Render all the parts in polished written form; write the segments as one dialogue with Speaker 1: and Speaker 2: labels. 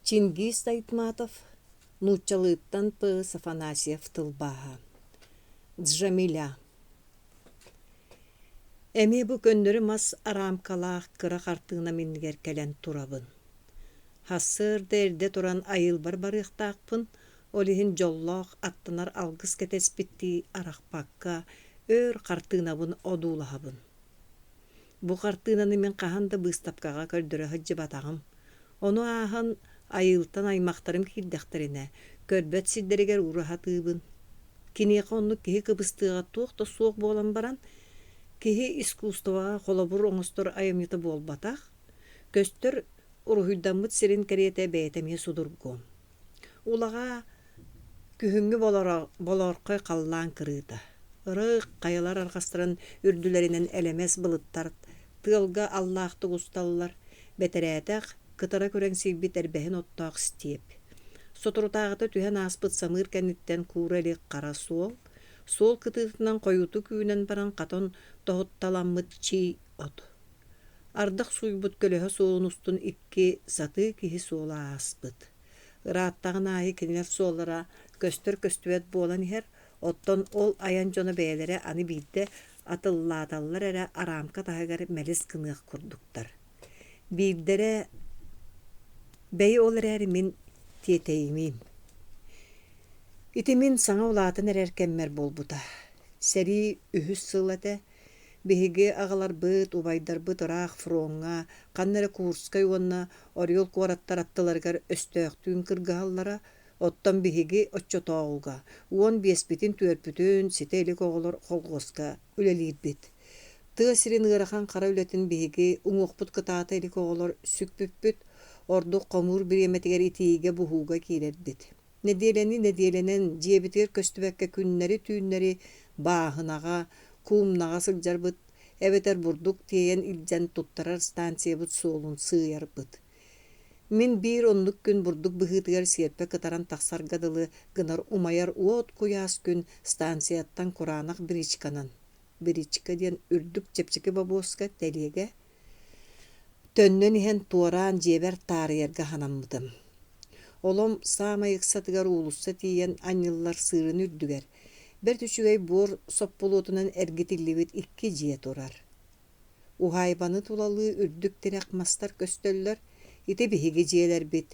Speaker 1: Чингиз Айтматов нууччалыыттан П. Афанасьев тылбааһа Джамиля Эмиэ бу көннөрү мас арамкалаах кыра хартыынам иннигэр кэлэн турабын. Сарсыарда эрдэ туран айылбар барыахтаахпын, ол иһин дьоллоох аттанар алгыс кэтэспиттии арахпакка өр хартыынабын одуулаһабын. Бу хартыынаны мин хаһан да быыстапкаҕа көрдөрө сылдьыбатаҕым. Ону ааһан айыылтан аймахтарым киирдэхтэринэ, көрбөт сирдэригэр уура сатыыбын. Киниэхэ оннук киһи кыбыстыаҕа туох да суох буолан баран, киһи искусствоҕа холобур оҥостор айымньыта буолбатах, көстөр уруһуйдаммыт сирин кэриэтэ бэйэтэ эмиэ судургу. Улаҕаа күһүҥҥү болоорхой халлаан кырыыта, ырыых хайалар арҕастарын үрдүлэринэн элэмэс былыттар тыалга аллаахтык усталлар, бэтэрээтэх, кытара күрэҥсийбит эрбэһин оттоох степь. Соторутааҕыта түһэн ааспыт самыыр кэнниттэн куура илик хара суол, суол кытыытынан хойуутук үүнэн баран хатан тоһутталаммыт чий от. Ардах сууйбут көлөһө суолун устун икки сатыы киһи суола ааспыт. Ырааттаҕын аайы кинилэр суоллара көстөр-көстүбэт буолан иһэр, оттон ол айан дьоно бэйэлэрэ аны биирдэ атыллааталлар эрэ араамка таһыгар мэлис гыныах курдуктар. Биирдэрэ «Бэйи ол эрээри мин тиэтэйимиим. Ити мин саҥа улаатан эрэр кэммэр буолбута. Сэрии үһүс сыла этэ. Биһиги аҕаларбыт, убайдарбыт ыраах фроҥҥа, ханна эрэ Курскай уонна Орел куораттар аттыларыгар өстөөхтүүн кыргыһаллара, оттон биһиги оччотооҕуга 15-питин түөрпүтүн ситэ илик оҕолор колхуоска үлэлиирбит. Тыа сирин ыарахан хара үлэтин биһиги уҥуохпут кытаата илик оҕолор сүкпүппүт, ордук хомуур бириэмэтигэр итиигэ-буһууга киирэрбит. Нэдиэлэни нэдиэлэнэн дьиэбитигэр көстүбэккэ күннэри-түүннэри бааһынаҕа, куумнаҕа сылдьарбыт эбэтэр бурдук тиэйэн илдьэн туттарар станциябыт суолун сыыйарбыт. Мин биир оннук күн бурдук быһыытыгар сиэрпэ кытаран тахсарга дылы гынар умайар уот куйаас күн станцияттан кураанах бричканан бричка диэн үрдүк чэпчэки бобуоска тэлиэгэ Төннөн иһэн туораан дьиэбэр таарыйарга санаммытым. Олом саамай ыксатыгар уулусса тиийэн анньыллар сыырын үрдүгэр бэрт үчүгэй буор соппулуотунан эргитиллибит икки дьиэ турар. Уһаайбаны тулалыы үрдүк тирэх мастар көстөллөр, ити биһиги дьиэлэрбит.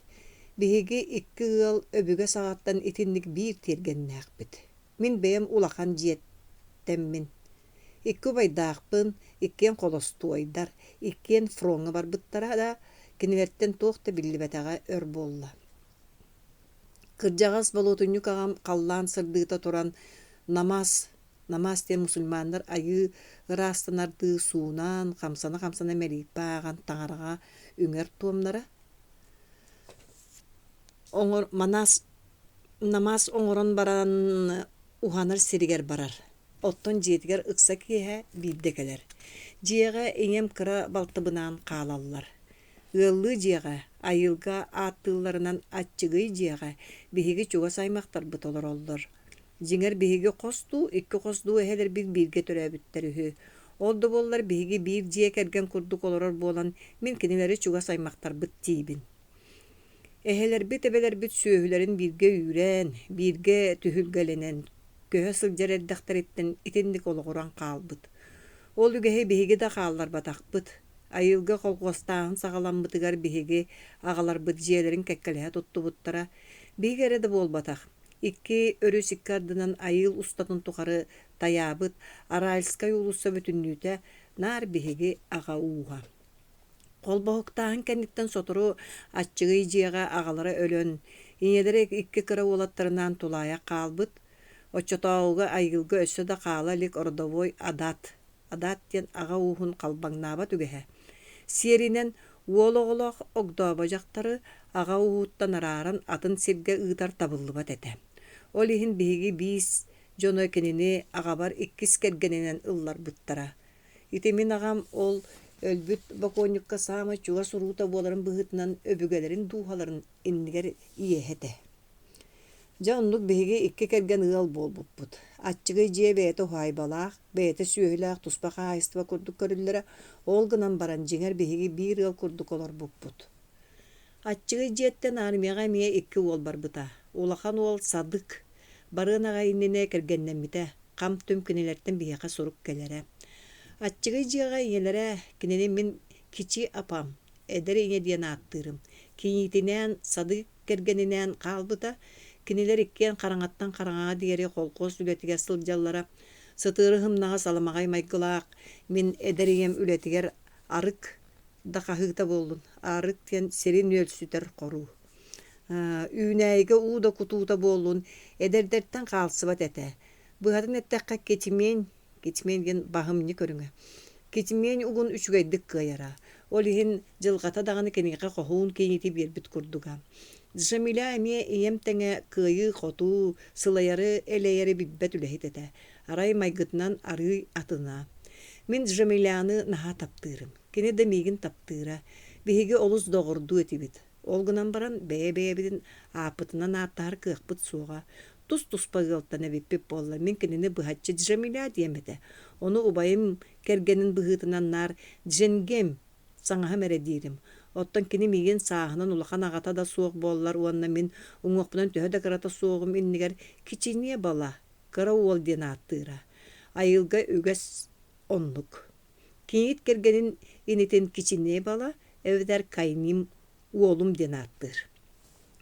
Speaker 1: Биһиги икки ыал өбүгэ саҕаттан итинник биир тиэргэннээхпит. Мин бэйэм улахан дьиэттэммин. Икки убайдаахпын, иккиэн холостуойдар, иккиэн фроҥҥа барбыттара да, кинилэртэн туох да биллибэтэҕэ өр буолла. Кырдьаҕас болуотунньук аҕам халлаан сырдыыта туран намаз, намаз диэн мусульманнар айыы ыраастанардыы суунан, хамсана-хамсана мэлииппэ ааҕан таҥараҕа үҥэр туомнара. Оҥор, манас, намаз оҥорон баран уһанар сиригэр барар. Оттон дьиэтигэр ыкса киэһэ биирдэ кэлэр. Дьиэҕэ ийэм кыра балтыбынаан хаалаллар. Ыаллыы дьиэҕэ, айылга ааттыылларынан аччыгый дьиэҕэ биһиги чугас аймахтарбыт олороллор. Дьиҥэр биһиги хос дуу, икки хос дуу эһэлэрбит бииргэ төрөөбүттэр үһү. Ол да буоллар биһиги биир дьиэ кэргэн курдук олорор буолан, мин кинилэри чугас аймахтарбыт диибин. Эһэлэрбит, эбэлэрбит сүөһүлэрин бииргэ үүрэн, бииргэ түһүлгэлэнэн, көһө сылдьар эрдэхтэриттэн итинник олоҕуран хаалбыт. Ол үгэһи биһиги да хаалларбатахпыт. Айылга колхуостааһын саҕаламмытыгар биһиги аҕаларбыт дьиэлэрин кэккэлэһэ туттубуттара. Биһиги эрэ да буолбатах, икки өрүс икки ардынан айыыл устатын тухары тайаабыт Аральскай уулусса бүтүннүүтэ наар биһиги аҕа ууһа. Холбоһуктааһын кэнниттэн сотору аччыгый дьиэҕэ аҕалара өлөн, ийэлэрэ икки кыра уолаттарынаан тулаайах хаалбыт. Оччотооҕуга айылга өссө да хаала илик родовой адат, адат диэн аҕа ууһун халбаҥнаабат үгэһэ. Сиэринэн уол оҕолоох огдообо дьахтары аҕа ууһуттан арааран атын сиргэ ыытар табыллыбат этэ. Ол иһин биһиги биис дьоно кинини аҕабар иккис кэргэнинэн ылларбыттара. Ити мин аҕам ол өлбүт бокуонньукка саамай чугас уруута буоларын быһыытынан өбүгэлэрин дууһаларын иннигэр иэһэ этэ. Дьэ оннук биһиги икки кэргэн ыал буолбуппут. Аччыгый дьиэ бэйэтэ уһаайбалаах, бэйэтэ сүөһүлээх туспа хаһаайыстыба курдук көрүллэрэ, ол гынан баран дьиҥэр биһиги биир ыал курдук олорбуппут. Аччыгый дьиэттэн армияҕа эмиэ икки уол барбыта. Улахан уол Садык барыан аҕай иннинэ кэргэннэммитэ, хам-түм кинилэртэн биһиэхэ сурук кэлэрэ. Аччыгый дьиэҕэ ийэлэрэ кинини мин кичи апам, эдэр ийэ диэн ааттыырым. Кийиитинээн Садык кэргэнинээн хаалбыта. Кинилэр иккиэн хараҥаттан хараҥаҕа диэри холкуос үлэтигэр сылдьаллара. Сытыары сымнаҕас аламаҕай майгылаах мин эдэр ийэм үлэтигэр арык да хаһыыта буоллун, арык диэн сири нүөлсүтэр хоруу. Үүнээйигэ уу да кутуута буоллун, эдэрдэртэн хаалсыбат этэ. Быһатын эттэххэ, китимиэн Китимиэн диэн баһымньы көрүҥэ. Китимиэн угун үчүгэйдик кыайара. Ол иһин дьылҕата даҕаны киниэхэ хоһуун кийиити биэрбит курдуга. Джамиля эмиэ ийэм тэҥэ кыайыы-хотуу, сылайары-элэйэри билбэт үлэһит этэ. Арай майгытынан арыый атына. Мин Джамиляны наһаа таптыырым. Кини да миигин таптыыра. Биһиги олус доҕордуу этибит. Ол гынан баран бэйэ-бэйэбитин ааппытынан ааттаһар кыахпыт суоҕа. Тус-туспа ыалтан эбиппит буолла, мин кинини быһаччы Джамиля диэм этэ. Ону убайым кэргэнин быһыытынан наар Дженгем саҥаһым эрэ диирим. Оттон кини миигин сааһынан улахан аҕата да суох буоллар уонна мин уҥуохпунан төһө да кырата суоҕум иннигэр кичиниэ бала, кыра уол диэн ааттыыра. Айылга үгэс оннук. Кийиит кэргэнин инитин кичиниэ бала эбэтэр кайним уолум диэн ааттыыр.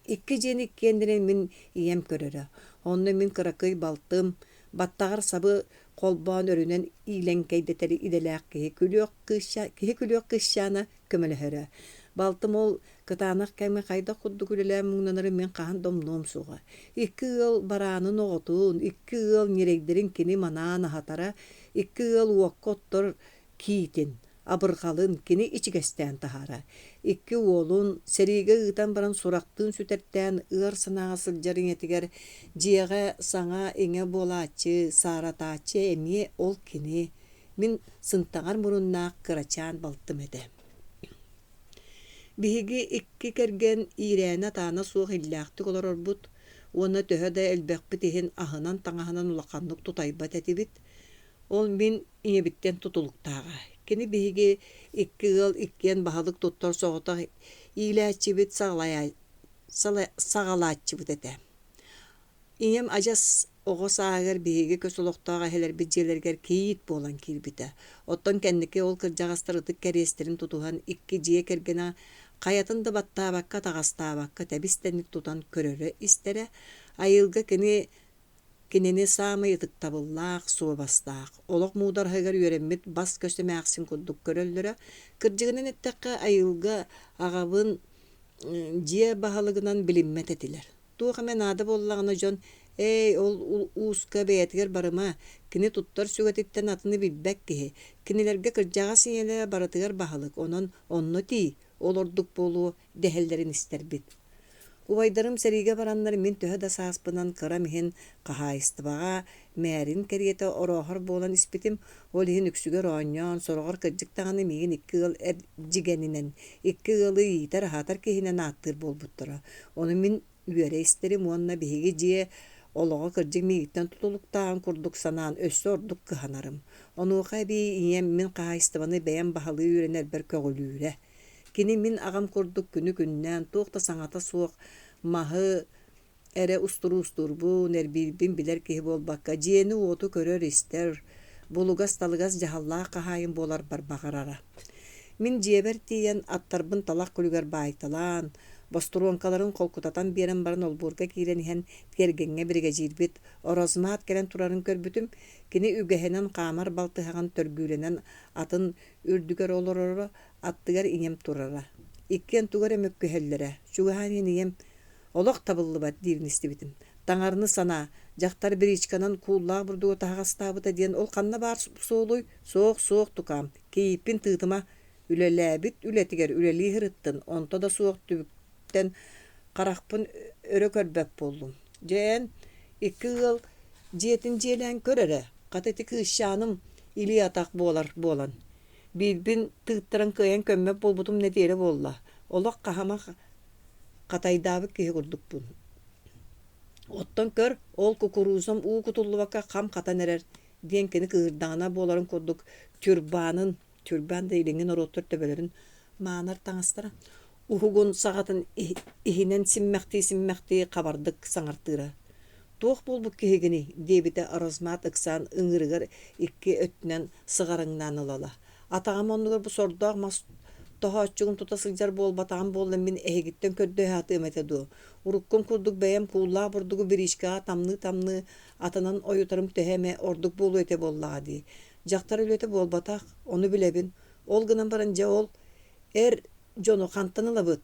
Speaker 1: Икки дьиэни иккиэннэрин мин ийэм көрөрө. Онно мин кыракый балтым, баттаҕар сабы холбоон өрүнэн иилэҥкэйдэтэр идэлээх киһи күлүөх кыысча киһи күлүөх кыысчаана көмөлөһөрө. Балтым ол кытаанах кэмҥэ хайдах курдук үлэлээн муҥнанарын мин хаһан да умнуом суоҕа. Икки ыал бараанын оҕотун, икки ыал ньирэйдэрин кини манаан аһатара, икки ыал уокка оттор киитин, абырҕалын кини ичигэстээн таһаара. Икки уолун сэриигэ ыытан баран сурахтыын сүтэртээн ыар санааҕа сылдьар ийэтигэр дьиэҕэ саҥа-иҥэ буолааччы, сааратааччы эмиэ ол кини, мин сынтаҕар муруннаах кырачаан балтым этэ. Биһиги икки кэргэн иирээнэ-атаана суох иллээхтик олорорбут уонна төһө да элбэхпит иһин аһынан-таҥаһынан улаханнык тутайбат этибит. Ол мин ийэбиттэн тутулуктааҕа. Кини биһиги икки ыал иккиэн баһылык туттар соҕотох иилээччибит саҕалааччыбыт этэ. Ийэм адьас оҕо сааһыгар биһиги көс олохтоох эһэлэрбит дьиэлэригэр кийиит буолан киирбитэ. Оттон кэнники ол кырдьаҕастар ытык кэриэстэрин тутуһан икки дьиэ кэргэнэ хайатын да баттаабакка, таҕастаабакка тэбис-тэҥник тутан көрөрө-истэрэ. Айылга кини Кинини саамай ытыктабыллаах, суобастаах, олох муудараһыгар үөрэммит бас-көс эмээхсин курдук көрөллөрө. Кырдьыгынан эттэххэ, айылга аҕабын дьиэ баһылыгынан билиммэт этилэр. Туох эмэ наада буоллаҕына дьон «Ээй, ол ууска бэйэтигэр барыма, кини туттар сүгэтиттэн атыны билбэт киһи, кинилэргэ кырдьаҕас ийэлэрэ барытыгар баһылык, онон онно тиий, ол ордук буолуо» дэһэллэрин истэрбит. Убайдарым сэриигэ бараннар мин төһө да сааспынан кырам иһин хаһаайыстыбаҕа мээрин кэриэтэ орооһор буолан испитим, ол иһин үксүгэр оонньоон, сороҕор кырдьык даҕаны миигин икки ыал эрдьигэнинэн, икки ыалы иитэр-аһатар киһинэн ааттыыр буолбуттара. Ону мин үөрэ истэрим уонна биһиги дьиэ олоҕо кырдьык миигиттэн тутулуктааҕын курдук санаан өссө ордук кыһанарым. Онуоха эбии ийэм мин хаһаайыстыбаны бэйэм баһылыы үөрэнэрбэр көҕүлүүрэ. Кини мин аҕам курдук күнү-күннээн туох да саҥата суох маһы эрэ устуруустуурбун, эрбиирбин билэр киһи буолбакка, дьиэни-уоту көрөр-истэр, булугас-талыгас дьаһаллаах хаһаайын буоларбар баҕарара. Мин дьиэбэр тиийэн аттарбын талах күлүгэр баайталаан, бостуруоҥкаларын холкутатан биэрэн баран олбуорга киирэн иһэн тиэргэҥҥэ биригэдьиирбит Орозмаат кэлэн турарын көрбүтүм, кини үгэһинэн хаамар балтыһаҕын төргүүлэнэн атын үрдүгэр олороро, Аттыгар ийэм турара. Иккиэн тугу эрэ мөккүһэллэрэ. Чугаһаан иһэн ийэм «Олох табыллыбат» диирин истибитим. Таҥараны санаа, дьахтар бричканан кууллаах бурдугу таһаҕастаабыта диэн ол ханна баар суолуй? Суох, суох, тукаам, кийииппин тыытыма. Үлэлээбит үлэтигэр үлэлии сырыттын, онто да суох түбүктэн харахпын өрө көрбөт буоллум. Дьэ эн икки ыал дьиэтин дьиэлээн көр эрэ, хата ити кыысчааным илии-атах буолар буолан Биирбин тыыттаран кыайан көммөт буолбутум нэдиэлэ буолла, олох хаһамах хатайдаабыт киһи курдукпун. Оттон көр, ол кукурузам уу кутуллубакка хам хатан эрэр, диэн кини кыыһырдаҕына буоларын курдук тюрбанын, тюрбан да илиҥҥи норуоттар төбөлөрүн маанар таҥастара, Уһугун саҕатын иһинэн симмэхтии-симмэхтии хабардык саҥартыыра: «Туох буолбут киһигиний?» диэбитэ Розмаат ыксаан ыҥыырыгар икки өттүнэн сыҕарыҥнаан ыла-ыла. «Атаҕым оннугар бу сордоох мас тоһооччугун тута сылдьар буолбатаҕым буолла мин эһигиттэн көрдөһө сатыам этэ дуо? Уруккум курдук бэйэм кууллаах бурдугу бириискэҕэ тамныы-тамныы атынан ойутарым төһө эмэ ордук буолуо этэ буоллаҕа дии. Дьахтар үлэтэ буолбатах, ону билэбин. Ол гынан баран дьэ ол эр дьону хантан ылабыт?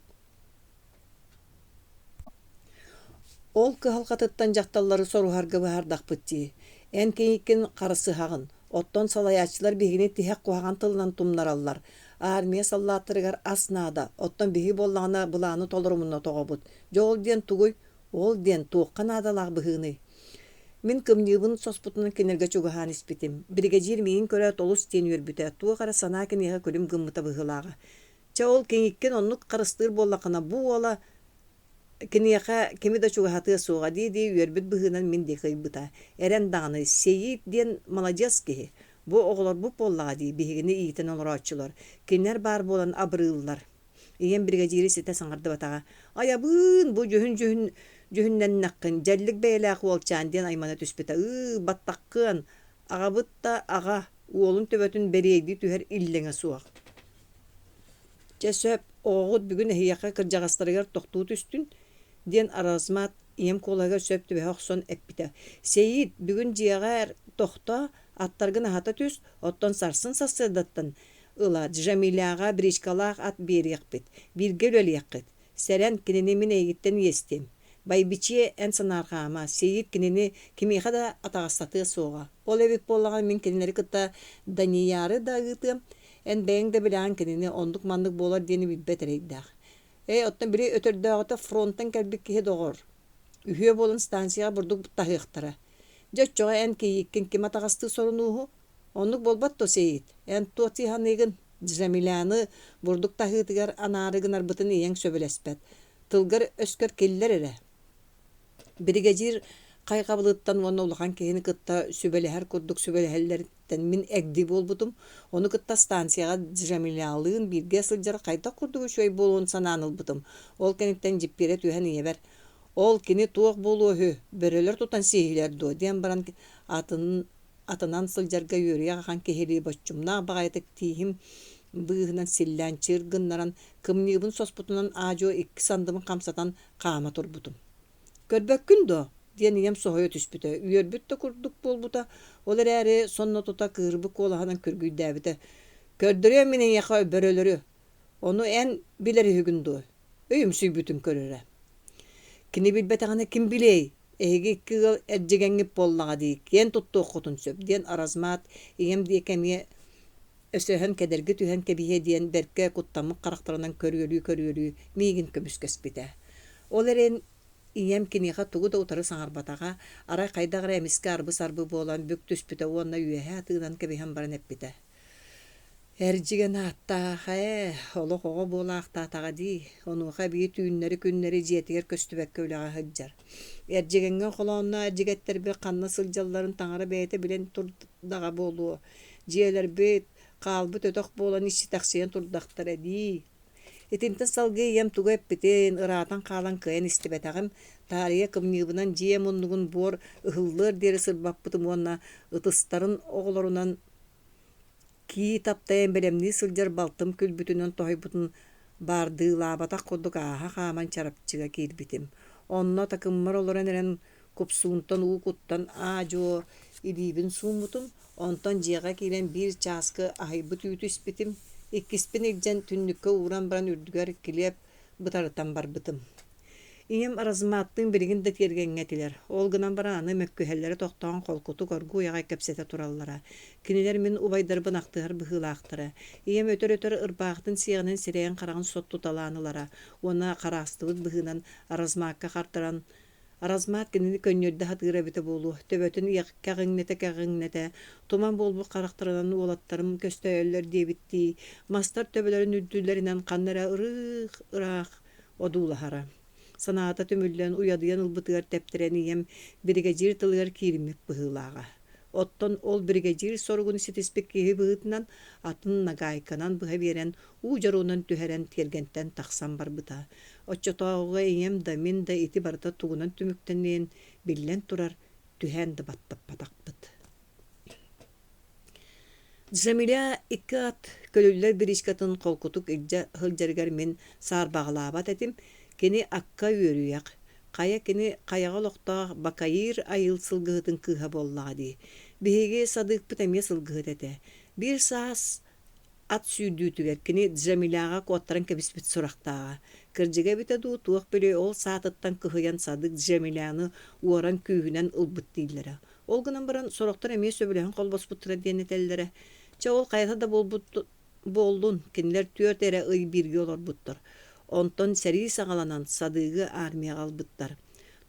Speaker 1: Ол кыһалҕатыттан дьахталлары соруһарга быһаардахпыт дии. Эн кийииккин харысыһаҕын, оттон салайааччылар биһигини тиһэх куһаҕан тылынан тумнараллар. Армия саллааттарыгар ас наада, оттон биһиги буоллаҕына былааны толорумуна тоҕобут. Дьэ ол диэн тугуй? Ол диэн туохха наадалаах быһыыный? Мин кымньыыбын соспутунан кинилэргэ чугаһаан испитим. Биригэдьиир миигин көрөөт олус диэн үөрбүтэ, туох эрэ санаа киниэхэ күлүм гыммыта быһыылааҕа. Чэ ол кийииккин оннук харыстыыр буоллаххына бу уола киниэхэ кими да чугаһатыа суоҕа дии-дии үөрбүт быһыынан мин диэки ыйбыта. Эрэн даҕаны, Сэйиит диэн маладьыас киһи. Бу оҕолорбут буоллаҕа дии биһигини иитэн олорооччулар. Кинилэр баар буолан абырыыллар. Ийэм биригэдьиири ситэ саҥардыбатаҕа. «Айабыын, бу дьүһүн-дьүһүн дьүһүннэннэххин, дьэллик бэйэлээх уолчаан» диэн аймана түспүтэ. «Ыы, баттаххыан, аҕабыт да аҕа, уолун төбөтүн бэриэйдии түһэр иллэҥэ суох». «Чэ сөп, оҕоҕут бүгүн эһиэхэ кырдьаҕастарыгар тохтуу түстүн» диэн Аразмат ийэм куолаһыгар сөп түбэһэ охсон эппитэ. «Сэйиит, бүгүн дьиэҕэр тохтоо, аттаргын аһата түс, оттон сарсын сарсыардаттан ыла Джамиляҕа бричкалаах ат биэриэхпит, бииргэ үлэлиэххит. Сэрэн, кинини мин эйигиттэн иэстиэм. Байбичиэ, эн санаарҕаама, Сиит кинини кимиэхэ да атаҕастатыа суоҕа. Ол эбит буоллаҕына мин кинилэри кытта Данияры да ыытыам. Эн бэйэҥ да билэҕин кинини оннук-маннык буолар диэни билбэт эрэйдээх. Ээ, оттон били өтөрдөөҕүтэ фронтан кэлбит киһи доҕор. Үһүө буолан станцияҕа бурдук таһыахтара. Дьэ оччоҕо эн кийииккин ким атаҕастыы сорунууһу? Оннук буолбат дуо, Сеит? Эн туох дии саныыгын? Джамиляны бурдук таһыытыгар анаары гынарбытын ийэҥ сөбүлэспэт. Тылгар-өскөр киллэр эрэ. Биригэдьиир хайҕабылыттан уонна улахан киһини кытта сүбэлэһэр курдук сүбэлэһэллэриттэн мин эгди буолбутум. Ону кытта станцияҕа Джамилялыын бииргэ сылдьар хайдах курдук үчүгэй буолуон санаан ылбытым. Ол кэнниттэн дьиппиэрэ түһэн ийэбэр «Ол кини туох буолуо үһү, бөрөлөр тутан сиэһилэр дуо?» диэн баран атын атынан сылдьарга үөрүйэх ахан киһилии боччумнаах баҕайытык тииһим быыһынан силлээн чыыр гыннаран, кымньыыбын соспутунан аа-дьуо икки сандыбын хамсатан хаама турбутум. «Көрбөккүн дуо?» диэн ийэм соһуйа түспүтэ, үөрбүт да курдук буолбута, ол эрээри сонно тута кыырбыт куолаһынан күргүйдээбитэ: «Көрдөрүөм мин эйиэхэ бөрөлөрү, ону эн билэр үһүгүн дуо?» Өйүмсүйбүтүн көрөрө. Кини билбэтэҕинэ ким билиэй, Эһиги икки ыал эрдьигэҥҥит буоллаҕа дии, киэн туттуоххутун сөп диэн Аразмаат ийэм диэки эмиэ өсөһөн кэдэрги түһэн кэбиһиэ диэн бэркэ куттаммыт харахтарынан көрүөлүү-көрүөлүү миигин көмүскэспитэ. Ол эрэн ийэм киниэхэ тугу да утары саҥарбатаҕа, арай хайдах эрэ эмискэ арбы-сарбы буолан бүк түспүтэ уонна үөһэ тыынан кэбиһэн баран эппитэ: Эрдьигэн ааттаах ээ, олох оҕо буолаахтаатаҕа дии, онуоха эбии түүннэри-күннэри дьиэтигэр көстүбэккэ үлэҕэ сылдьар. Эрдьигэҥҥэ холоонноох эрдьигэттэрбит ханна сылдьалларын таҥара бэйэтэ билэн турдаҕа буолуо, дьиэлэрбит хаалбыт өтөх буолан иччитэхсийэн турдахтара дии. Итинтэн салгыы ийэм тугу эппитин, ыраатан хаалан кыайан истибэтэҕим, таарыйа кымньыыбынан дьиэ муннугун буор ыһыллыар диэри сырбаппытым уонна ытыстарын оҕолорунан Кии таптайан бэлэмнии сылдьар балтым күлбүтүнэн тоһуйбутун баардыылаабатах курдук ааһа хааман чарапчыга киирбитим. Онно такыммар олорон эрэн купсуунтан уу куттан аа-дьуо илиибин сууммутум, онтон дьиэҕэ киирэн биир чааскы аһыйбыт үүтү испитим, иккиспин илдьэн түннүккэ ууран баран үрдүгэр килиэп бытарытан барбытым. Ийэм Аразмааттыын билигин да тиэргэҥҥэ этилэр, ол гынан баран аны мөккүһэллэрэ тохтоон холкутук оргууй аҕай кэпсэтэ тураллара. Кинилэр мин убайдарбын ахтыһар быһыылаахтара. Ийэм өтөр-өтөр ырбаахытын сиэҕинэн сирэйин-хараҕын соттуталаан ылара уонна хараастыбыт быһыынан Аразмаакка хардаран Аразмаат кинини көнньүөрдэ сатыыра эбитэ буолуо, төбөтүн кэҕиҥнэтэ-кэҕиҥнэтэ, туман буолбут харахтарынан уолаттарым көстөөйөллөр диэбиттии, мастар төбөлөрүн үрдүлэринэн ханна эрэ ырыых-ыраах одуулаһара. Санаата түмүллэн, уйадыйан ылбытыгар тэптэрэн ийэм биригэдьиир тылыгар киириммит быһыылааҕа. Оттон ол биригэдьиир соругун ситиспит киһи быһыытынан атын нагаайканан быһа биэрэн, уу дьоруунан түһэрэн тиэргэнтэн тахсан барбыта. Оччотооҕуга ийэм да, мин да ити барыта тугунан түмүктэниэн, биллэн турар, түһээн да баттаппатахпыт. Джамиля икки ат көлүллэр бричкатын холкутук илдьэ сылдьарыгар мин саарбаҕалаабат этим, кини акка үөрүйэх, хайа кини хайаҕа олохтоох Бакаир айыл сылгыһытын кыыһа буоллаҕа дии. Биһиги садыыкпыт эмиэ сылгыһыт этэ. Биир саас ат сүүрдүүтүгэр кини Джамиляҕа куоттаран кэбиспит сурахтааҕа. Кырдьыга эбитэ дуу, туох билиэй ол саатыттан кыһыйан Садык Джамиляны уоран күүһүнэн ылбыт дииллэрэ. Ол гынан баран сорохтор эмиэ сөбүлэһэн холбоспуттара диэн этэллэрэ. Чэ ол хайата да буолбут буоллун, кинилэр түөрт эрэ ый бииргэ олорбуттар. Онтон сэрии саҕаланан Садыгы армияҕа ылбыттар.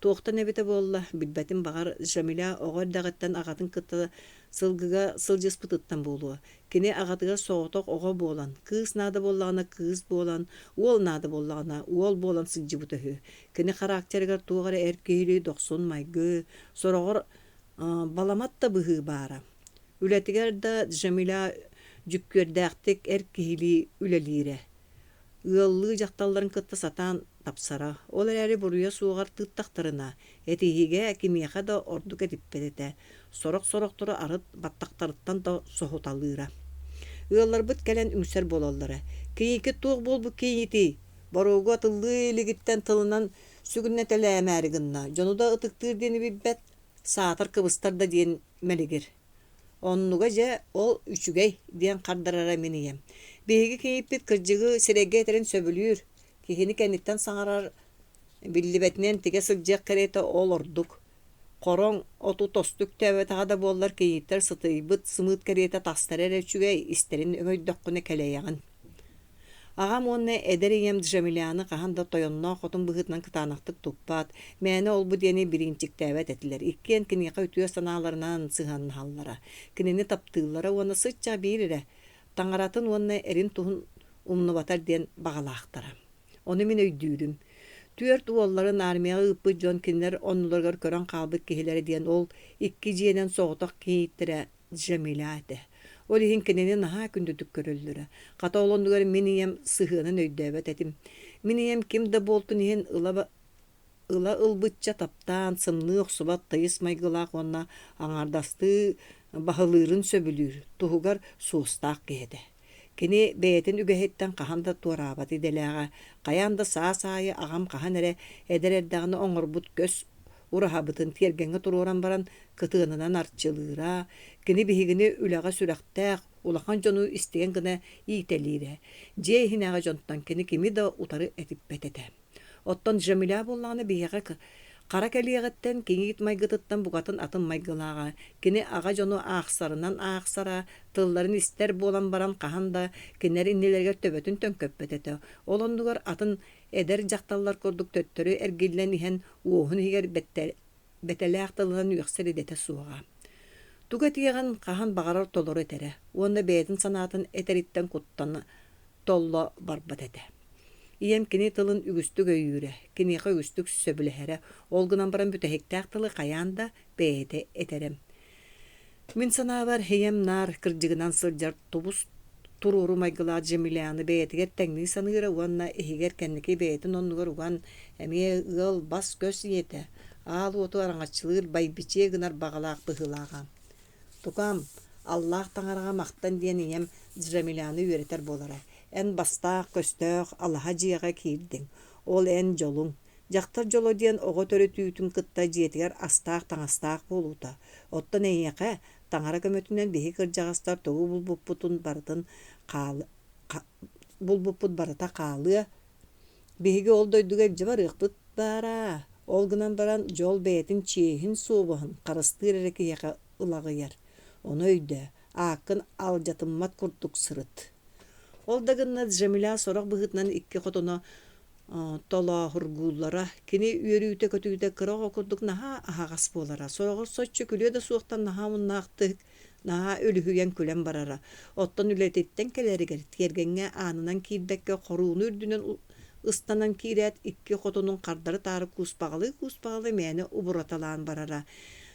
Speaker 1: Туохтан эбитэ буолла, билбэтим баҕар Жамиля оҕо эрдэҕиттэн аҕатын кытта сылгыга сылдьыспытыттан буолуо. Кини аҕатыгар соҕотох оҕо буолан, кыыс наада буоллаҕына кыыс буолан, уол наада буоллаҕына уол буолан сылдьыбыта үһү. Кини характерыгар туох эрэ эр киһилии дохсун майгы, сороҕор баламат да быһыы баара. Үлэтигэр да Джамиля дьүккүөрдээхтик эр киһилии үлэлиирэ. Ыаллыы дьахталларын кытта сатаан тапсара, ол эрээри буруйа суоҕар тыыттахтарына, этиһиигэ кимиэхэ да ордук этиппэт этэ, сорох-сорохтору арыт баттахтарыттан да соһуталыыра. Ыалларбыт кэлэн үҥсэр буолаллара: «Кийииккит туох буолбут кийиитий? Боруогу атыллыы илигиттэн тылынан сүгүннэтэлээмээри гынна, дьону да ытыктыыр диэни билбэт, саатар кыбыстар да диэн мэлигир. Оннуга дьэ, ол үчүгэй, диэн хардарара мин ийэм. Биһиги кийииппит кырдьыгы сирэйгэ этэрин сөбүлүүр, киһини кэнниттэн саҥарар биллибэтинэн тигэ сылдьыах кэриэтэ ол ордук. Хороҥ оту тосту үктээбэтэҕэ да буоллар кийииттэр сытыйбыт сымыыт кэриэтэ тахсара эрэ үчүгэй, истэрин өҥөйдөххүнэ кэлэйэҕин. Аҕам уонна эдэр ийэм Джамиляны хаһан да тойонноох хотун быһыытынан кытаанахтык туппат, мээнэ ол-бу диэни бириинчиктээбэт этилэр. Иккиэн киниэхэ үтүө санааларынан сыһыаннаһаллара, кинини таптыыллара уонна сыччах биир эрэ, таҥаратын уонна эрин туһун умнубатар диэн баҕалаахтара. Ону мин өйдүүрүм. Түөрт уолларын армияҕа ыыппыт дьон кинилэр оннуларыгар көрөн хаалбыт киһилэрэ диэн ол икки дьиэнэн соҕотох кийииттэрэ Джамиля этэ. Ол иһин кинини наһаа күндүтүк көрөллөрө. Хата ол оннугар мин ийэм сыһыанын өйдөөбөт этим. Мин ийэм ким да буолтун иһин ыла ыла ылбычча таптаан, сымныы охсубат тыйыс майгылаах уонна аҥаардастыы баһылыырын сөбүлүүр, туһугар суостаах киһи этэ. Кини бэйэтин үгэһиттэн хаһан да туораабат идэлээҕэ, хайаан да саас аайы аҕам хаһан эрэ эдэр эрдэҕинэ оҥорбут көс ураһабытын тиэргэҥҥэ туруоран баран кытыанынан арчылыыра, кини биһигини үлэҕэ сүрэхтээх, улахан дьону истигэн гына иитэлиирэ, дьиэ иһинээҕи дьонтон кини кими да утары этиппэт этэ. Оттон Джамиля буоллаҕына биһиэхэ хара кэлиэҕиттэн, киҥиит майгытыттан букатын атын майгылааҕа. Кини аҕа дьону аахсарынан аахсара, тылларын истэр буолан баран хаһан да кинилэр иннилэригэр төбөтүн төҥкөппөт этэ. Ол оннугар атын эдэр дьахталлар курдук төттөрү эргиллэн иһэн уоһун иһигэр бэтэлээх тылынан үөхсэр идэтэ суоҕа. Тугу этиэҕин хаһан баҕарар толору этэрэ уонна бэйэтин санаатын этэриттэн куттана толло барбат этэ. Ийэм кини тылын үгүстүк өйүүрэ, киниэхэ үгүстүк сөбүлэһэрэ, ол гынан баран бүтэһиктээх тылы хайаан да бэйэтэ этэрэ. Мин санаабар, ийэм наар кырдьыгынан сылдьар тубус туруору майгылаах Джамиляны бэйэтигэр тэҥнии саныыра уонна иһигэр кэнники бэйэтин оннугар уган эмиэ ыал бас-көс ийэтэ, аал уоту араҥаччылыыр байбичиэ гынар баҕалаах быһыылааҕа. Тукаам, аллаах таҥараҕа махтан диэн ийэм Джамиляны үөрэтэр буолара. Эн бастаах-көстөөх алаһа дьиэҕэ киирдиҥ, ол эн дьолуҥ. Дьахтар дьоло диэн оҕо төрөтүүтүн кытта дьиэтигэр астаах-таҥастаах буолуута. Оттон эйиэхэ таҥара көмөтүнэн биһи кырдьаҕастар тугу булбуппутун барытын хаал булбуппут барыта хаалыа. Биһиги ол дойдуга илдьэ барыахпыт баараа. Ол гынан баран дьол бэйэтин чиэһин-суобаһын харыстыыр эрэ киһиэхэ ылаҕыйар. Ону өйдөө, ааккын алдьатыммат курдук сырыт. Ол да гыннар Джамиля сорох быһыытынан икки хотоно толооһургууллара, кини үөрүүтэ-көтүүтэ кыра оҕо курдук наһаа аһаҕас буолара, сороҕор соччо күлүө да суохтан наһаа муннаахтык, наһаа үлүһүйэн күлэн барара. Оттон үлэтиттэн кэлэригэр тиэргэҥҥэ аанынан киирбэккэ хорууну үрдүнэн ыстанан киирээт икки хотунун хардары-таары кууспаҕалыы-кууспаҕалыы мээнэ убураталаан барара.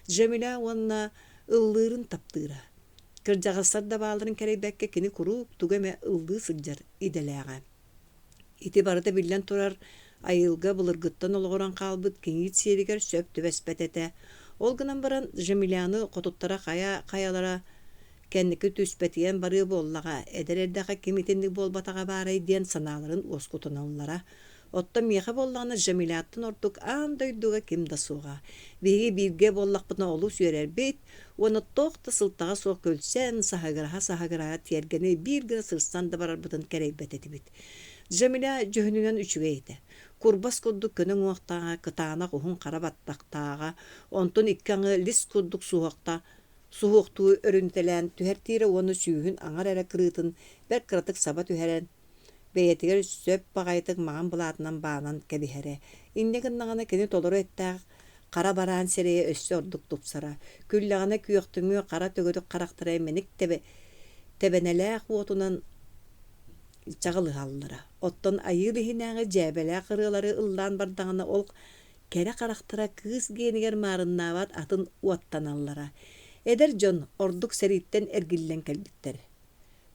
Speaker 1: Джамиля уонна Ыллыырын таптыыра. Кырдьаҕастар да баалларын кэрэйбэккэ кини куруук тугу эмэ ыллыы сылдьар идэлээҕэ. Ити барыта биллэн турар, айылга былыргыттан олоҕуран хаалбыт кийиит сиэригэр сөп түбэспэт этэ. Ол гынан баран Жемеляны хотуттара хайа-хайалара кэнники түспэтийэн барыа буоллаҕа, эдэр эрдэххэ ким итинник буолбатаҕа баарай диэн санааларын уоскутуналлара. Оттон миэхэ буоллаҕына Жамиляттан ордук аан дойдуга ким да суоҕа. Биһиги бииргэ буоллахпытына олус үөрэрбит уонна туох да сылтаҕа суох күлсэн, саһыгыраһа-саһыгыраһа тиэргэни биир гына сырсан да барарбытын кэрэйбэт этибит. Жамиля дьүһүнүнэн үчүгэй этэ. Курбас курдук көнө уҥуохтааҕа, кытаанах уһун хара баттахтааҕа, онтон икки аҥы лис курдук суһуохта суһуохтуу өрүнтэлээн түһэртиирэ уонна сүүһүн аҥар эрэ кырыытын бэрт кыратык саба түһэрэн бэйэтигэр сөп баҕайытык маҥан былаатынан баанан кэбиһэрэ. Инньэ гыннаҕына кини толору эттээх хара бараан сирэйэ өссө ордук тупсара. Күллэҕинэ күөхтүҥү хара төгүрүк харахтара мэник тэбэнэлээх уотунан чаҕылыһаллара. Оттон айыыр иһинээҕи дьээбэлээх ырыалары ыллаан бардаҕына ол кэрэ харахтара кыыс гиэнигэр маарыннаабат атын уоттаналлара. Эдэр дьон ордук сэрииттэн эргиллэн кэлбиттэр.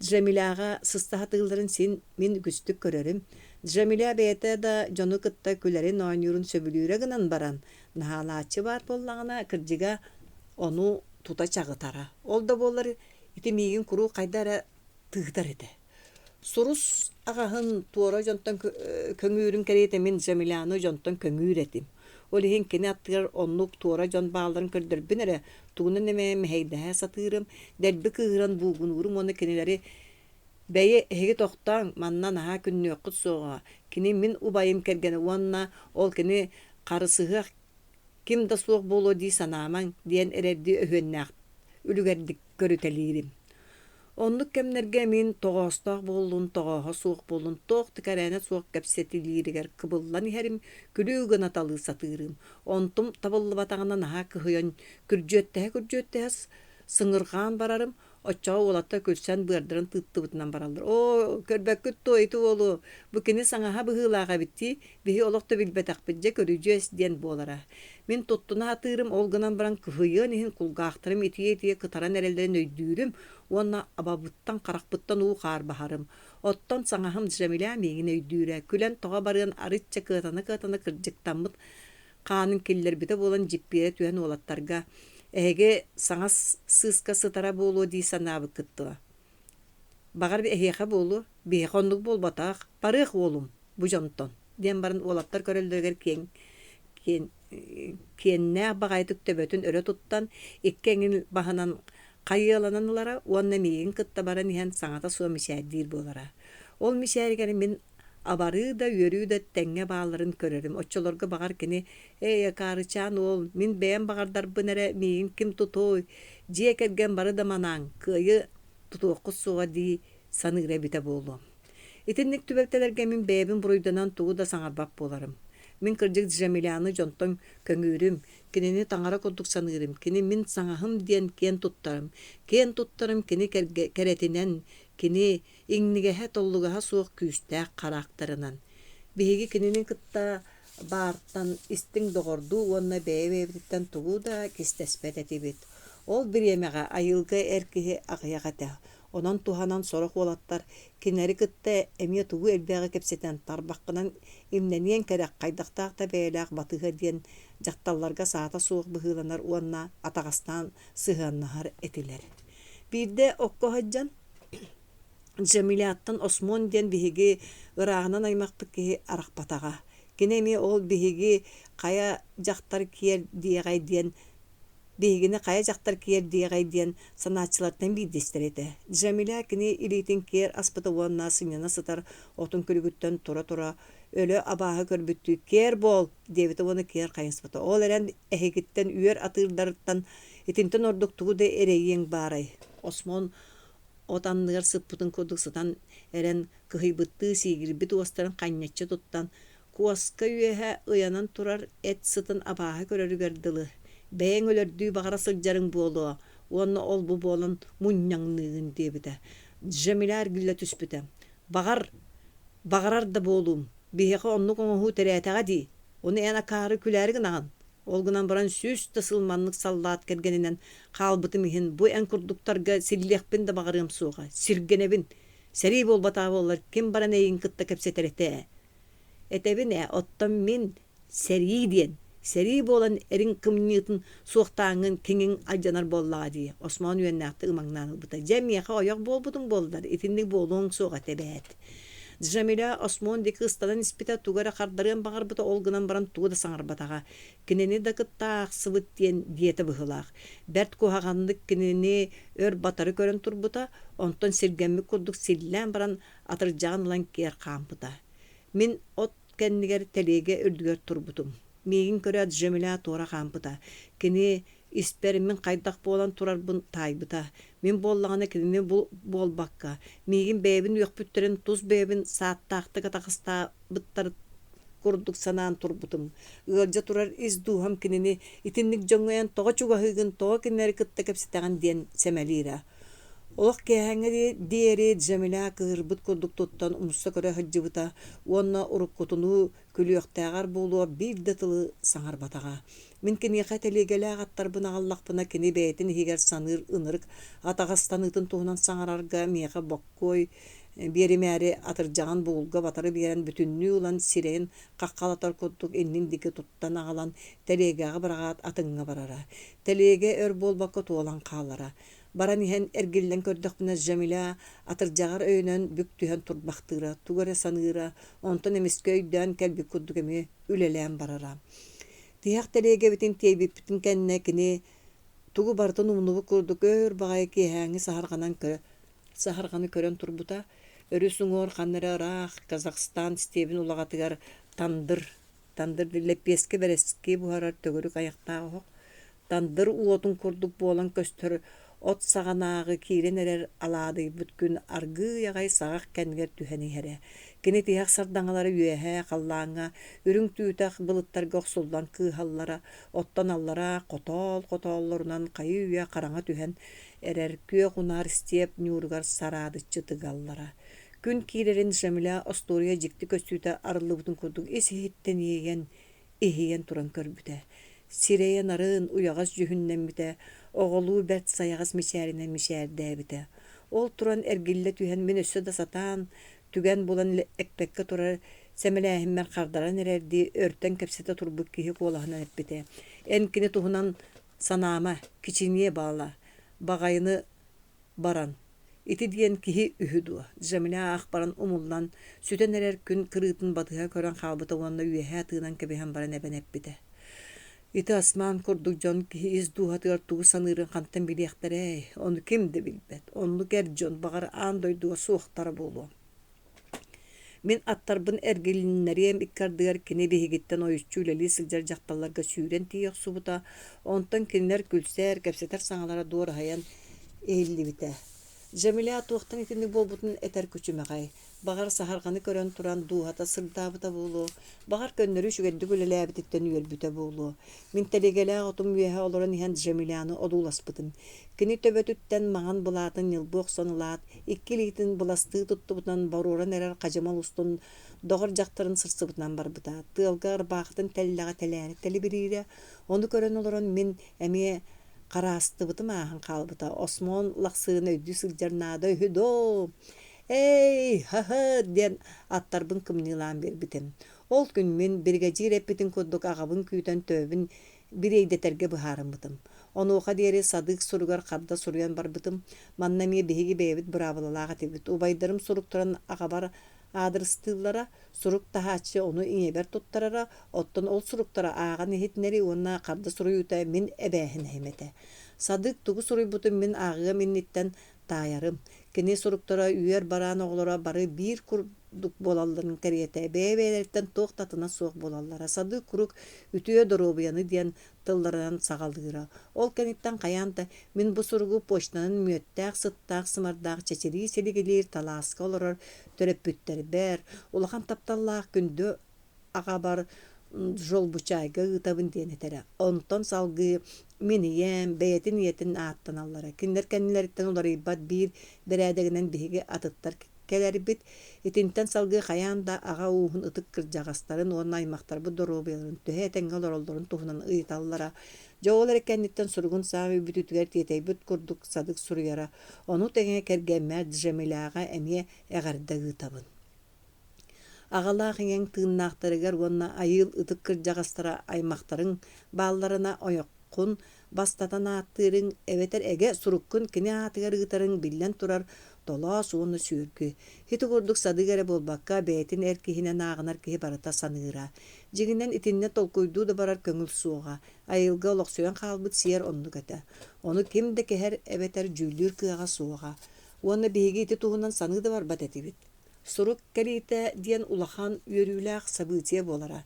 Speaker 1: Джамиляҕа сыста сатыылларын син мин үгүстүк көрөрүм. Джамиля бэйэтэ да дьону кытта күлэрин-оонньуурун сөбүлүүрэ гынан баран, наһаалааччы баар буоллаҕына, кырдьыга, ону тута чаҕытара. Ол да буоллар, ити миигин куруук хайда эрэ тыытар этэ. Сурус аҕаһын туора дьонтон көҥүүрүн кэриэтэ мин Джамиляны дьонтон көҥүүр этим. Ол иһин кини аттыгар оннук туора дьон баалларын көрдөрбүн эрэ, тугунан эмэ мэһэйдэһэ сатыырым, дэлби кыыһыран буугунуурум уонна кинилэри «Бэйи, эһиги тохтооҥ, манна наһаа күннүөххүт суоҕа, кини мин убайым кэргэнэ уонна ол кини харысыһыах ким да суох буолуо дии санаамаҥ» диэн эрэрдии өһүөннээх үлүгэрдик көрүтэлиирим. Оннук кэмнэргэ мин тоҕоостоох буоллун, тоҕооһо суох буоллун, туох да кэрээнэ суох кэпсэтилииригэр кыбыллан иһэрим, күлүү гына талыы сатыырым. Онтум табыллыбатаҕына наһаа кыһыйан күрдьүөттэһэ-күрдьүөттэһэ сыҥырҕаан барарым, оччоҕо уолаттар күлсэн быардарын тыыттыбытынан бараллар. Оо, көрбөккүт дуо ити уолу, бу кини саҥаһа быһыылаах эбит дии, биһи олох да билбэтэхпит, дьэ көрүдьүөс диэн буолара. Мин туттуна сатыырым, ол гынан баран кыһыйыан иһин кулгаахтарым итийэ-итийэ кытаран эрэллэрин өйдүүрүм уонна абабыттан, харахпыттан уу-хаар баһарым. Оттон саҥаһым Джамиля миигин өйдүүрэ, күлэн тоҕо барыан арычча кыатана-кыатана кырдьыктаммыт хаанын киллэрбитэ буолан дьиппиэрэ түһэн уолаттарга «Эһиги саҥа сыыска сытара буолуо дии санаабыккыт дуо? Баҕар эһиэхэ буолуо, биһиэхэ оннук буолбатах, барыах уолум бу дьонтон» диэн баран уолаттар көрөллөрүгэр киэҥ киэн киэннээх баҕайытык төбөтүн өрө туттан, икки эҥин баһынан хайыаланан ылара уонна миигин кытта баран иһэн саҥата суох мичээрдиир буолара. Ол мичээригэр мин абарыы да, үөрүү да тэҥҥэ баалларын көрөрүм. Оччолорго баҕар кини «Эй, акаарычаан уол, мин бэйэм баҕардарбын эрэ миигин ким тутуой, дьиэ кэргэн бары да манааҥ, кыайы тутуоххут суоҕа» дии саныыра эбитэ буолуо. Итинник түбэлтэлэргэ мин бэйэбин буруйданан тугу да саҥарбат буоларым. Мин кырдьык Джамиляны дьонтон көҥүүрүм, кинини таҥара курдук саныырым, кини мин саҥаһым диэн киэн туттарым. Киэн туттарым кини кэрэтинэн, кини иҥнигэһэ, толлугаһа суох күүстээх хараактарынан. Биһиги кинини кытта баартан истиҥ доҕордуу уонна бэйэ-бэйэбититтэн тугу да кистэспэт этибит. Ол бириэмэҕэ айылга эр киһи аҕыйах этэ. Онон туһанан сорох уолаттар кинилэри кытта эмиэ тугу элбэҕи кэпсэтэн, тарбаххынан имнэниэн кэрэх, хайдахтаах да бэйэлээх батыһа диэн дьахталларга саата суох быһыыланар уонна атаҕастаан сыһыаннаһар этилэр. Биирдэ окко сылдьан Джамиляттан Осмон диэн биһиги ырааҕынан аймахпыт киһи арахпатаҕа. Кини эмиэ ол биһиги хайа дьахтар киэр диэҕэй диэн биһигини хайа дьахтар киэр диэҕэй диэн санааччылартан биирдэстэрэ этэ. Джамиля кини илиитин киэр аспыта уонна сынньана сытар отун күлүгүттэн тура-тура өлө абааһы көрбүттүү «Киэр буол!» диэбитэ уонна киэр хайыспыта. Ол эрэн эһигиттэн үөр атыырдарыттан итинтэн ордук тугу да эрэйиэҥ баарай. Осмон от анныгар сыппытын курдук сытан эрэн кыһыйбыттыы сиигирбит уостарын ханньаччы туттан куоска үөһэ ыйанан турар эт сытын абааһы көрөрүгэр дылы бэйэҥ өлөрдүү баҕара сылдьарыҥ буолуо уонна ол-бу буолан мунньаҥныыгын диэбитэ. Джамиля эргиллэ түспүтэ. Баҕар, баҕарар да буолуум, биһиэхэ оннук оҥоһуу тэрээтэҕэ дии, ону эн акаары күлээри гынаҕын. Ол гынан баран 100 да сыл маннык саллаат кэргэнинэн хаалбытым иһин бу эн курдуктарга силлиэхпин да баҕарыам суоҕа. Сиргэнэбин. Сэрии буолбатаҕа буоллар ким баран эйигин кытта кэпсэтэр этэ ээ. Этэбин ээ, оттон мин Сэрии диэн, сэрии буолан эриҥ кымньыытын суохтааҥҥын киҥиҥ алдьанар буоллаҕа дии, Осмоон үөннээхтик ымаҥнаан ылбыта. Дьэ, миэхэ ойох буолбутуҥ буоллар, итинник буолуоҥ суох этэ эбээт. Джамиля Осмон диэки ыстанан испитэ, тугу эрэ хардарыан баҕарбыта, ол гынан баран тугу да саҥарбатаҕа. Кинини да кытта аахсыбыт диэн диэтэ быһыылаах. Бэрт куһаҕаннык кинини өр батары көрөн турбута, онтон сиргэммит курдук силлээн баран атырдьаҕын ылан киэр хаампыта. Мин от кэннигэр тэлиэгэ үрдүгэр турбутум. Миигин көрөөт Джамиля туора хаампыта. Кини испэр мин хайдах буолан турарбын таайбыта. Мин буоллаҕына кинини бу буолбакка, миигин бэйэбин үөхпүттэрин тус бэйэбин сааттаахтык атаҕастаабыттар курдук санаан турбутум. Ыалдьа турар ис дууһам кинини итинник дьоҥҥо эн тоҕо чугаһыыгын, тоҕо кинилэри кытта кэпсэтэҕин диэн сэмэлиирэ. Олох киэһээҥҥэ диэри Джамиля кыыһырбыт курдук туттан умса көрө сылдьыбыта уонна уруккутунуу күлүөхтээҕэр буолуо биир да тылы саҥарбатаҕа. Мин киниэхэ тэлиэгэлээх аттарбын аҕаллахпына кини бэйэтин иһигэр саныыр ынырык атаҕастаныытын туһунан саҥарарга миэхэ боккуой биэримээри атырдьаҕын бугулга батары биэрэн бүтүннүү ылан сирэйин хаххалатар курдук иннин диэки туттан аҕалан тэлиэгэҕэ быраҕаат атыҥҥа барара. Тэлиэгэ өр буолбакка туолан хаалара. Баран иһэн эргиллэн көрдөхпүнэ Джамиля атырдьаҕар өйөнөн бүк түһэн турбахтыыра, тугу эрэ саныыра, онтон эмискэ өйдөөн кэлбит курдук эмиэ үлэлээн барара. Тиһэх тэлиэгэбитин тиэйбиппитин кэннэ кини тугу барытын умнубут курдук өөр баҕайы киэһээҥҥи саһарҕанан көрө саһарҕаны көрөн турбута. Өрүс уҥуор ханна эрэ ыраах Казахстан стебин улаҕатыгар тандыр Тандыр лэппиэскэ бэрэски буһарар төгүрүк айахтаах оһох, тандыр уотун курдук буолан көстөр от саҕанааҕы киирэн эрэр алаадыйбыт күн аргыый аҕай саҕах кэннигэр түһэн иһэрэ. Кини тиһэх сардаҥалара үөһэ халлааҥҥа үрүҥ түүтэх былыттарга охсуллан кыыһаллара, оттон аллараа хотоол хотооллорунан хайыы-үйэ хараҥа түһэн эрэр күөх унаар степь ньууругар сараадыччы тыгаллара. Күн киирэрин Жамиля остуоруйа дьикти көстүүтэ арыллыбытын курдук ис-иһиттэн иэйэн, иһийэн туран көрбүтэ. Сирэйэ нарын, уйаҕас дьүһүннэммитэ, оҕолуу бэрт сайаҕас мичээринэн мичээрдээбитэ. Ол туран эргиллэ түһэн мин өссө да сатаан, түгэн булан эппэккэ турар сэмэлээһиммэр хардаран эрэрдии өртөн кэпсэтэ турбут киһи куолаһынан эппитэ: «Эн кини туһунан санаама, кичиниэ баала, баҕайыны баран, ити диэн киһи үһү дуо, Джамиля аах баран умуллан, сүтэн эрэр күн кырыытын батыһа көрөн хаалбыта уонна үөһээ тыынан кэбиһэн баран эбэн эппитэ: «Ити Осман курдук дьон киһи ис дууһатыгар тугу саныырын хантан билиэхтэрэй, ону ким да билбэт, оннук эр дьон, баҕар, аан дойдуга суохтара буолуо» Мин аттарбын эргилиннэриэм икки ардыгар кини биһигиттэн ойуччу үлэлии сылдьар дьахталларга сүүрэн тиийэ охсубута, онтон кинилэр күлсэр, кэпсэтэр саҥалара дуораһыйан иһиллибитэ. Джамиля туохтан итинник буолбутун этэр күчүмэҕэй. Баҕар, саһарҕаны көрөн туран дууһата сырдаабыта буолуо, баҕар, көннөрү үчүгэйдик үлэлээбититтэн үөрбүтэ буолуо. Мин тэлигэлээх отум үөһэ олорон иһэн Джамиляны одууласпытым. Кини төбөтүттэн маҥан былаатын ньылбы охсон ылаат, икки илиитин быластыы туттубутунан боруоран эрэр хадьымал устун доҕор дьахтарын сырсыбытынан барбыта. Тыалга ырбаахытын тэллэҕэ тэлээрэ тэлибириирэ. Ону көрөн олорон мин эмиэ хараастыбытым ааһан хаалбыта. Осмон лахсыын өйдүү сылдьар наада үһү доо! Эй, һа-һа! диэн аттарбын кымньыылаан биэрбитим. Ол күн мин биригэдьиир эппитин курдук аҕабын күүтэн төбөбүн бириэйдэтэргэ быһаарыммытым. Онуоха диэри Садык суругар харда суруйан барбытым. Манна эмиэ биһиги бэйэбит быраабылалаах этибит. Убайдарым суруктарын аҕабар аадырыстыыллара, сурук таһааччы ону ийэбэр туттарара, оттон ол суруктары ааҕан иһитинэри уонна харда суруйуута мин эбээһинэһим этэ. Садык тугу суруйбутун мин ааҕыам инниттэн таайарым. Кини суруктара үөр бараан оҕолоро бары биир курдук буолалларын кэриэтэ, бэйэ-бэйэлэриттэн туох да атына суох буолаллара. Садык куруук үтүө доруобуйаны диэн тылларынан саҕалыыра. Ол кэнниттэн хайаан да мин бу суругу почтанан мүөттээх, сыттаах, сымардаах чэчирии силигилиир талааска олорор төрөппүттэрбэр, улахан тапталлаах күндү аҕабар Жолбучайга ыытабын диэн этэрэ. Онтон салгыы мин ийэм, бэйэтин ийэтин ааттаналлара. Кинилэр кэннилэриттэн уларыйбат биир бэрээдэгинэн биһиги атыттар кэлэрбит. Итинтэн салгыы хайаан да аҕа ууһун ытык кырдьаҕастарын уонна аймахтарбыт доруобуйаларын төһө этэҥҥэ олороллорун туһунан ыйыталлара. Дьэ ол эрэ кэнниттэн суругун саамай бүтүүтүгэр тиэтэйбит курдук садык суруйара. Ону тэҥэ кэргэммэр Джамиляҕа эмиэ эҕэрдэ ыытабын. Аҕалаах ийэҥ тыыннаахтарыгар уонна айыыл ытык кырдьаҕастара аймахтарыҥ баалларына ойоххун бастатан ааттыырыҥ эбэтэр эгэ суруккун кини аатыгар ыытарыҥ биллэн турар толоос уонна сүөргү. Ити курдук садык эрэ буолбакка, бэйэтин эр киһинэн ааҕынар киһи барыта саныыра. Дьиҥинэн итиннэ толкуйдуу да барар көҥүл суоҕа, айылга олохсуйан хаалбыт сиэр оннук этэ. Ону ким да кэһэр эбэтэр дьүүллүүр кыаҕа суоҕа. Уонна биһиги ити туһунан саныы да барбат этибит. Сурук кэлиитэ диэн улахан үөрүүлээх событие буолара.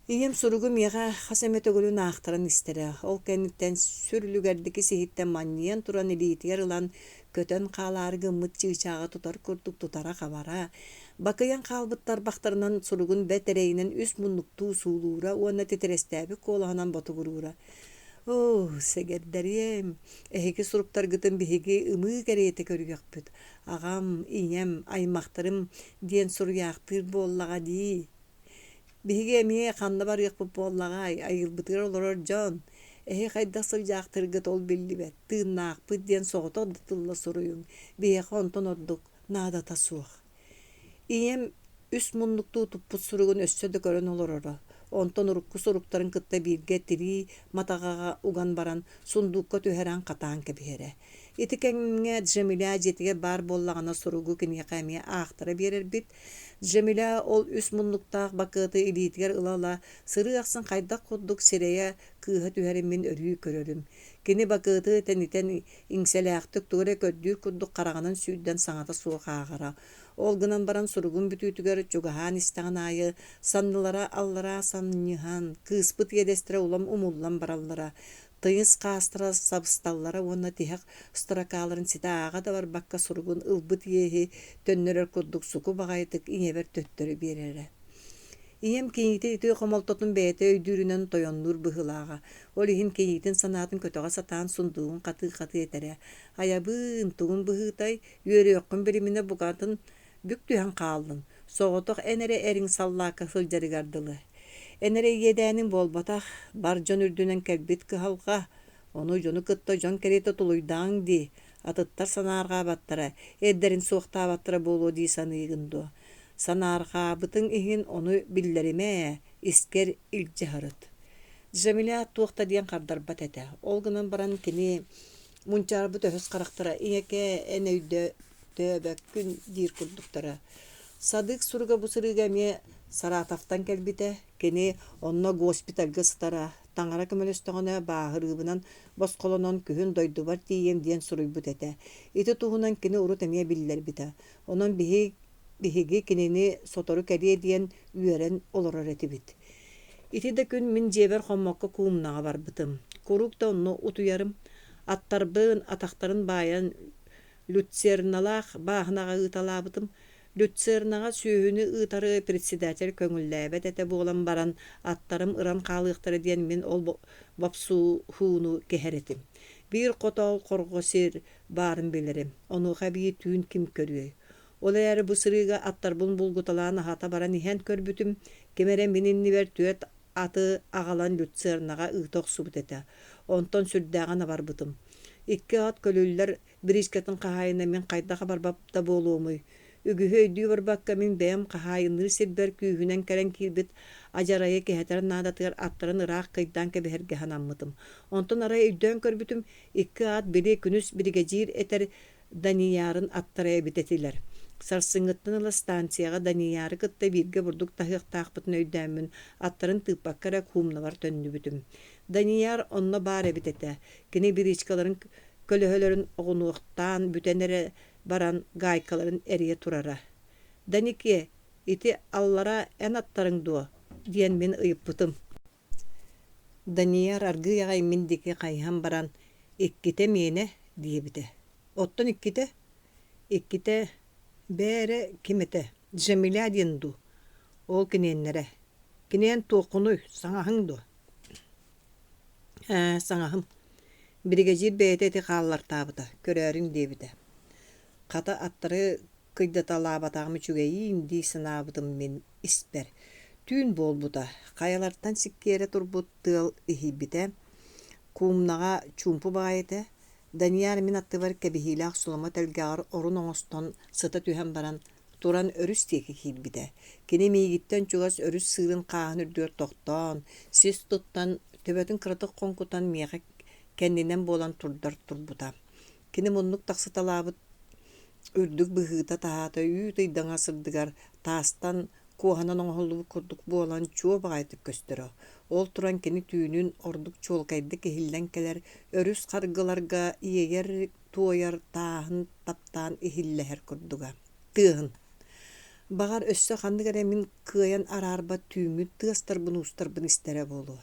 Speaker 1: Ийэм суругу миэхэ хас эмэ төгүлүн аахтаран истэрэ. Ол кэнниттэн сүр үлүгэрдик ис-иһиттэн манньыйан туран илиитигэр ылан, көтөн хаалаары гыммыт чыычааҕы тутар курдук тутара-хабара, бакыйан хаалбыт тарбахтарынан суругун бэрт эрэйинэн үс муннуктуу суулуура уонна титирэстээбит куолаһынан ботугуруура. «Оо, сэгэрдэриэм, эһиги суруктаргытын биһиги ымыы кэриэтэ көрүөхпүт. Аҕам, ийэм, аймахтарым диэн суруйаахтыыр буоллаҕа дии. Биһиги эмиэ ханна барыахпыт буоллаҕай, айыылбытыгар олорор дьон. Эһи хайдах сылдьаахтыыргыт ол биллибэт, тыыннаахпыт диэн соҕотох да тылла суруйуҥ, биһиэхэ онтон ордук наадата суох. Ийэм үс муннуктуу туппут суругун өссө да көрөн олороро. Онтон урукку суруктарын кытта бииргэ тирии матаҕаҕа уган баран, сундуукка түһэрэн хатаан кэбиһэрэ. Ити кэмҥэ Джамиля дьиэтигэр баар буоллаҕына суругу киниэхэ эмиэ аахтара биэрэрбит. Джамиля ол үс муннуктаах бакыаты илиитигэр ыла-ыла сырыы ахсын хайдах курдук сирэйэ кыыһа түһэрин мин өрүү көрөрүм. Кини бакыаты тэнитэн иҥсэлээхтик тугу эрэ көрдүүр курдук хараҕынан сүүрдэн саҥата суох ааҕара. Ол гынан баран суругун бүтүүтүгэр чугаһаан истэҕин аайы саннылара аллараа санньыһан, кыыспыт иэдэстэрэ улам умуллан бараллара. Тыйыс хаастара сабысталлара уонна тиһэх строкаларын ситэ ааҕа да барбакка суругун ылбыт иэһи төннөрөр курдук суку баҕайытык ийэбэр төттөрү биэрэрэ. Ийэм кийиитин ити хомолтотун бэйэтэ өйдүүрүнэн тойоннуур быһыылааҕа. Ол иһин кийиитин санаатын көтөҕө сатаан сундуугун хатыы-хатыы этэрэ: «Айабыын, тугун быһыытай, үөрүөххүн билиминэ букатын бүк түһэн хааллыҥ, соҕотох эн эрэ эриҥ саллаакка сылдьарыгар дылы. Эн эрэ иэдээниҥ буолбатах, бар дьон үрдүнэн кэлбит кыһалҕа, ону дьону кытта дьон кэриэтэ тулуйдаҕыҥ дии, атыттар санаарҕаабаттара, эрдэрин суохтаабаттара буолуо дии саныыгын дуо? Санаарҕаабытыҥ иһин ону биллэримэ ээ, искэр илдьэ сырыт. Джамиля туох да диэн хардарбат этэ. Ол гынан баран кини мунчаарбыт өһөс харахтара «Ийэкээ, эн өйдөөбөккүн» диир курдуктара. Садык суруга бу сырыыга эмиэ Саратовтан кэлбитэ. Кини онно госпитальга сытара. Таҥара көмөлөстөҕүнэ бааһырыыбынан босхолонон күһүн дойдубар тиийиэм диэн суруйбут этэ. Ити туһунан кини урут эмиэ биллэрбитэ. Онон биһиги кинини сотору кэлиэ диэн үөрэн олорор этибит. Ити да күн мин дьиэбэр хоммокко куумнаҕа барбытым. Куруук да онно утуйарым. Аттарбын, атахтарын баайан Люцерналаах бааһынаҕа ыыталаабытым. Люцернаҕа сүөһүнү ыытары председатель көҥүллээбэт этэ буолан баран, аттарым ыран хаалыахтара диэн мин ол бопсуһууну кэһэр этим. Биир хотоол хорҕо сир баарын билэрим, онуоха эбии түүн ким көрүөй? Ол эрээри бу сырыыга аттарбын булгуталаан аһата баран иһэн көрбүтүм, ким эрэ мин иннибэр түөрт аты аҕалан люцернаҕа ыыта охсубут этэ. Онтон сүрдээҕин абарбытым. Икки ат көлүллэр бириискэтин хаһаайына мин хайдах абарбат да буолуомуй? Үгүһү өйдүү барбакка мин бэйэм хаһаайынныыр сирбэр күүһүнэн кэлэн киирбит адьарайы кэһэтэр наадатыгар аттарын ыраах кыйдаан кэбиһэргэ санаммытым. Онтон арай өйдөөн көрбүтүм, икки ат били күнүс биригэдьиир этэр Даниярын аттара эбит этилэр. Сарсыҥҥыттан ыла станцияҕа Данияры кытта бииргэ бурдук таһыахтаахпытын өйдөөммүн, аттарын тыыппакка эрэ куумнабар төннүбүтүм. Данияр онно баар эбит этэ. Кини бричкаларын көлөһөлөрүн оҕунуохтаан бүтэн эрэ баран гаайкаларын эрийэ турара. «Даникиэ, ити аллара эн аттарыҥ дуо?» диэн мин ыйыппытым. Данияр аргыый аҕай мин диэки хайыһан баран «Иккитэ миэнэ» диэбитэ. «Оттон иккитэ?» «Иккитэ бээ эрэ ким этэ, Джамиля диэн дуу? Ол киниэннэрэ. Киниэн туоххунуй, саҥаһыҥ дуо?» «Ээ, саҥаһым. Биригэдьиир бэйэтэ ити хааллартаабыта, көрөөрүҥ» диэбитэ. Хата аттары кыйдаталаабатаҕым үчүгэйиин дии санаабытым мин испэр. Түүн буолбута, хайалартан сиккиэрэ турбут тыал иһийбитэ, куумнаҕа чуумпу баҕайы этэ. Данияр мин аттыбар кэбиһиилээх соломо тэлгэҕэр орун оҥостон сыта түһэн баран, туран өрүс диэки киирбитэ. Кини миигиттэн чугас өрүс сыырын хааһын үрдүгэр тохтоон, сис туттан, төбөтүн кыратык хоҥкутан миэхэ кэннинэн буолан турдар турбута. Кини муннук тахсыталаабыт үрдүк быһыыта-таһаата үүт ыйдаҥа сырдыгар таастан куоһанан оҥоһуллубут курдук буолан чуо баҕайытык көстөрө. Ол туран кини түүнүн ордук чуолкайдык иһиллэн кэлэр өрүс харгыларга иэйэр-туойар тааһын таптаан иһиллэһэр курдуга. Тыаһын. Баҕар, өссө ханнык эрэ мин кыайан араарбат түүҥҥү тыастарбын-уустарбын истэрэ буолуо.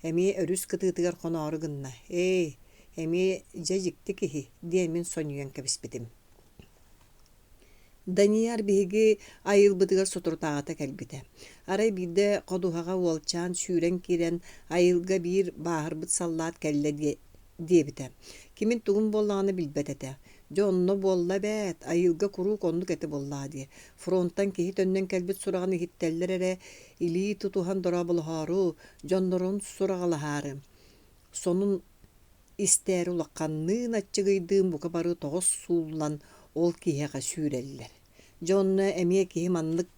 Speaker 1: Эмиэ өрүс кытыытыгар хоноору гынна. Ээй, эмиэ дьэ дьикти киһи, диэн мин сонньуйан кэбиспитим. Данияр биһиги айылбытыгар соторутааҕыта кэлбитэ. Арай биирдэ ходуһаҕа уолчаан сүүрэн киирэн айылга биир бааһырбыт саллаат кэллэ диэбитэ. Кимин-тугун буоллаҕына билбэт этэ. Дьэ онно буолла эбээт, айылга куруук оннук этэ буоллаҕа дии. Фронтан киһи төннөн кэлбит сураҕын иһиттэллэр эрэ, илии тутуһан дорооболоһоору, дьоннорун сураҕалаһаары. Сонун истээри улаханныын аччыгыйдыын бука бары тоҕо сууллан ол киһиэхэ сүүрэллэр. Дьэ онно эмиэ киһи маннык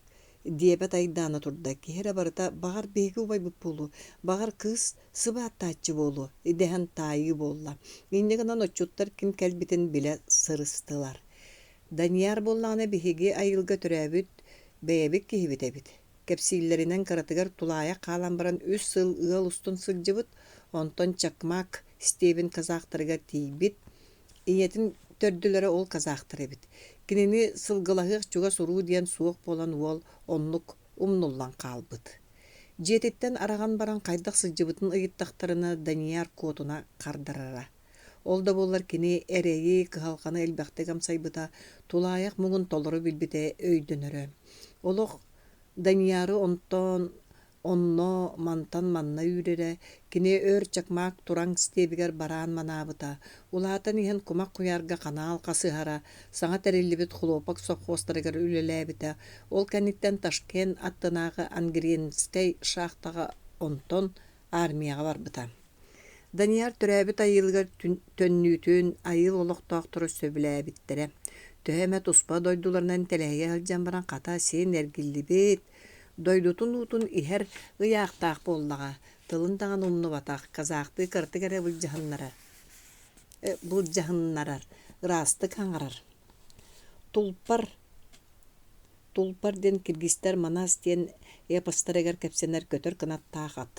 Speaker 1: диэбэт айдаана турда, киһи эрэ барыта баҕар биһиги убайбыт буолуо, баҕар кыыс сыбааттааччы буолуо дэһэн таайыы буолла. Инньэ гынан отчуттар ким кэлбитин билэ сырыстылар. Данияр буоллаҕына биһиги айылга төрөөбүт бэйэбит киһибит эбит. Кэпсииллэринэн кыратыгар тулаайах хаалан баран үс сыл ыал устун сылдьыбыт, онтон Чакмак Степин казахтарыгар тиийбит, Ийэтин төрдүлэрэ ол казахтар эбит. Кинини сылгылаһыах чугас уруу диэн суох буолан уол оннук умнуллан хаалбыт. Дьиэтиттэн араҕан баран хайдах сылдьыбытын ыйыттахтарына Данияр куотуна хардарара. Ол да буоллар кини эрэйи, кыһалҕаны элбэхтик амсайбыта, тулаайах муҥун толору билбитэ өйдөнөрө. Олох Данияры онтон Онно мантан манна үүрэрэ, кини өр Чакмаак тураҥ стебигэр бараан манаабыта, улаатан иһэн кумах куйаарга ханаал хасыһара, саҥа тэриллибит хлопок совхозтарыгар үлэлээбитэ, ол кэнниттэн Ташкент аттынааҕы Ангренскэй шахтаҕа онтон армияҕа барбыта. Данияр төрөөбүт айыылыгар төннүүтүн айыыл олохтоохторо сөбүлээбиттэрэ. Төһө эмэ туспа дойдуларынан тэлэһийэ сылдьан баран хата син эргиллибит, Дойдутун уутун иһэр ыйаахтаах буоллаҕа, тылын даҕаны умнубатах, казахтыы кыратык эрэ былдьаһыннарар, ыраастык аҥарар. Тулпар Тулпар диэн киргизтэр Манас диэн эпостарыгар кэпсэнэр көтөр кынаттаах ат.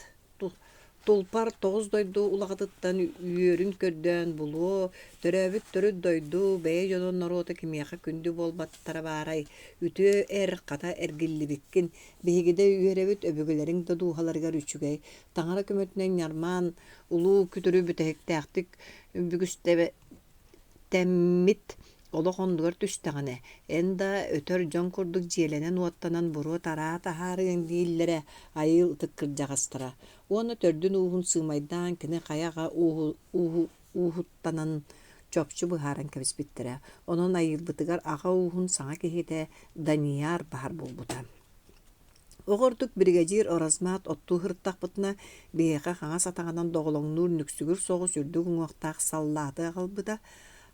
Speaker 1: Тулпар тоҕус дойду улаҕатыттан үөрүн көрдөөн булуо, төрөөбүт төрүт дойду, бэйэ дьонун норуота кимиэхэ күндү буолбаттара баарай, үтүө эр, хата эргиллибиккин, биһиги да үөрэбит өбүгэлэриҥ да дууһаларыгар үчүгэй, таҥара көмөтүнэн ньармаан улуу күтүрү бүтэһиктээхтик бүгүстэммит Олох оннугар түстэҕинэ, эн да өтөр дьон курдук дьиэлэнэн-уоттанан буруо-тараа таһаарыаҥ дииллэрэ айыл ытык кырдьаҕастара. Уонна төрдүн-ууһун сыымайдаан кини хайа аҕа ууһуттанан чопчу быһааран кэбиспиттэрэ. Онон айыырбытыгар аҕа ууһун саҥа киһитэ Данияр баһар буолбута. Оҕо ордук биригэдьиир Оразмат оттуу сырыттахпытына, биһиэхэ хаҥас атаҕынан доҕолоҥнуур нүксүгүр соҕус үрдүк уҥуохтаах саллааты аҕалбыта.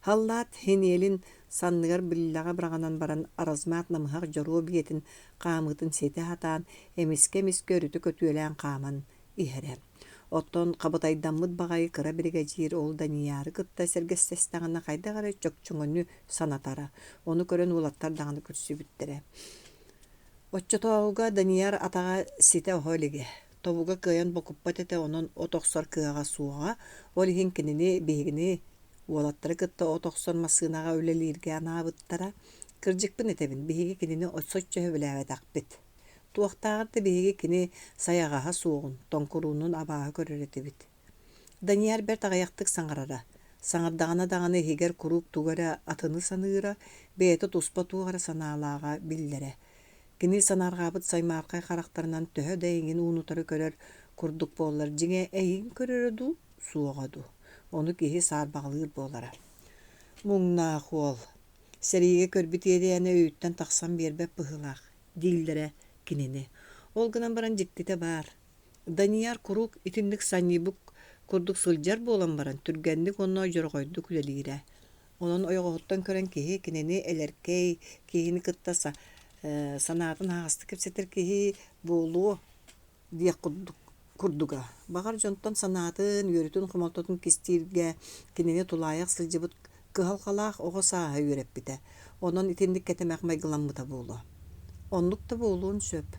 Speaker 1: Халлаат хиниэлин санныгар биллэҕэ быраҕынан баран Оразмат намыһах дьоруо биэтин хаамыытын ситэ сатаан, эмискэ-эмискэ өрүтэ көтүөлээн хааман иһэрэ. Оттон хабытайдаммыт баҕайы кыра биригэдьиир ол Данияры кытта сэргэстэстэҕинэ хайдах эрэ чөкчөҥөнү санатара. Ону көрөн уолаттар даҕаны көрсүбүттэрэ. Оччотооҕуга Данияр атаҕа ситэ оһо илигэ, тобуга кыайан бокуппат этэ, онон от охсор кыаҕа суоҕа, ол иһин кинини биһигини уолаттары кытта от охсор массыынаҕа үлэлииргэ анаабыттара. Кырдьыкпын этэбин, биһиги кинини соччо сөбүлээбэтэхпит. Туохтааҕар да биһиги кини сайаҕаһа суоҕун, тоҥкуруунун абааһы көрөр этибит. Данияр бэрт аҕыйахтык саҥарара, саҥардаҕына даҕаны иһигэр куруук тугу эрэ атыны саныыра, бэйэтэ туспа туох эрэ санаалааҕа биллэрэ. Кини санаарҕаабыт саймаархай харахтарынан төһө да эйигин уун-утары көрөр курдук буоллар, дьиҥэ эйигин көрөрө дуу, суоҕа дуу, ону киһи саарбаҕалыыр буолара. Муҥнаах уол. Сэриигэ көрбүт иэдээнэ өйүттэн тахсан биэрбэт быһыылаах дииллэрэ кинини. Ол гынан баран дьиктитэ баар. Данияр куруук итинник санньыйбыт курдук сылдьар буолан баран, түргэнник уонна дьороҕойдук үлэлиирэ. Онон ойоҕоһуттан көрөн киһи кинини элэркэй, киһини кытта санаатын аһаҕастык кэпсэтэр киһи буолуо диэх курдук курдуга. Баҕар дьонтон санаатын, үөрүүтүн-хомолтотун кистииргэ кинини тулаайах сылдьыбыт кыһалҕалаах оҕо сааһа үөрэппитэ. Онон итинник кэтэмэх майгыламмыта буолуо. Оннук да буолуон сөп.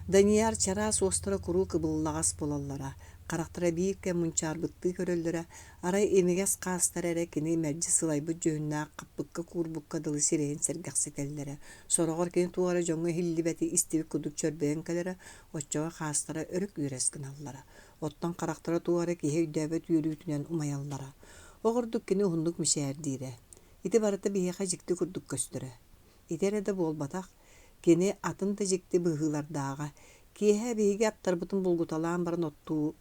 Speaker 1: Данияр чараас уостара куруук ыбыллаҕас буолаллара, харахтара биир кэм мунчаарбыттыы көрөллөрө, арай имигэс хаастара эрэ кини мэлдьи сылайбыт дьүһүннээх хаппыкка-куурбукка дылы сирэйин сэргэхситэллэрэ. Сороҕор кини туох эрэ дьоҥҥо иһиллибэти истибит курдук чөрбөйөн кэлэрэ, оччоҕо хаастара өрө күүрэс гыналлара. Оттон харахтара туох эрэ киһи өйдөөбөт үөрүүтүнэн умайаллара. Ол курдук кини уһуннук мичээрдиирэ. Ити барыта биһиэхэ дьикти курдук көстөрө. Ити эрэ да буолбатах, кини атын да дьикти быһыылардааҕа. Киэһэ биһиги аттарбытын булгуталаан баран оттуу,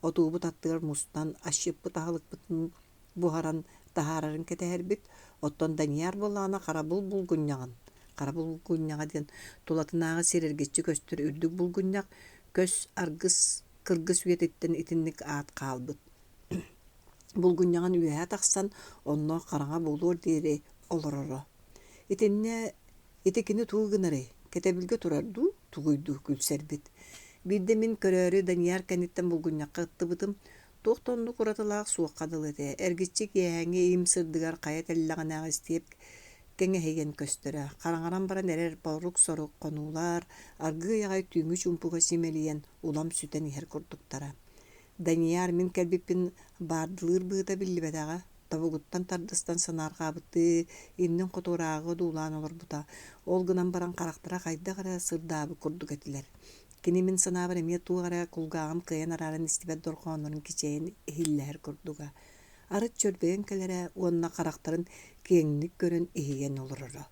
Speaker 1: отуубут аттыгар мустан, асчыппыт аһылыкпытын буһаран таһаарарын кэтэһэрбит. Оттон Данияр буоллаҕына харабыл булгунньаҕын, хара булгунньаҕа диэн тулатынааҕы сир эргиччи көстөр үрдүк булгунньах, көс аргыс кыргыс үйэтиттэн итинник аат хаалбыт. Булгунньаҕын үөһэ тахсан, онно хараҥа буолуор диэри олороро. Итиннэ ити кини тугу гынарый, кэтэбилгэ турар дуу, тугуй дуу күлсэрбит. Биирдэ мин көрөөрү Данияр кэнниттэн булгунньахха ыттыбытым, туох да оннук уратылаах суохха дылы этэ. Эргиччи киэһээҥҥи им сырдыгар хайа тэллэҕинээҕи истиэп кэҥэһийэн көстөрө. Хараҥаран баран эрэр борук-сорук хонуулар аргыый аҕай түүҥҥү чуумпуга симэлийэн улам сүтэн иһэр курдуктара. Данияр мин кэлбиппин баардылыыр быһыыта биллибэтэҕэ, тобугуттан тардыстан санаарҕаабыттыы иннин хоту ырааҕы одуулаан олорбута, ол гынан баран харахтара хайдах эрэ сырдаабыт курдук этилэр. Кини мин санаабар эмиэ туох эрэ кулгааҕым кыайан арааран истибэт дорҕооннорун кичэйэн иһиллэһэр курдуга. Арыт чөрбөйөн кэлэрэ уонна харахтарын киэҥник көрөн иһийэн олороро.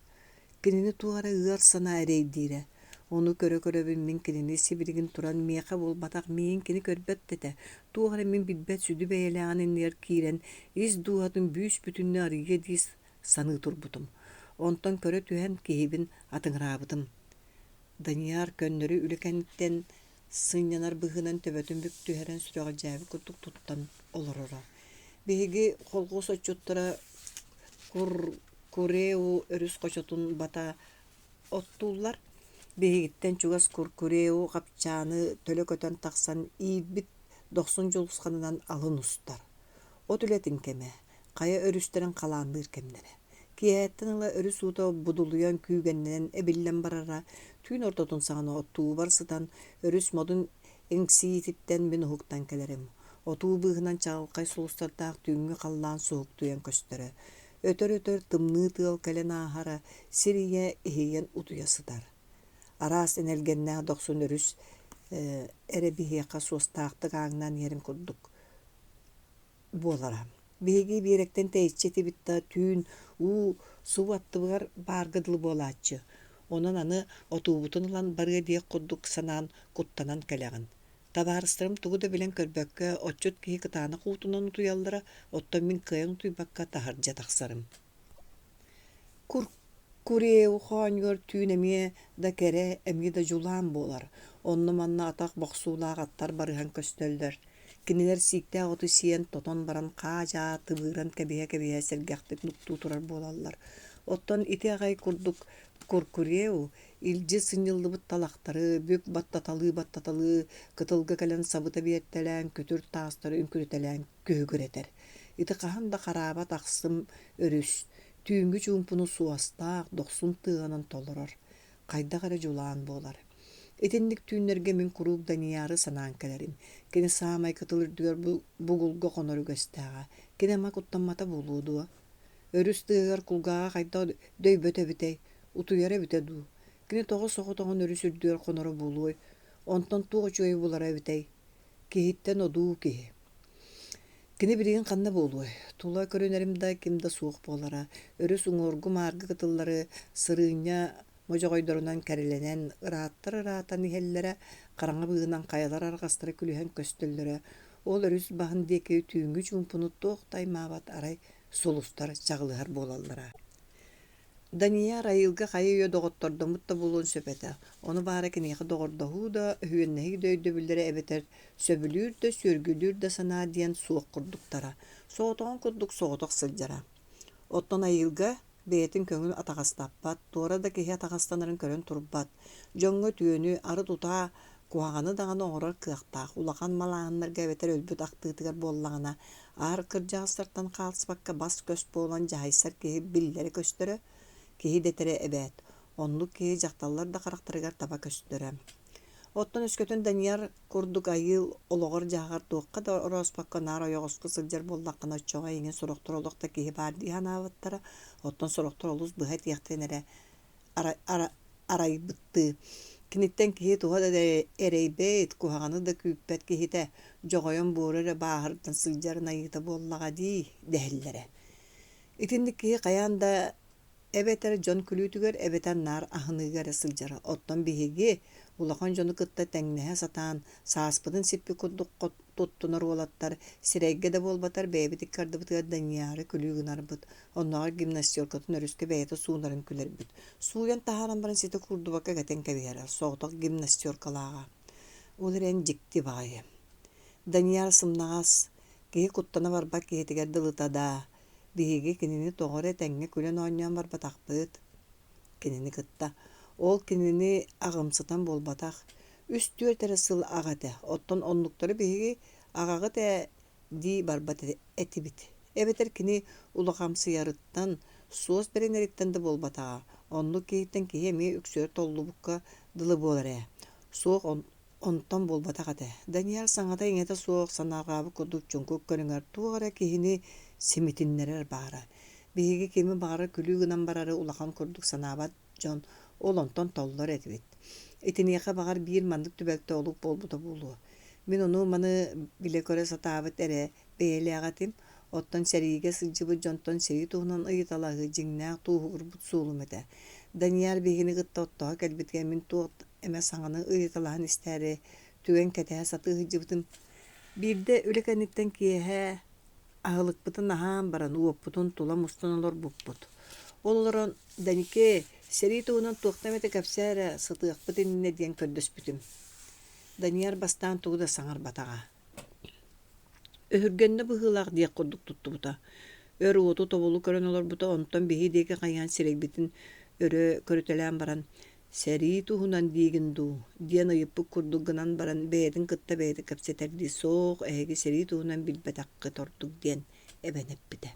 Speaker 1: Кинини туох эрэ ыар санаа эрэйдиирэ. Ону көрө-көрөбүн мин кинини сибилигин туран миэхэ буолбатах миигин кини көрбөт да этэ, туох эрэ мин билбэт сүдү бэйэлээҕин иннигэр киирэн ис дууһатын бүүс-бүтүннүү арыйыа дии саныы турбутум. Онтон көрө түһэн киһибин атыҥыраабытым. Данияр көннөрү үлэ кэнниттэн сынньанар быһыынан төбөтүн бүк түһэрэн сүрэҕэлдьээбит курдук туттан олороро. Биһиги холхуос отчуттара Куркуреу өрүс хочотун бата оттууллар. Биһигиттэн чугас Куркуреу хапчааны төлө көтөн тахсан иирбит дохсун дьулусханынан алын устар. От үлэтин кэмэ, хайа өрүстэрин халаанныыр кэмнэрэ. Киэһэттэн ыла өрүс уута будулуйан күүгэннэнэн эбиллэн барара, түүн ортотун саҕана оттуубар сытан, өрүс модун иҥсиититтэн мин уһуктан кэлэрим. Отуу быыһынан чаҕылхай сулустардаах түүҥҥү халлаан суһуктуйан көстөрө. Өтөр-өтөр тымныы тыал кэлэн ааһара, сир ийэ иһийэн утуйа сытар. Араас энэлгэннээх дохсун өрүс эрэ биһиэхэ суостаахтык ааҥнаан иһэрин курдук буолара. Биһиги биэрэктэн тэйиччи этибит да, түүн уу субу аттыбыгар баарга дылы буолааччы. Онон аны отуубутун ылан барыа диэх курдук санаан куттанан кэлэҕин. Табаарыстарым тугу да билэн көрбөккө, отчут киһи кытаанах уутунан утуйаллара, оттон мин кыайан утуйбакка таһырдьа тахсарым. Куркуреу хоонньугар түүн эмиэ да кэрэ, эмиэ да дьулаан буолар. Онно-манна атах бохсуулаах аттар барыһан көстөллөр. Кинилэр сииктээх оту сиэн, тотон баран хаа-дьаа тыбыыран кэбиһэ-кэбиһэ сэргэхтик нуктуу турар буолаллар. Оттон ити аҕай курдук Куркуреу илдьи сынньыллыбыт талахтары бүк баттаталыы-баттаталыы кытылга кэлэн сабыта биэртэлээн күтүр таастары үҥкүрүтэлээн күһүгүрэтэр. Ити хаһан да хараабат ахсым өрүс, түүҥҥү чуумпуну суостаах, дохсун тыаҕынан толорор, хайдах эрэ дьулаан буолар. Итинник түүннэргэ мин куруук Данияры санаан кэлэрим. Кини саамай кытыл үрдүгэр бугулга хонор үгэстээҕэ. Кини ама куттаммата буолуо дуо? Өрүс тыаһыгар кулгааҕа хайдах дөйбөтө эбитэй, утуйара эбитэ дуу? Кини тоҕо соҕотоҕун өрүс үрдүгэр хоноро буолуой? Онтон туох үчүгэйи булара эбитэй? Киһиттэн одуу киһи. Кини билигин ханна буолуой? Тула көрүнэрим да, ким да суох буолара. Өрүс уҥуоргу-мааргы кытыллары сырыынньа модьоҕойдорунан кэрэлэнэн, ырааттар ыраатан иһэллэрэ, хараҥа быыһынан хайалар арҕастара күлүһэн көстөллөрө. Ол өрүс баһын диэки түүҥҥү чуумпуну туох да аймаабат арай сулустар чаҕылыһар буолаллара. Данияр айылга хайа-үйэ доҕоттордоммут да буолуон сөп этэ, ону баара киниэхэ доҕордоһуу да, өһүөннэһии да өйдөбүллэрэ эбэтэр сөбүлүүр да, сүөргүлүүр да санаа диэн суох курдуктара, соҕотоҕун курдук соҕотох сылдьара. Оттон айылга бэйэтин көҥүл атаҕастаппат, туора да киһи атаҕастанарын көрөн турбат, дьоҥҥо үтүөнү, арыт утаа куһаҕаны даҕаны оҥорор кыахтаах, улахан малааһыннарга эбэтэр өлбүт ахтыытыгар буоллаҕына, аар кырдьаҕастартан хаалсыбакка бас-көс буолан дьаһайсар киһи биллэрэ-көстөрө, киһи дэтэрэ эбээт, оннук киһи дьахталлар да харахтарыгар таба көстөрө. Оттон өскөтүн Данияр курдук айыы олоҕор-дьаһаҕар туохха да орооспокко наар ойоҕоско сылдьар буоллаххына, оччоҕо эйигин сорохтор олох да киһи баар дии санаабыттара, оттон сорохтор олус быһа этиэхтэрин эрэ арайбыттыы. Киниттэн киһи туһа да эрэйбэт, куһаҕаны да күүппэт киһитэ, дьоҕойон буору эрэ бааһырдан сылдьарын айыыта буоллаҕа дии дэһэллэрэ. Итинник киһи хайаан да эбэтэр дьон күлүүтүгэр, эбэтэр наар аһыныыга эрэ сылдьара. Оттон биһиги, улахан дьону кытта тэҥнэһэ сатаан, сааспытын сиппит курдук туттунар уолаттар, сирэйгэ да буолбатар бэйэбит икки ардыбытыгар Данияры күлүү гынарбыт, Оннооҕор гимнастеркатын өрүскэ бэйэтэ суунарын күлэрбит. Сууйан таһааран баран ситэ куурдубакка кэтэн кэбиһэрэ, соҕотох гимнастеркалааҕа. Ол эрэн дьикти баҕайы. Данияр сымнаҕас, киһи куттана барбат киһитигэр дылыта даа, биһиги кинини тоҕо эрэ тэҥҥэ күлэн оонньоон барбатахпыт. Кинини кытта. Ол кинини аҕымсытан буолбатах. Үс-түөрт эрэ сыл аҕа этэ, оттон оннуктары биһиги аҕаҕыт ээ дии барбат этибит. Эбэтэр кини улахамсыйарыттан, суос бэринэриттэн да буолбатаҕа, оннук киһиттэн киһи эмиэ үксүгэр толлубукка дылы буолар ээ. Суох онтон буолбатах этэ. Данияр саҥата-иҥэтэ суох, санаарҕаабыт курдук чуҥкук көрүҥэр туох эрэ киһини симитиннэрэр баара. Биһиги кими баҕарар күлүү гынан барары улахан курдук санаабат дьон ол онтон толлор этибит. Итиниэхэ баҕар биир маннык түбэлтэ олук буолбута буолуо. Мин ону-маны билэ-көрө сатаабыт эрэ бэйэлээх этим, оттон сэриигэ сылдьыбыт дьонтон сэрии туһунан ыйыталаһыы дьиҥнээх тууһугурбут суолум этэ. Данияр биһигини кытта оттоһо кэлбитигэр мин туох эмэ саҥаны ыйыталаһан истээри түгэн кэтэһэ сатыы сылдьыбытым. Биирдэ үлэ кэнниттэн киэһэ Аһылыкпытын аһаан баран уоппутун тула мустан олорбуппут. Ол олорон «Данике, сэрии туһунан туохта эмэтэ кэпсээ эрэ, сытыахпыт иннинэ» диэн көрдөспүтүм. Данияр бастаан тугу да саҥарбатаҕа. Өһүргэннэ быһыылаах диэх курдук туттубута. Өр уоту тобулу көрөн олорбута, онтон биһи диэки хайыһан сирэйбитин өрө көрүтэлээн баран «Сэрии туһунан диигин дуу?» диэн ыйыппыт курдук гынан баран бэйэтин кытта бэйэтэ кэпсэтэрдии «Суох, эһиги сэрии туһунан билбэтэххит ордук» диэн эбэн эппитэ.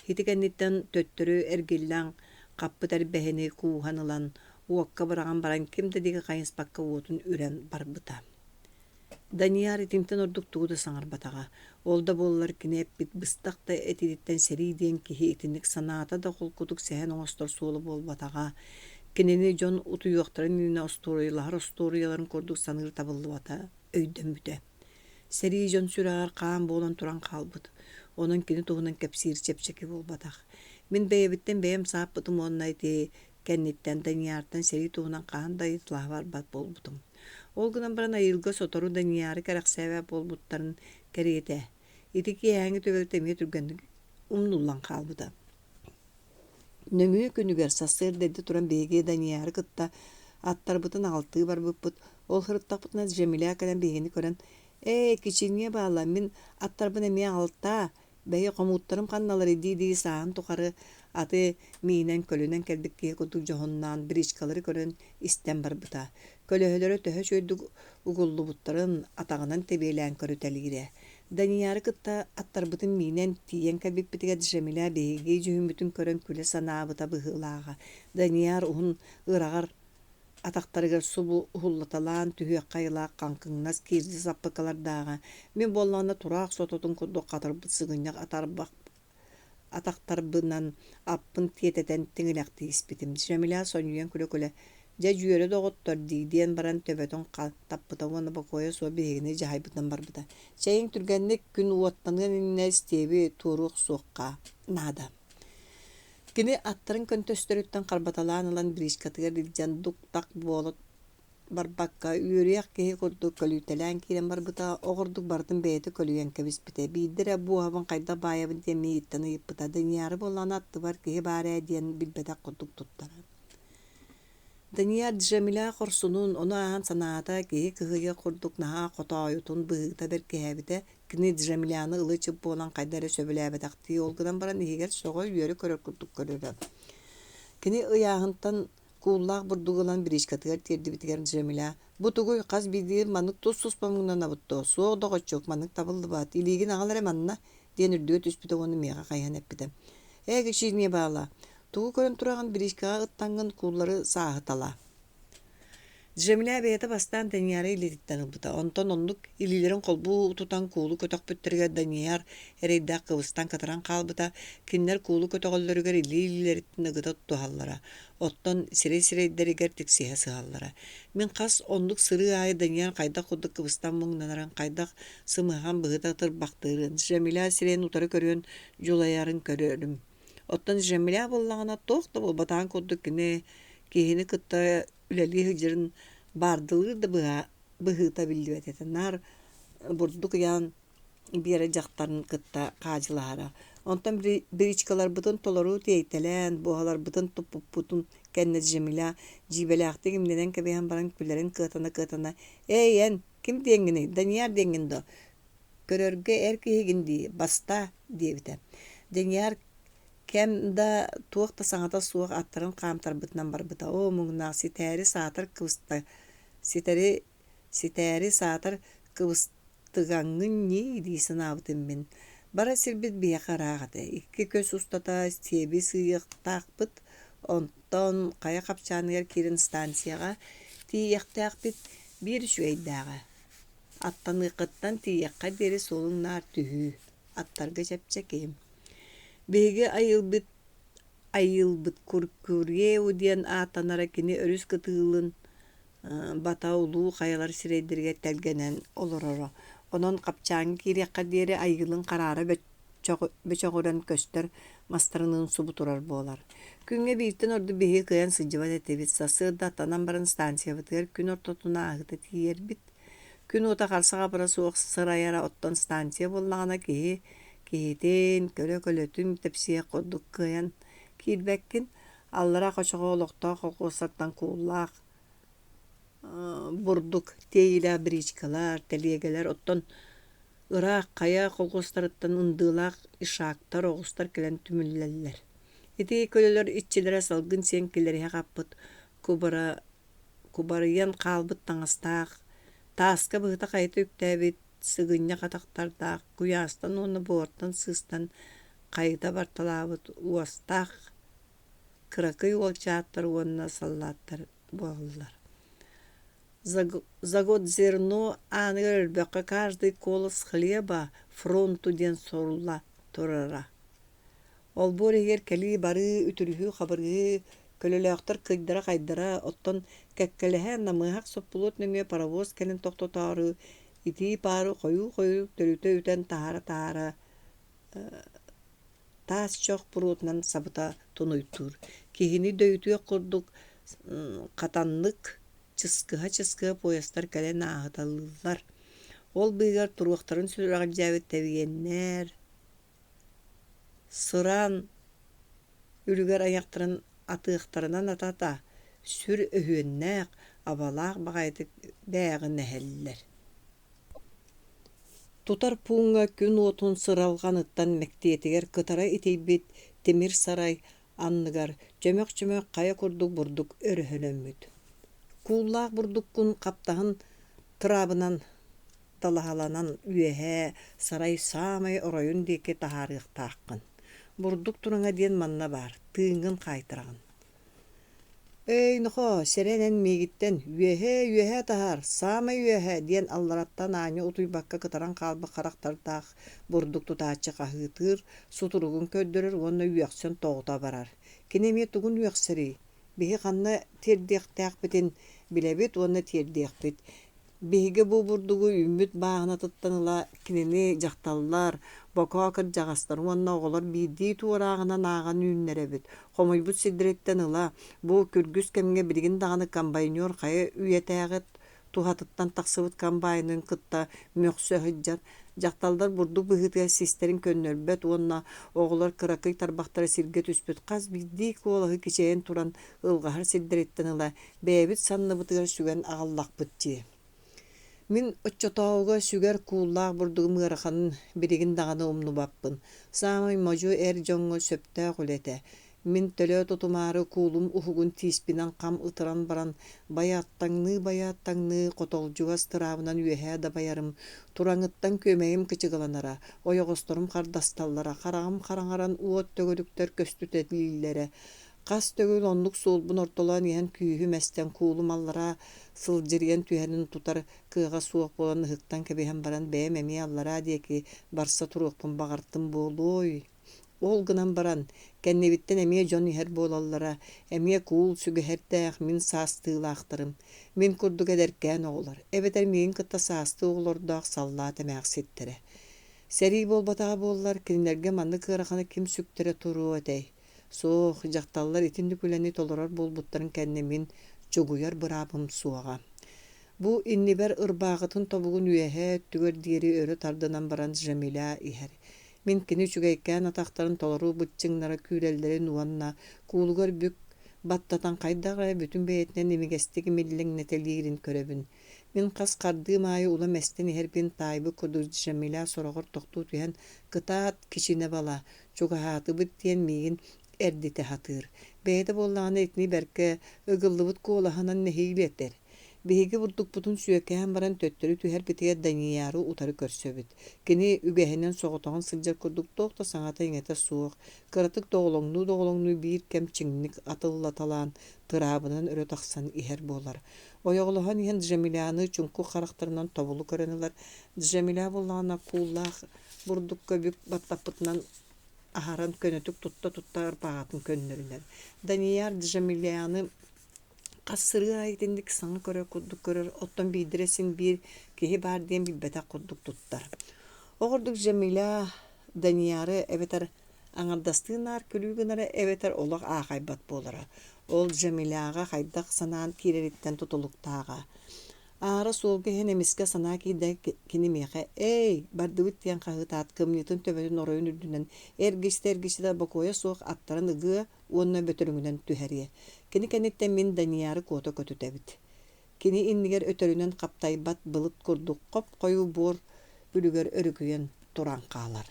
Speaker 1: Ити кэнниттэн төттөрү эргиллэн хаппыт эрбэһини кууһан ылан, уокка быраҕан баран ким да диэки хайыспакка уотун үрэн барбыта. Данияр итинтэн ордук тугу да саҥарбатаҕа. Ол да буоллар кини эппит быстах да этиититтэн сэрии диэн киһи итинник санаата да холкутук сэһэн оҥостор суола буолбатаҕа. Кинини дьон утуйуохтарын иннинэ остуоруйалаһар остуоруйаларын курдук саныыр табыллыбата өйдөммүтэ. Сэрии дьон сүрэҕэр хаан буолан туран хаалбыт. Онон кини туһунан кэпсиир чэпчэки буолбатах. Мин бэйэбиттэн бэйэм сааппытым уонна ити кэнниттэн Данияртан сэрии туһунан хаһан да ыйыталаһа барбат буолбутум. Ол гынан баран айылга сотору Данияры кэрэхсээбэт буолбуттарын кэриэтэ. Ити киэһээҥҥи түбэлтэ эмиэ түргэнник умнуллан хаалбыта. Нөҥүө күнүгэр сарсыарда эрдэ туран биһиги Данияры кытта аттарбытын аҕалтыы барбыппыт. Ол сырыттахпытына Джамиля кэлэн биһигини көрөн «Ээ, кичиҥҥэ баалла, мин аттарбын эмиэ аҕалтаа, Бэйи, хомууттарым ханналарый дии-дии сааһын тухары аты миинэн көлүнэн кэлбит киһи курдук дьоһуннаан бричкалары көрөн истэн барбыта. Көлөһөлөрө төһө үчүгэйдик угуллубуттарын атаҕынан тэбиэлээн көрүтэлиирэ. Данияры кытта аттарбытын миинэн тиийэн кэлбиппитигэр Джамиля биһиги дьүһүммүтүн көрөн күлэ санаабыта быһыылааҕа. Данияр уһун ыраҕар Атахтарыгар субу уһуллаталаан түһүөххэ айылаах хаҥкыҥнас киирдэ саппыкылардааҕа, мин буоллаҕына тураах сототун курдук хатырбыт сыгынньах атарбах атахтарбынан аппын тиэтэтэн тиҥилэхтии испитим. Шамиля сонньуйан күлэ-күлэ «Дьэ дьүөрэ доҕоттор» дии диэн баран төбөтүн таппыта уонна бокуойа суох биһигини дьаһайбытынан барбыта. Чэйиҥ түргэнник күн уоттаныан иннинэ истиэби туоруох суохха наада. Кини аттарын көнтөстөрүттэн харбаталаан ылан бричкатыгар илдьэн дук-дах буола барбакка, үөрүйэх киһи курдук көлүйтэлээн киирэн барбыта, оҕордук барытын бэйэтэ көлүйэн кэбиспитэ. Биирдэ эрэ буоһабын хайдах баайабын диэн миигиттэн ыйыппыта. Данияры буоллаҕына аттыбар киһи баар ээ диэн билбэтэх курдук туттара. Данияр Джамиля хорсунун, ону ааһан санаата киһи кыһыйыах курдук наһаа хотоойутун быһыыта бэркиһээбитэ. Кини Джамиляны ылы-чып буолан хайда эрэ сөбүлээбэтэхтии ол гынан баран иһигэр сөҕө үөрэ көрөр курдук көрөрө. Кини ыйааһынтан кууллаах бурдугу ылан бричкатыгар тиэрдибитигэр Джамиля «Бу тугуй, хас биирдиир маннык тус-туспа муҥнанабыт дуо? Суох, доҕоччуок, маннык табыллыбат, илиигин аҕал эрэ манна» диэн үрдүгэ түспүтэ уонна миэхэ хайыһан эппитэ. «Ээ, кичииниэ баала, тугу көрөн тураҕын бричкаҕа ыттаҥҥын кууллары сааһыталаа» Джамиля бэйэтэ бастаан Данияры илиититтэн ылбыта, онтон оннук илиилэрин холбуу тутан куулу көтөхпүттэригэр Данияр эрэйдээх кыбыстан кытаран хаалбыта, кинилэр куулу көтөҕөллөрүгэр илии-илиилэриттэн ыгыта тутуһаллара, оттон сирэй-сирэйдэригэр тиксиһэ сыһаллара. Мин хас оннук сырыы аайы Данияр хайдах курдук кыбыстан муҥнанарын, хайдах сымыһаҕын быһыта тырбахтыырын, Джамиля сирэйин утары көрүөн дьулайарын көрөрүм. Оттон Джамиля буоллаҕына туох да буолбатаҕын курдук кини киһини кытта үлэлии сылдьарын баардылыыр да быһыыта биллибэт этэ. Наар бурдук ыйаан биэрэ дьахтарын кытта хаадьылаһара. Онтон бричкаларбытын толору тиэйтэлээн, буоһаларбытын туппуппутун кэннэ Джамиля дьиибэлээхтик имнэнэн кэбиһэн баран күлэрин кыатана-кыатана «Эй, эн, ким диэҥҥиний, Данияр диэҥҥин дуо? Көрөргө эр киһигин дии, бастаа» диэбитэ. Данияр кэм да туох да саҥата суох аттарын хаамтарбытынан барбыта. Оо, муҥнаах ситээри саатар кыбыста ситэри ситээри саатар кыбыстыгаҥҥын ньии дии санаабытым мин. Барар сирбит биһиэхэ ыраах этэ. Икки көс устата сиэби сыыйыахтаахпыт, онтон хайа хапчааныгар киирэн станцияҕа тиийиэхтээхпит. Биир үчүгэйдээҕэ, аттаныаххыттан тиийиэххэ диэри суолуҥ наар түһүү, аттарга чэпчэки. Биһиги айылбыт айыылбыт Куркуреу диэн ааттанара кини өрүс кытыылын бата улуу хайалар сирэйдэригэр тэлгэнэн олороро. Онон хапчааҥҥа киириэххэ диэри айыылын хараара бөчөҕүрэн көстөр мастарыныын субу турар буолар. Күҥҥэ бииртэн ордук биһиги кыайан сылдьыбат этибит. Сарсыарда аттанан баран станциябытыгар күн ортотун ааһыыта тиийэрбит. Күн уота харса-хабыра суох сырайара оттон станция буоллаҕына киһи киһитин, көлө-көлөтүн тэпсиэх курдук кыайан киирбэккин. Аллара хочоҕо олохтоох холкуостартан кууллаах бурдук тиэйиилээх бричкалар, тэлиэгэлэр, оттон ыраах хайа холкуостарыттан ындыылаах ишактар, оҕустар кэлэн түмүллэллэр. Ити көлөлөр иччилэрэ салгын сиэн килэриһэ хаппыт кубара кубарыйан хаалбыт таҥастаах, тааска быһыта-хайыта үктээбит сыгынньах атахтардаах, куйаастан уонна буортан сыыстан хайыта барталаабыт уостаах кыракый уолчааттар уонна саллааттар буолаллар. Заготзерно ааныгар өлбөххө каждый колос хлеба фронту диэн сурулла турара. Олбуор иһигэр кэлии-барыы, үтүрүһүү-хабырыһыы, көлөлөөхтөр кыйдара-хайдара, оттон кэккэлэһэ намыһах соппулуот нөҥүө паровоз кэлин тохтотоору итии паары хойуу-хойуу төлүтэ үтэн таһаара-таһаара таас чох буруотунан сабыта тунуйтуур, киһини дөйүтүөх курдук хатаннык чыскыһа-чыскыһа поездтар кэлэн ааһыталыыллар. Ол быыһыгар туруохтарын сүрэҕэлдьээбит тэбиэннэр, Сыраан үлүгэр айахтарын атыахтарынан атата, сүр өһүөннээх, абалаах баҕайытык бээҕинэһэллэр. Тутар пууҥҥа күн уотун сыралҕаныттан мэктиэтигэр кытара итийбит тимир сарай анныгар чөмөх-чөмөх хайа курдук бурдук өрөһөлөммүт. Кууллаах бурдуккун хаптаһын тыраабынан талаһаланан үөһээ сарай саамай оройун диэки таһаарыахтааххын. Бурдук тураҥа диэн манна баар, тыыҥҥын хаайтараҕын. «Эй, нохоо, сэрэн эн миигиттэн, үөһээ-үөһээ таһаар, саамай үөһээ» диэн аллараттан аанньа утуйбакка кытаран хаалбыт харахтардаах бурдук тутааччы хаһыытыыр, сутуругун көрдөрөр уонна үөхсэн тоҕута барар. Кини эмиэ тугун үөхсэрий? Биһи ханна тиэрдиэхтээхпитин билэбит уонна тиэрдиэхпит. Биһиги бу бурдугу үүммүт бааһынатыттан ыла кинини дьахталлар, бокоо кырдьаҕастар уонна оҕолор биирдии туорааҕынан ааҕан үүннэрэбит. Хомуйбут сирдэриттэн ыла бу күргүс кэмҥэ билигин даҕаны комбайнер хайа үйэтээҕи туһатыттан тахсыбыт комбайнын кытта мөхсө сылдьар. Дьахталлар бурдук быһыытыгар систэрин көннөрбөт уонна оҕолор кыракый тарбахтара сиргэ түспүт хас биирдии куолаһы кичэйэн туран ылҕаһар сирдэриттэн ыла бэйэбит санныбытыгар сүгэн аҕаллахпыт дии. Мин оччотооҕуга сүгэр кууллаах бурдугум ыараханын билигин даҕаны умнубаппын. Саамай модьу эр дьоҥҥо сөптөөх үлэ этэ. Мин төлөө тутумаары куулум уһугун тииспинэн хам ытыран баран, байааттаҥныы-байааттаҥныы хотолдьугас тыраабынан үөһээ дабайарым, тураҥыттан күөмэйим кычыгыланара, ойоҕосторум хардасталлара, хараҕым хараҥаран уот төгүрүктэр көстүтэлииллэрэ. Хас төгүл оннук суолбун ортолоон иһэн күүһүм эстэн куулум аллараа сылдьырыйан түһэрин тутар кыаҕа суох буолан ыһыктан кэбиһэн баран бэйэм эмиэ аллараа диэки барса туруохпун баҕартым буолуой. Ол гынан баран, кэннибиттэн эмиэ дьон иһэр буолаллара, эмиэ куул сүгэһэрдээх мин саастыылаахтарым, мин курдук эдэркээн оҕолор, эбэтэр миигин кытта саастыы оҕолордоох саллаат эмээхситтэрэ. Сэрии буолбатаҕа буоллар, кинилэргэ маннык ыараханы ким сүктэрэ туруо этэй? Суох, дьахталлар итинник үлэни толорор буолбуттарын кэннэ мин чугуйар быраабым суоҕа. Бу иннибэр ырбаахытын тобугун үөһээ өттүгэр диэри өрө тардынан баран Жамиля иһэр. Мин кини үчүгэйкээн атахтарын толору быччыҥнара күүрэллэрин уонна куулугар бүк баттатан хайдах эрэ бүтүн бэйэтинэн имигэстик имиллэҥнэтэлиирин көрөбүн. Мин хас хардыым аайы улам эстэн иһэрбин таайбыт курдук Жамиля сороҕор тохтуу түһэн «Кытаат, кичинэ бала, чугаһаатыбыт» диэн миигин эрдитэ сатыыр. Бэйэтэ буоллаҕына итини бэркэ ыгыллыбыт куолаһынан нэһиилэ этэр. Биһиги бурдукпутун сүөкээн баран төттөрү түһэрбитигэр Данияры утары көрсөбүт. Кини үгэһинэн соҕотоҕун сылдьар курдук туох да саҥата-иҥэтэ суох, кыратык доҕолоҥнуу-доҕолоҥнуу биир кэм чиҥник атыллаталаан, тыраабынан өрө тахсан иһэр буолар. Ойоҕолоһон иһэн Джамиляны чуҥкук харахтарынан тобулу көрөн ылар. Джамиля буоллаҕына кууллаах бурдукка бүк баттаппытынан аһаран көнөтүк тутта-тутта ырбаҕатын көннөрүнэр. Данияр Джамиляны Хас сырыы аайы итинник саҥа көрөр курдук көрөр, оттон биирдэрэ син биир киһи баар диэн билбэтэх курдук туттар. Оҕордук Джамиля Данияры эбэтэр аҥардастыы наар күлүү гынара эбэтэр олох аахайбат буолара. Ол Джамиляҕа хайдах санаан киирэриттэн тутулуктааҕа. Аара суолга иһэн эмискэ санаа киирдэ кини миэхэ «Эй, бардыбыт» диэн хаһыытаат, кымньыытын төбөтүн оройун үрдүнэн эргистэ-эргистэ бокуойа суох аттарын ыгыа уонна бөтөрөҥүнэн түһэриэ. Кини кэнниттэн мин Данияры куота көтүтэбит. Кини иннигэр өтөрүнэн хаптайбат былыт курдук хоп-хойуу буор үлүгэр өрүкүйэн туран хаалар.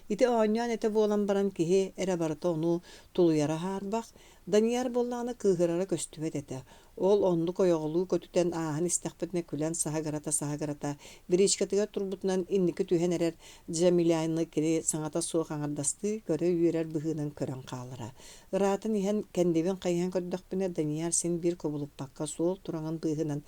Speaker 1: Ити оонньоон этэ буолан баран киһи эрэ барыта ону тулуйара хаарбах, Данияр буоллаҕына кыыһырара көстүбэт этэ. Ол оннук ойоҕолуу көтүтэн ааһан истэхпитинэ күлэн саһыгырата-саһыгырата, бричкатыгар турбутунан инники түһэн эрэр Джамиляны кини саҥата суох аҥардастыы көрө үөрэр быһыынан көрөн хаалара. Ыраатан иһэн кэннибин хайыһан көрдөхпүнэ, Данияр син биир кубулуппакка суол тураҥын быыһынан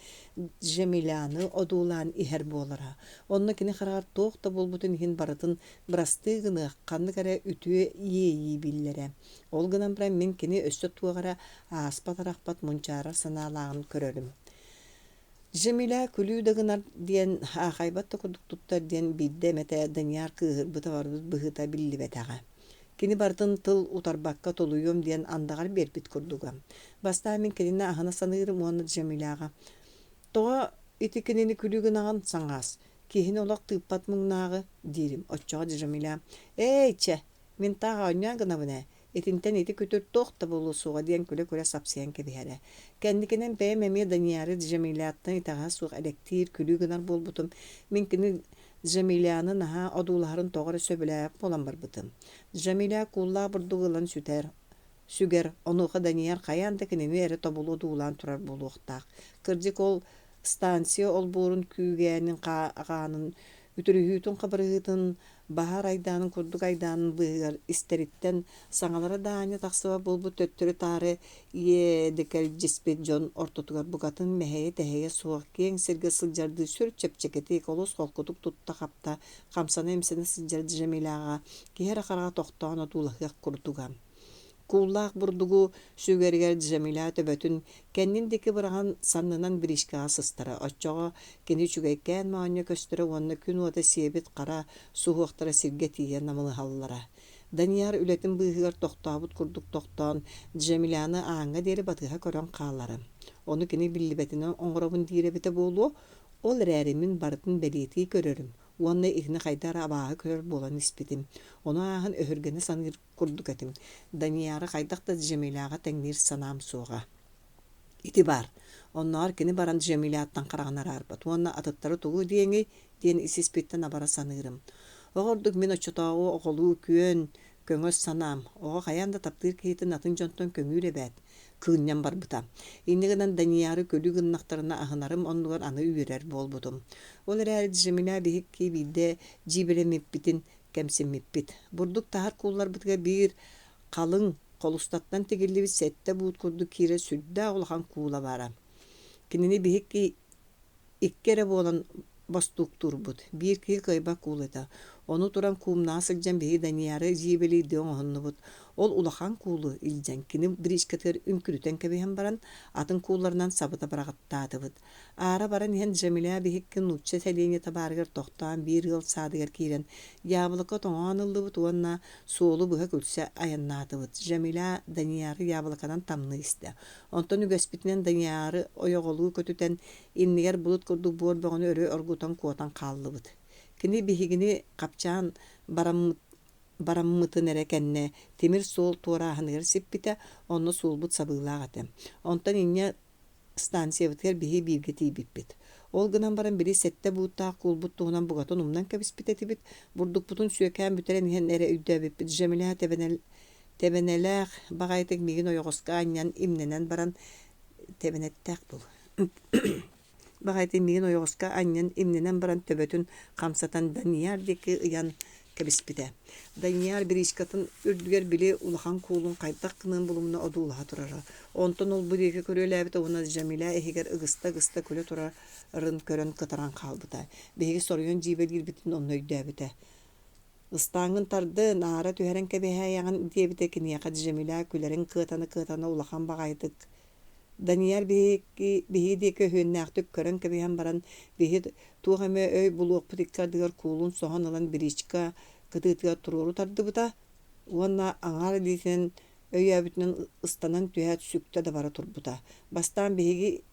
Speaker 1: Джамиляны одуулаан иһэр буолара. Онно кини хараҕар туох да буолбутун иһин барытын бырастыы гыныах, ханнык эрэ үтүө иэйии биллэрэ. Ол гынан баран мин кини өссө туох эрэ ааспат-арахпат мунчаарар санаалааҕын көрөрүм. Джамиля күлүү да гынар диэн, аахайбат да курдук туттар диэн биирдэ эмэтэ Данияр кыыһырбыта-барбыт быһыыта биллибэтэҕэ. Кини барытын тыл утарбакка тулуйуом диэн андаҕар биэрбит курдуга. Бастаан мин кинини аһына саныырым уонна Джамиляҕа «Тоҕо ити кинини күлүү гынаҕын, саҥаас, киһини олох тыыппат муҥнааҕы» диирим. Оччоҕо Джамиля «Ээй, чэ, мин таах оонньоон гынабын ээ, Итинтэн ити күтүр туох да буолуо суоҕа диэн күлэ-күлэ сапсыйан кэбиһэрэ. Кэнникинэн бэйэм эмиэ Данияры Джамиляттан итэҕэһэ суох элэктиир, күлүү гынар буолбутум. Мин кини Джамиляны наһаа одуулаһарын тоҕо эрэ сөбүлээбэт буолан барбытым. Джамиля кууллаах бурдугу ылан сүтэр, сүгэр, онуоха Данияр хайаан да кинини эрэ тобулу одуулаан турар буолуохтаах. Кырдьык ол станция олбуорун күүгээнин хаанын үтүрүһүүтүн-хабырыһыытын баһаар айдаанын курдук айдаанын быыһыгар истэриттэн саҥалара да аанньа тахсыбат буолбут төттөрү-таары иэдэкэлдьиспит дьон ортотугар букатын мэһэйэ-тэһэйэ суох киэҥ сиргэ сылдьардыы сүр чэпчэкитик, олус холкутук тутта-хапта, хамсана-имсэнэ сылдьар Джамиляҕа киһи эрэ хараҕа тохтоон одуулаһыах курдуга. Кууллаах бурдугу сүгэригэр Джамиля төбөтүн кэннин диэки быраҕан саннынан бричкаҕа сыстара, оччоҕо кини үчүгэйкээн моонньо көстөрө уонна күн уота сиэбит хара суһуохтара сиргэ тиийэ намылыһаллара. Данияр үлэтин быыһыгар тохтообут курдук тохтоон, Джамиляны ааҥҥа диэри батыһа көрөн хаалара. Ону кини биллибэтинэн оҥоробун диирэ эбитэ буолуо, ол эрээри мин барытын бэлиэтии көрөрүм уонна итини хайдах эрэ абааһы көрөр буолан испитим. Ону ааһан өһүргэнэ саныыр курдук этим. Данияры хайдах да Джамиляҕа тэҥниир санаам суоҕа. Ити баар. Оннооҕор кини баран Джамиляттан хараҕын араарбат уонна атыттары тугу диэҥий диэн ис-испиттэн абара саныырым. Оҕо ордук мин оччотооҕу оҕолуу күөн, көҥөс санаам, оҕо хайаан да таптыыр киһитин атын дьонтон көҥүүр эбээт, кыынньан барбыта. Инньэ гынан Данияры күлүү гыннахтарына аһынарым оннугар аны үөрэр буолбутум. Ол эрээри Джамиля биһикки биирдэ дьиибэлэммиппитин кэмсиммиппит. Бурдук таһар куулларбытыгар биир халыҥ, холустаттан тигиллибит сэттэ буут курдук киирэр сүрдээх улахан куула баара. Кинини биһикки икки эрэ буолан бостууктуурбут, биир киһи кыайбат куул этэ. Ону туран куумнаҕа сылдьан биһиги Данияры дьиибэлиирдии оҥоһуннубут. Ол улахан куулу илдьэн кини бричкатыгар үҥкүрүтэн кэбиһэн баран, атын куулларынан сабыта быраҕаттаатыбыт. Аара баран иһэн Джамиля биһикки нуучча сэлиэнньэтэ баарыгар тохтоон биир ыал саадыгар киирэн яблоко тоҥоон ыллыбыт уонна суолу быһа күлсэ айаннаатыбыт. Джамиля Данияры яблоканан тамныы истэ. Онтон үгэспитинэн Данияры ойоҕолуу көтүтэн, иннигэр былыт курдук буор бөҕөнү өрө оргутан куотан хааллыбыт. Кини биһигини хапчаан бараммыт бараммытын эрэ кэннэ тимир суол туорааһыныгар сиппитэ, онно суолбут сабыылаах этэ. Онтон инньэ Станциябытыгар биһи бииргэ тиийбиппит. Ол гынан баран били сэттэ бууттаах куулбут туһунан букатын умнан кэбиспит этибит, бурдукпутун сүөкээн бүтэрэн иһэн эрэ өйдөөбүппүт Жамиля тэбэнэлээх баҕайытык миигин ойоҕоско анньан имнэнэн баран тэбэнэттээх буол баҕайытык миигин ойоҕоско анньан имнэнэн баран төбөтүн хамсатан Данияр диэки ыйан кэбиспитэ. Данияр бричкатын үрдүгэр били улахан куулун хайдах гыныан булумуна одуулаһа турара. Онтон ол бу диэки көрүөлээбитэ уонна Джамиля иһигэр ыгыста-ыгыста күлэ турарын көрөн кытаран хаалбыта. Биһиги соруйан дьиибэлиирбитин онно өйдөөбүтэ. «Ыстааҥҥын тардын, аара түһэрэн кэбиһээйэҕин» диэбитэ киниэхэ Джамиля күлэрин кыатана-кыатана улахан баҕайытык Данияр биһиги биһиги диэки өһүөннээхтик көрөн кэбиһэн баран, биһи туох эмэ өй булуохпут икки ардыгар куулун соһон ылан бричка кытыытыгар туруору тардыбыта уонна аҥаар илиитинэн өйөөбүтүнэн ыстанан түһээт сүктэ да бара турбута. Бастаан биһиги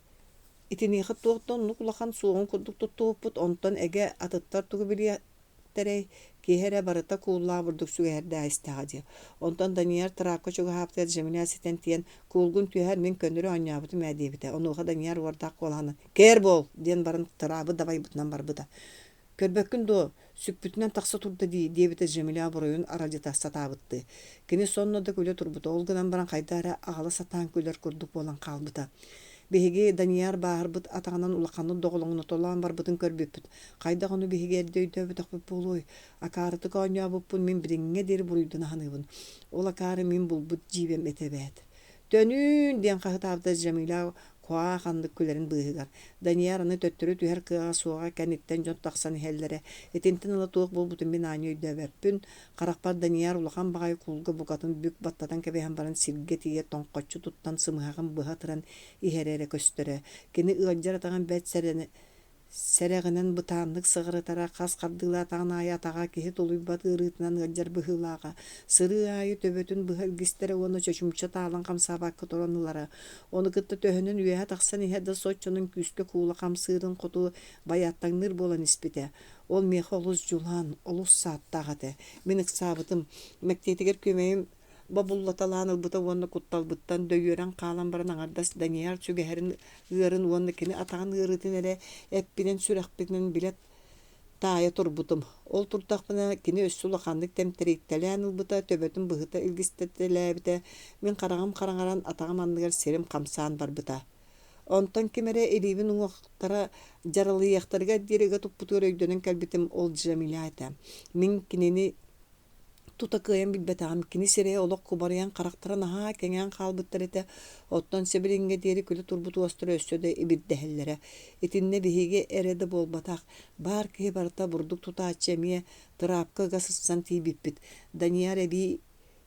Speaker 1: итиниэхэ туох да оннук улахан суоҕун курдук туттубуппут, онтон эгэ атыттар тугу билиэ тэрэй, киһи эрэ барыта кууллаах бурдук сүгэһэрдээх истэҕэ дии. Онтон Данияр тыраапка чугаһаабытыгар Жемиля ситэн тиийэн «Куулгун түһэр, мин көннөрү оонньообутум ээ» диэбитэ. Онуоха Данияр уордаах куолаһынан «Кээр буол!» диэн баран тыраабы дабайбытынан барбыта. «Көрбөккүн дуо, сүкпүтүнэн тахса турда дии» диэбитэ Жемиля буруйун аралдьыта сатаабыттыы. Кини сонно да күлэ турбута, ол гынан баран хайдах эрэ аҕала сатаан күлэр курдук буолан хаалбыта. Биһиги Данияр бааһырбыт атаҕынан улаханнык доҕолоҥнотолоон барбытын көрбүппүт. Хайдах ону биһиги эрдэ өйдөөбөтөхпүт буолуой? Акаарытык оонньообуппун мин билиҥҥэ диэри буруйдана саныыбын. Ол акаары мин булбут дьиибэм этэ эбээт. «Төнүүн!» диэн хаһытаабыта Джамиля куһаҕан ханнык күлэрин быыһыгар. Данияр аны төттөрү түһэр кыаҕа суоҕа кэнниттэн дьон тахсан иһэллэрэ. Итинтэн ыла туох буолбутун мин аанньа өйдөөбөппүн. Харахпар Данияр улахан баҕайы куулга букатын бүк баттатан кэбиһэн баран сиргэ тиийэ тоҥхоччу туттан сымыһаҕын быһа ытыран иһэрэ эрэ көстөрө. Кини ыалдьар атаҕын бэрт сэрэҕинэн бытааннык сыҕарытара, хас хардыылаатаҕын аайы атаҕа киһи тулуйбат ыарыытынан ыалдьар быһыылааҕа. Сырыы аайы төбөтүн быһа илгистэрэ уонна чочумча таалан хамсаабакка туран ылара. Ону кытта төһөнөн үөһэ тахсан иһэр да соччонон күүскэ куула хамсыырын хоту байааттаҥныыр буолан испитэ. Ол миэхэ олус дьулаан, олус сааттаах этэ. Мин ыксаабытым, мэктиэтигэр күөмэйим бобуллаталаан ылбыта уонна кутталбыттан дөйүөрэн хаалан баран аҥардас Данияр сүгэһэрин ыарын уонна кини атаҕын ыарыытын эрэ эппинэн-сүрэхпинэн билэ таайа турбутум. Ол турдахпына кини өссө улаханнык тэмтэрийтэлээн ылбыта, төбөтүн быһыта илгистэтэлээбитэ, мин хараҕым хараҥаран атаҕым анныгар сирим хамсаан барбыта. Онтон ким эрэ илиибин уҥуохтара дьаралыйыахтарыгар диэри ыга туппутугар өйдөнөн кэлбитим ол Джамиля этэ. Мин кинини тута кыайан билбэтэҕим, кини сирэйэ олох кубарыйан, харахтара наһаа кэҥээн хаалбыттар этэ, оттон сибилиҥҥэ диэри күлэ турбут уостара өссө да ибирдэһэллэрэ. Итиннэ биһиги эрэ да буолбатах, баар киһи барыта бурдук тутааччы эмиэ тыраапка ыга сыссан тиийбиппит. Данияр эбии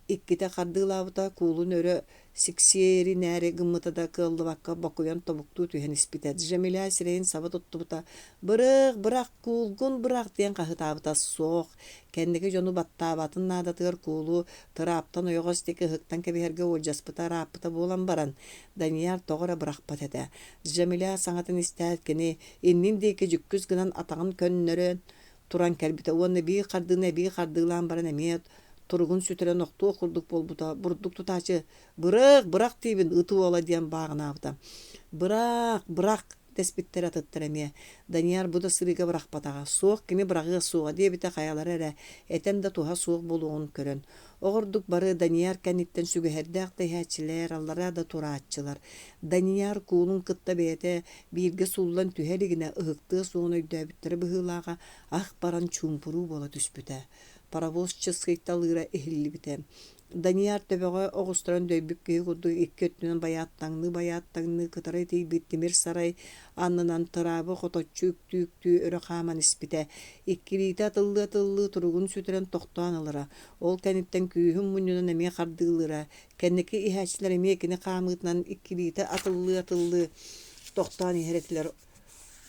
Speaker 1: Иккитэ хардыылаабыта, куулун өрө сиксиэринээри гыммыта да кыаллыбакка бокуйан тобуктуу түһэн испитэ. Джамиля сирэйин саба туттубута: «Бырах, бырах, куулгун бырах!» диэн хаһыытаабыта. Суох, кэнники дьону баттаабатын наадатыгар куулу тырааптан ойоҕос диэки ыһыктан кэбиһэргэ уолдьаспыта ырааппыта буолан баран, Данияр тоҕо эрэ бырахпат этэ. Джамиля саҥатын истээт кини иннин диэки дьүккүс гынан атаҕын көннөрөн туран кэлбитэ уонна биир хардыыны эбии хардыылаан баран эмиэ туругун сүтэрэн охтуох курдук буолбута. Бурдук тутааччы «Бырах, бырах диибин, ыт уола» диэн бааҕынаабыта. «Бырах, бырах» дэспиттэр атыттар эмиэ. Данияр бу да сырыыга бырахпатаҕа. Суох, кини быраҕыа суоҕа диэбитэ хайалара эрэ, этэн да туһа суох буолуоҕун көрөн. Оҕордук бары Данияр кэнниттэн сүгэһэрдээх да иһээччилэр, аллараа да турааччылар. Данияр куулун кытта бэйэтэ бииргэ сууллан түһэ илигинэ ыһыктыа суоҕун өйдөөбүттэрэ быһыылааҕа, ах баран чуумпуруу буола түспүтэ. Паровоз чыскыйталыыра иһиллибитэ. Данияр төбөҕө оҕустаран дөйбүт киһи курдук икки өттүнэн байааттаҥныы-байааттаҥныы кытара итийбит тимир сарай аннынан тыраабы хоточчу үктүү-үктүү өрө хааман испитэ. Иккилиитэ атыллыы-атыллыы туругун сүтэрэн тохтоон ылара. Ол кэнниттэн күүһүн мунньунан эмиэ хардыылыыра. Кэнники иһээччилэр эмиэ кини хаамыытынан иккилиитэ атыллыы-атыллыы тохтоон иһэр этилэр.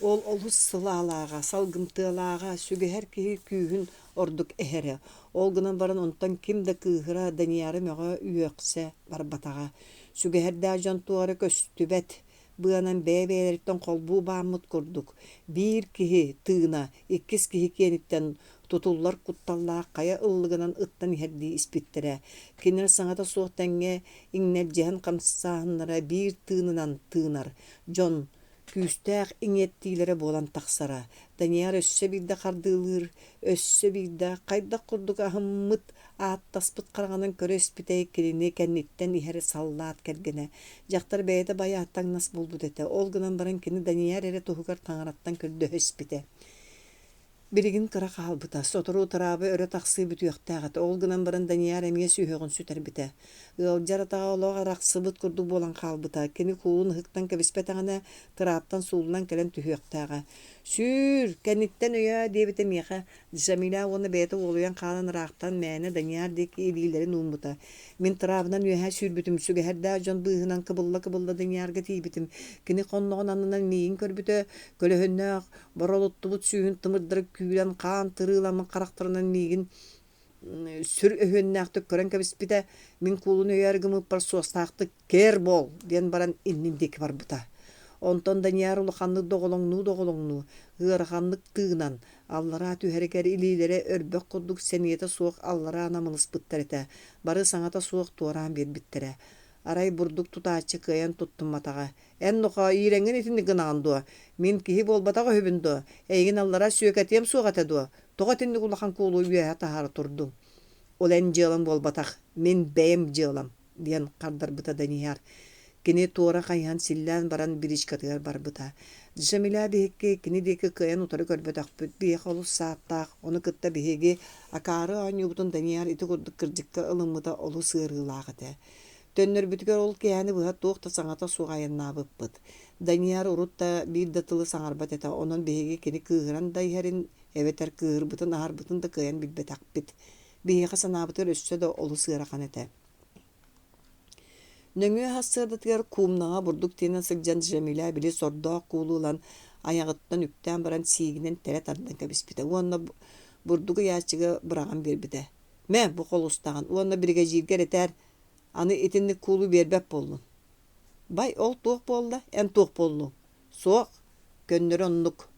Speaker 1: Ол олус сылаалааҕа, салгымтыалааҕа, сүгэһэр киһи күүһүн ордук эһэрэ. Ол гынан баран онтон ким да кыыһыра, Данияры мөҕө үөхсэ барбатаҕа. Сүгэһэрдээх дьон туох эрэ көстүбэт быанан бэйэ-бэйэлэриттэн холбуу бааммыт курдук, биир киһи тыына иккис киһи киэниттэн тутуллар кутталлаах хайа ыллыгынан ыттан иһэрдии испиттэрэ. Кинилэр саҥата суох тэҥҥэ иҥнэлдьиһэн хамсааһыннара биир тыынынан тыынар дьон күүстээх иҥиэттиилэрэ буолан тахсара. Данияр өссө биирдэ хардыылыыр, өссө биирдэ хайдах курдук аһыммыт, ааттаспыт хараҕынан көрө испитэй кинини кэнниттэн иһэр саллаат кэргэнэ. Дьахтар бэйэтэ байааттаҥнас буолбут этэ, ол гынан баран кини Данияр эрэ туһугар таҥараттан көрдөһө испитэ. Билигин кыра хаалбыта, сотору утараабы өрө тахсыы бүтүөхтээх этэ, ол гынан баран Данияр эмиэ сүһүөҕүн сүтэрбитэ. Ыалдьар атаҕа олох арахсыбыт курдук буолан хаалбыта, кини куулун ыһыктан кэбиспэтэҕинэ, тырааттан сууллан кэлэн түһүөхтээҕэ. «Сүүр, кэнниттэн өйөө» диэбитэ миэхэ Джамиля уонна бэйэтэ уолуйан хаалан ыраахтан мээнэ Данияр диэки илиилэрин ууммута. Мин тыраабынан үөһэ сүүрбүтүм, сүгэһэрдээх дьон быыһынан кыбылла-кыбылла Даниярга тиийбитим. Кини хонноҕун аннынан миигин көрбүтэ, көлөһүннээх Боролуттубут сүүһүн тымырдара күүрэн хаан тырыыламмыт харахтарынан миигин сүр өһүөннээхтик көрөн кэбиспитэ, мин куулун өйөөр гыммыппар суостаахтык «Кээр буол!» диэн баран иннин диэки барбыта. Онтон Данияр улаханнык доҕолоҥнуу-доҕолоҥнуу, ыараханнык тыынан, аллараа түһэригэр илиилэрэ өрбөх курдук сэниэтэ суох аллараа намылыспыттар этэ, бары саҥата суох туораан биэрбиттэрэ. Арай бурдук тутааччы кыайан туттумматаҕа, Эн нохоо иирэҥҥин итинник гынаҕын дуо? Мин киһи буолбатах үһүбүн дуо? Эйигин аллара сүөкэтиэм суох этэ дуо? Тоҕо итинник улахан куулу үөһэ таһаара турдуҥ? Ол эн дьыалаҥ буолбатах, мин бэйэм дьыалам, диэн хардарбыта Данияр. Кини туора хайыһан силлээн баран бричкатыгар барбыта. Джамиля биһикки кини диэки кыайан утары көрбөтөхпүт, биһиэхэ олус сааттаах, ону кытта биһиги акаары оонньуубутун Данияр ити курдук кырдьыкка ылыммыта олус ыарыылаах этэ. Төннөрбүтүгэр ол киэһэни быһа туох да саҥата суох айаннаабыппыт. Данияр урут да биир да тылы саҥарбат этэ, онон биһиги кини кыыһыран да иһэрин эбэтэр кыыһырбытын аһарбытын да кыайан билбэтэхпит. Биһиэхэ санаабытыгар өссө да олус ыарахан этэ. Нөҥүө сарсыардатыгар куумнаҕа бурдук тиэнэн сылдьан Джамиля били сордоох куулу ылан айаҕыттан үктээн баран сиигинэн тэлэ тардан кэбиспитэ уонна бурдук ыйааччыга быраҕан биэрбитэ. Мэ, бу холустаҕын уонна биригэдьииргэр этээр, Аны итинник куулу биэрбэт буоллун. Бай, ол туох буолла, эн туох буоллуҥ? Суох, көннөрү оннук.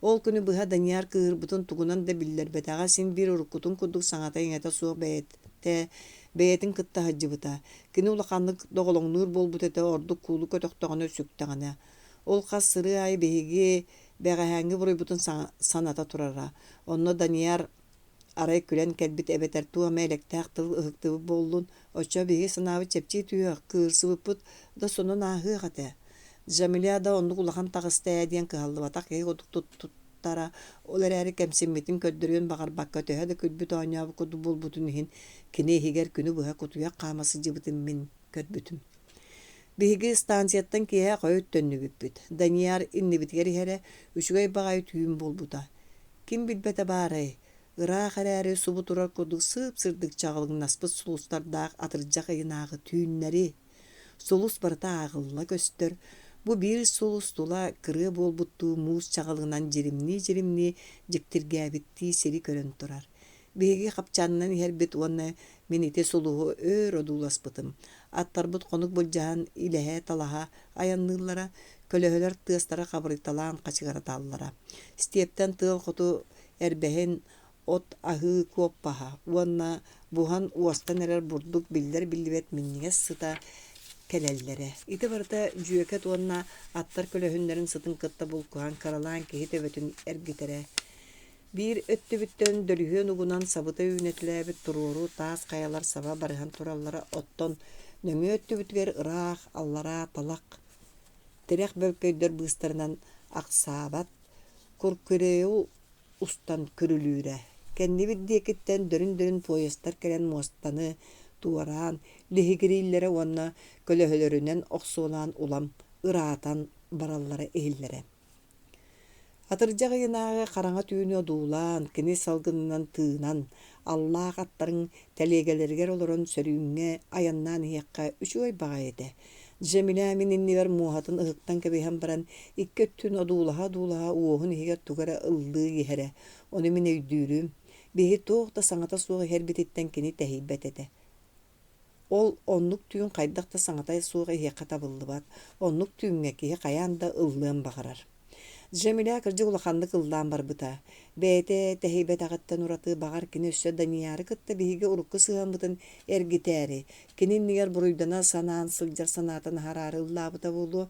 Speaker 1: Ол күнү быһа Данияр кыыһырбытын тугунан да биллэрбэтэҕэ, син биир уруккутун курдук саҥата-иҥэтэ суох бэйэтэ бэйэтин кытта сылдьыбыта. Кини улаханнык доҕолоҥнуур буолбут этэ, ордук куулу көтөхтөҕүнэ, сүктэҕинэ. Ол хас сырыы аайы биһиги бэҕэһээҥҥи буруйбутун саната турара. Онно Данияр Арай күлэн кэлбит эбэтэр туох эмэ элэктээх тыл ыһыктыбыт буоллун, оччо биһиги санаабыт чэпчии түһүөх, кыырсыбыппыт да сонун ааһыах этэ. Джамиля да оннук улахан таҕыста ээ диэн кыһаллыбатах киһи курдук туттара, ол эрээри кэмсиммитин көрдөрүөн баҕарбакка төһө да күлбүт-оонньообут курдук буолбутун иһин, кини иһигэр күнү быһа кутуйах хаама сылдьыбытын мин көрбүтүм. Биһиги станцияттан киэһэ хойут төннүбүппүт. Данияр иннибитигэр иһэрэ, үчүгэй баҕайы түүн буолбута. Ким билбэтэ баарай? Ыраах эрээри субу турар курдук сып-сырдык чаҕылыҥнаспыт сулустардаах атырдьах ыйынааҕы түүннэри. Сулус барыта ааҕылла көстөр, бу биир сулус тула кырыа буолбуттуу муус чаҕылынан дьиримнии-дьиримнии дьиктиргээбиттии сири көрөн турар. Биһиги хапчаанынан иһэрбит уонна мин ити сулуһу өөр одууласпытым. Аттарбыт хонук былдьаһан илэһэ-талаһа айанныыллара, көлөһөлөр тыастара хабырыйталаан хачыгыраталлара. Стептэн тыал хоту эрбэһин от аһыы куоппаһа уонна буһан уостан эрэр бурдук биллэр-биллибэт минньигэс сыта кэлэллэрэ. Ити барыта дьүөкэт уонна аттар көлөһүннэрин сытын кытта булкуһан кыралаан киһи төбөтүн эргитэрэ. Биир өттүбүттэн дөлүһүөн угунан сабыта үүнэтэлээбит туруору таас хайалар саба барыһан тураллара, оттон нөҥүө өттүбүтүгэр ыраах аллараа талах, тирэх бөлкөйдөр быыстарынан ахсаабат куркуреу устан күрүлүүрэ. Кэннибит диэкиттэн дөрүн-дөрүн поездтар кэлэн муостаны туораан лиһигирииллэрэ уонна көлөһөлөрүнэн охсуолаан улам ыраатан бараллара иһиллэрэ. Атырдьах ыйынааҕы хараҥа түүнү одуулаан, кини салгынынан тыынан, аллаах аттарын тэлиэгэлэригэр олорон сөрүүҥҥэ айаннаан иһиэххэ үчүгэй баҕайы этэ. Джамиля мин иннибэр муоһатын ыһыктан кэбиһэн баран, икки өттүн одуулаһа-одуулаһа уоһун иһигэр тугу эрэ ыллыы иһэрэ. Ону мин өйдүүрүм. Биһиги туох да саҥата суох иһэрбититтэн кини тэһийбэт этэ. Ол оннук түүн хайдах да саҥата суох иһиэххэ табыллыбат, оннук түүҥҥэ киһи хайаан да ыллыан баҕарар. Джамиля кырдьык улаханнык ыллаан барбыта. Бэйэтэ тэһийбэтэҕиттэн ураты баҕар кини өссө Данияры кытта биһиги урукку сыһыаммытын эргитээри, кини иннигэр буруйдана санаан сылдьар санаатын аһараары ыллаабыта буолуо.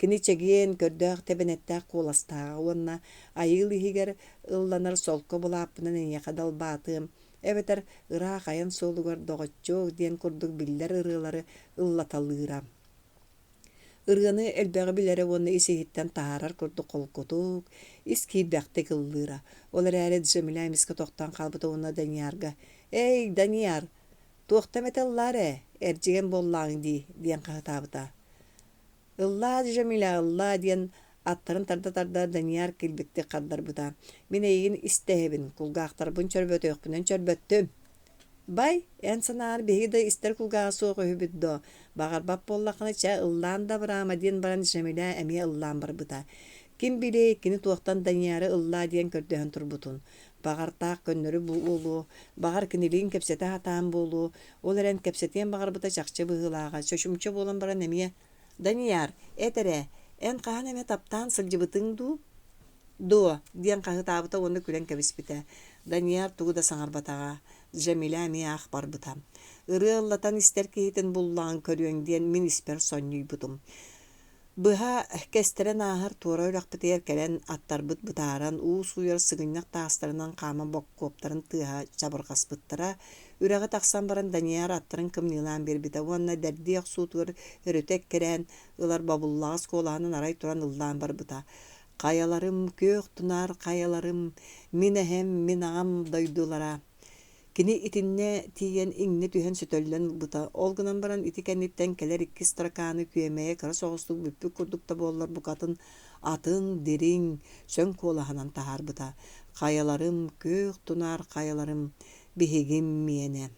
Speaker 1: Кини чэгиэн, көрдөөх тэбэнэттээх куоластааҕа уонна айыыл иһигэр ылланар солко былааппынан эйиэхэ далбаатыам, эбэтэр ыраах айан суолугар доҕоччуок диэн курдук биллэр ырыалары ыллаталыыра. Ырыаны элбэҕи билэрэ уонна ис-иһиттэн таһаарар курдук холкутук, ис киирбэхтик ыллыыра. Ол эрээри Джамиля эмискэ тохтоон хаалбыта уонна Даниярга «Эй, Данияр, туохта эмэтэ ыллаар ээ, эрдьигэн буоллаҕыҥ дии» диэн хаһытаабыта. «Ыллаа, Джамиля, ыллаа» диэн аттарын тарда-тарда Данияр килбиктик хардарбыта. «Мин эйигин истэһэбин, кулгаахтарбын чөрбөтүөхпүнэн чөрбөттүм» Бай, эн санааҕар биһиги да истэр кулгааҕа суох үһүбүт дуо? Баҕарбат буоллаххына, чэ, ыллаан да абыраама диэн баран Джамиля эмиэ ыллаан барбыта. Ким билиэй, кини туохтан Данияры ыллаа диэн көрдөһөн турбутун. Баҕар, таах көннөрү буолуо, баҕар, кинилиин кэпсэтэ сатаан буолуо, ол эрэн кэпсэтиэн баҕарбыта чахчы быһыылааҕа, чочумча буолан баран эмиэ «Данияр, эт эрэ, эн хаһан эмэ таптаан сылдьыбытыҥ дуу?» «Дуо?» диэн хаһыытаабыта уонна күлэн кэбиспитэ. Данияр тугу да саҥарбатаҕа. Джамиля эмиэ ах барбыта. Ырыа ыллатан истэр киһитин буллаҕын көрүөҥ диэн мин испэр сонньуйбутум. Быһа кэстэрэн ааһар туора үрэхпитигэр кэлэн аттарбыт бытааран, уу сууйар сыгынньах таастарынан хааман боккуоптарын тыаһа чабырҕаспыттара. Үрэҕи тахсан баран Данияр аттарын кымньыылаан биэрбитэ уонна дэрдии охсуутугар өрүтэ эккирээн ылар бобуллаҕас куолаһынан арай туран ыллаан барбыта. Хайаларым, күөх тунаар хайаларым, мин эһэм, мин аҕам дойдулара. Кини итиннэ тиийэн иҥнэ түһэн сөтөллөн ылбыта, ол гынан баран ити кэнниттэн кэлэр икки строканы күөмэйэ кыра соҕустук бүппүт курдук да буоллар букатын атын, дириҥ, сөҥ куолаһынан таһаарбыта. Хайаларым, күөх тунаар хайаларым, биһигим миэнэ.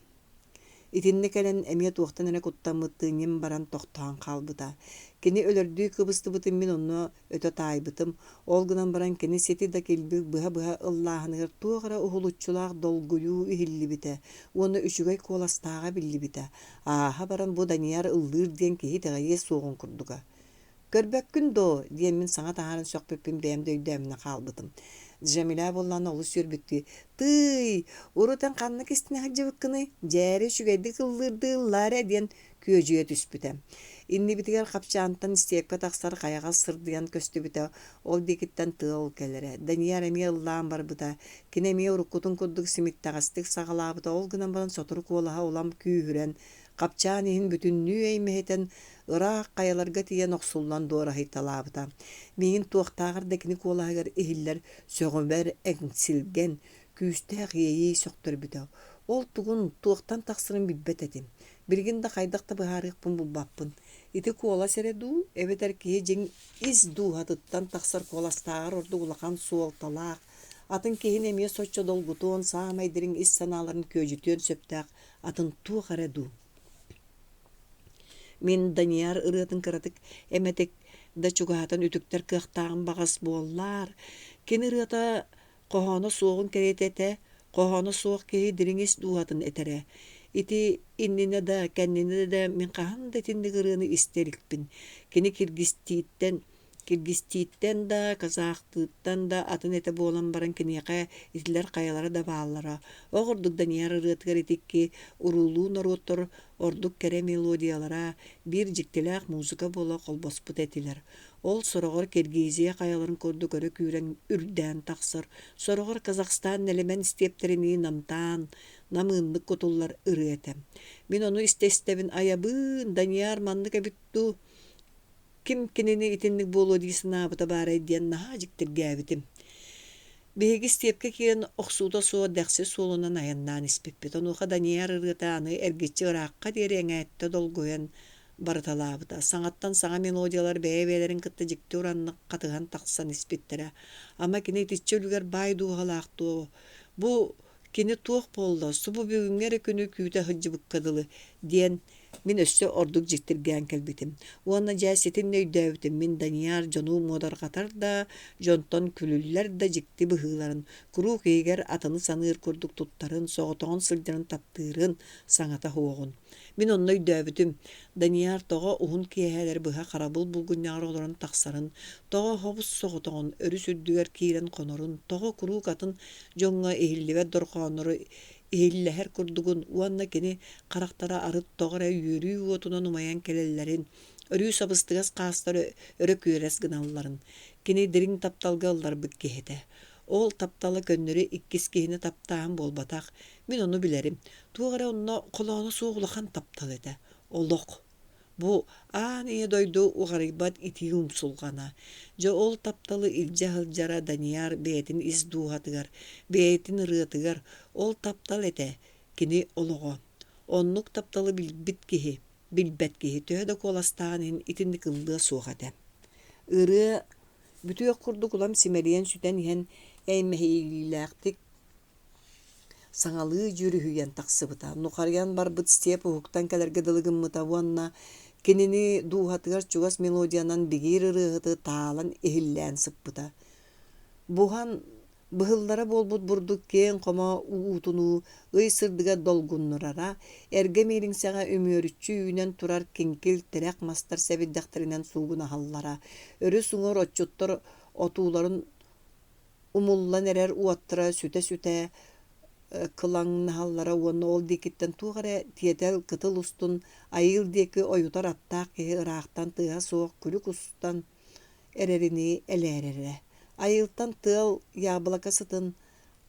Speaker 1: Итиннэ кэлэн эмиэ туохтан эрэ куттаммыттыы ньим баран тохтоон хаалбыта. Кини өлөрдүү кыбыстыбытын мин онно өтө таайбытым, ол гынан баран кини сити да килбик быһа-быһа ыллааһыныгар туох эрэ уһулуччулаах долгуйуу иһиллибитэ уонна үчүгэй куоластааҕа биллибитэ. Ааһа баран бу Данияр ыллыыр диэн киһи итэҕэйиэ суоҕун курдуга. «Көрбөккүн дуо?» диэн мин саҥа таһааран сөхпүппүн бэйэм да өйдөөмүнэ хаалбытым. Джамиля буоллаҕына олус үөрбүттүү: «Тыый, урут эн ханна кистэнэ сылдьыбыккыный? Дьээри үчүгэйдик ыллыырдыы ыллаа эрэ» диэн күөдьүйэ түспүтэ. Иннибитигэр хапчаантан истиэпкэ тахсар хайаҕас сырдыйан көстүбүтэ, ол диэкиттэн тыал кэлэрэ. Данияр эмиэ ыллаан барбыта. Кини эмиэ уруккутун курдук симиттэҕэстик саҕалаабыта, ол гынан баран сотору куолаһа улам күүһүрэн, Хапчаан иһин бүтүннүү эймэһитэн, ыраах хайаларга тиийэн охсуллан дуораһыйталаабыта. Миигин туохтааҕар да кини куолаһыгар иһиллэр сөҕүмэр эҥсилгэн, күүстээх иэйии сөхтөрбүтэ. Ол тугун, туохтан тахсарын билбэт этим. Билигин да хайдах да быһаарыахпын булбаппын. Ити куолас эрэ дуу, эбэтэр киһи дьиҥ ис дууһатыттан тахсар куоластааҕар ордук улахан суолталаах, Атын киһини эмиэ соччо долгутуон, саамай дириҥ ис санааларын күөдьүтүөн сөптөөх атын туох эрэ дуу? Мин Данияр ырыатын кыратык эмэтик да чугаһатан үтүктэр кыахтааҕым баҕас буоллаар, кини ырыата хоһооно суоҕун кэриэтэ этэ, хоһооно суох киһи дириҥ ис дууһатын этэрэ. Ити иннинэ да, кэннинэ да мин хаһан да итинник ырыаны истэ иликпин. Кини киргизтииттэн Киргизтииттэн да, казахтыыттан да атын этэ буолан баран киниэхэ итилэр хайалара да бааллара. Ол курдук Данияр ырыатыгар ити икки уруулуу норуоттар ордук кэрэ мелодиялара биир дьиктилээх музыка буола холбоспут этилэр. Ол сороҕор Киргизия хайаларын курдук өрө күүрэн үрдээн тахсар, сороҕор Казахстан нэлэмэн стептэринии намтаан, намыыннык кутуллар ырыа этэ. Мин ону истэ-истэбин айабыын, Данияр маннык эбит дуу, Ким кинини итинник буолуо дии санаабыта баарай диэн наһаа дьиктиргээбитим. Биһиги степкэ киирэн охсуута суох дэхси суолунан айаннаан испиппит. Онуоха Данияр ырыата аны эргиччи ыраахха диэри эҥээттэ долгуйан барыталаабыта. Саҥаттан саҥа мелодиялар бэйэ-бэйэлэрин кытта дьикти ураннык хатыһан тахсан испиттэрэ. Ама кини итиччэ үлүгэр баай дууһалаах дуо? Бу кини туох буолла, субу бүгүҥҥү эрэ күнү күүтэ сылдьыбыкка дылы диэн Мин өссө ордук дьиктиргээн кэлбитим. Уонна дьэ ситиннэ өйдөөбүтүм мин Данияр дьону муодарҕатар да, дьонтон күлүллэр да дьикти быһыыларын, куруук иһигэр атыны саныыр курдук туттарын, соҕотоҕун сылдьарын таптыырын, саҥата суоҕун. Мин онно өйдөөбүтүм, Данияр тоҕо уһун киэһээлэри быһа харабыл булгунньаҕар олорон тахсарын, тоҕо хобус-соҕотоҕун өрүс үрдүгэр киирэн хонорун, тоҕо куруук атын дьоҥҥо иһиллибэт дорҕооннору иһиллэһэр курдугун уонна кини харахтара арыт тоҕо эрэ үөрүү уотунан умайан кэлэллэрин, өрүү сабыстыгас хаастар өрө күөрэс гыналларын. Кини дириҥ тапталга ылларбыт киһи этэ. Ол таптала көннөрү иккис киһини таптааһын буолбатах, мин ону билэрим. Туох эрэ онно холооно суох улахан таптал этэ. Олох. Бу аан ийэ дойду уҕарыйбат итии умсулҕана. Дьэ ол тапталы илдьэ сылдьара Данияр бэйэтин ис дууһатыгар, бэйэтин ырыатыгар, ол таптал этэ, кини олоҕо. Оннук тапталы билбит киһи, билбэт киһи төһө да куоластааҕын иһин итинник ыллыа суох этэ. Ырыа бүтүөх курдук улам симэлийэн сүтэн иһэн эймэһиилээхтик Саҥалыы дьүрүһүйэн тахсыбыта, нухарыйан барбыт степ уһуктан кэлэргэ дылы гыммыта уонна кинини дууһатыгар чугас мелодиянан бигиир ырыаһыты таалан иһиллээн сыппыта. Буһан быһыллара буолбут бурдук киэҥ хомо уутунуу ый сырдыга долгуннурара, эргэ миэлиҥсэҕэ үмүөрүччү үүнэн турар киҥкил тирэх мастар сэбирдэхтэринэн суугунаһаллара, өрүс уҥуор отчуттар отууларын умуллан эрэр уоттара сүтэ-сүтэ кылаҥнаһаллара уонна ол диэкиттэн туох эрэ тиэтэл кытыл устун айыыл диэки ойутар аттаах киһи ыраахтан тыаһа суох күлүк устан эрэринии элээрэрэ. Айыылтан тыал яблоко сытын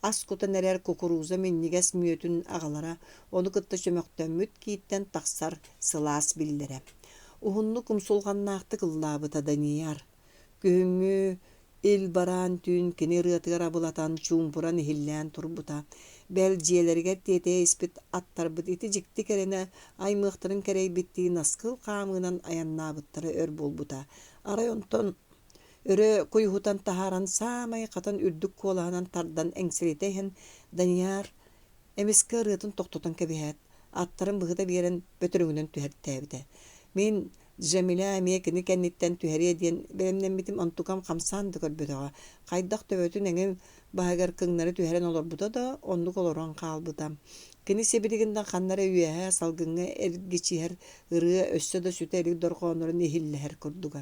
Speaker 1: ас кутан эрэр кукуруза минньигэс мүөтүн аҕалара, ону кытта чөмөхтөммүт кииттэн тахсар сылаас биллэрэ. Уһуннук умсулҕаннаахтык ыллаабыта Данияр. Күһүҥҥү ил бараан түүн кини ырыатыгар абылатан, чуумпуран иһиллээн турбута. Бэл, дьиэлэригэр тиэтэйэ испит аттарбыт ити дьикти кэрэнэ аймыахтарын кэрэйбиттии наскыл хаамыынан айаннаабыттара өр буолбута. Арай онтон өрө куйуһутан таһааран саамай хатан үрдүк куолаһынан тардан эҥсэлитэ иһэн Данияр Эмискэ ырыатын тохтотон кэбиһээт, аттарын быһыта биэрэн бөтөрөҥүнэн түһэртээбитэ. Мин Джамиля эмиэ кини кэнниттэн түһэриэ диэн бэлэмнэммитим, онтукам хамсаан да көрбөтөҕө. Хайдах төбөтүн эҥин баһыгар кыҥнары түһэрэн олорбута да, оннук олорон хаалбыта. Кини сибилигин да ханна эрэ үөһэ салгыҥҥа эргичиһэр ырыа өссө да сүтэ илик дорҕооннорун иһиллэһэр курдуга.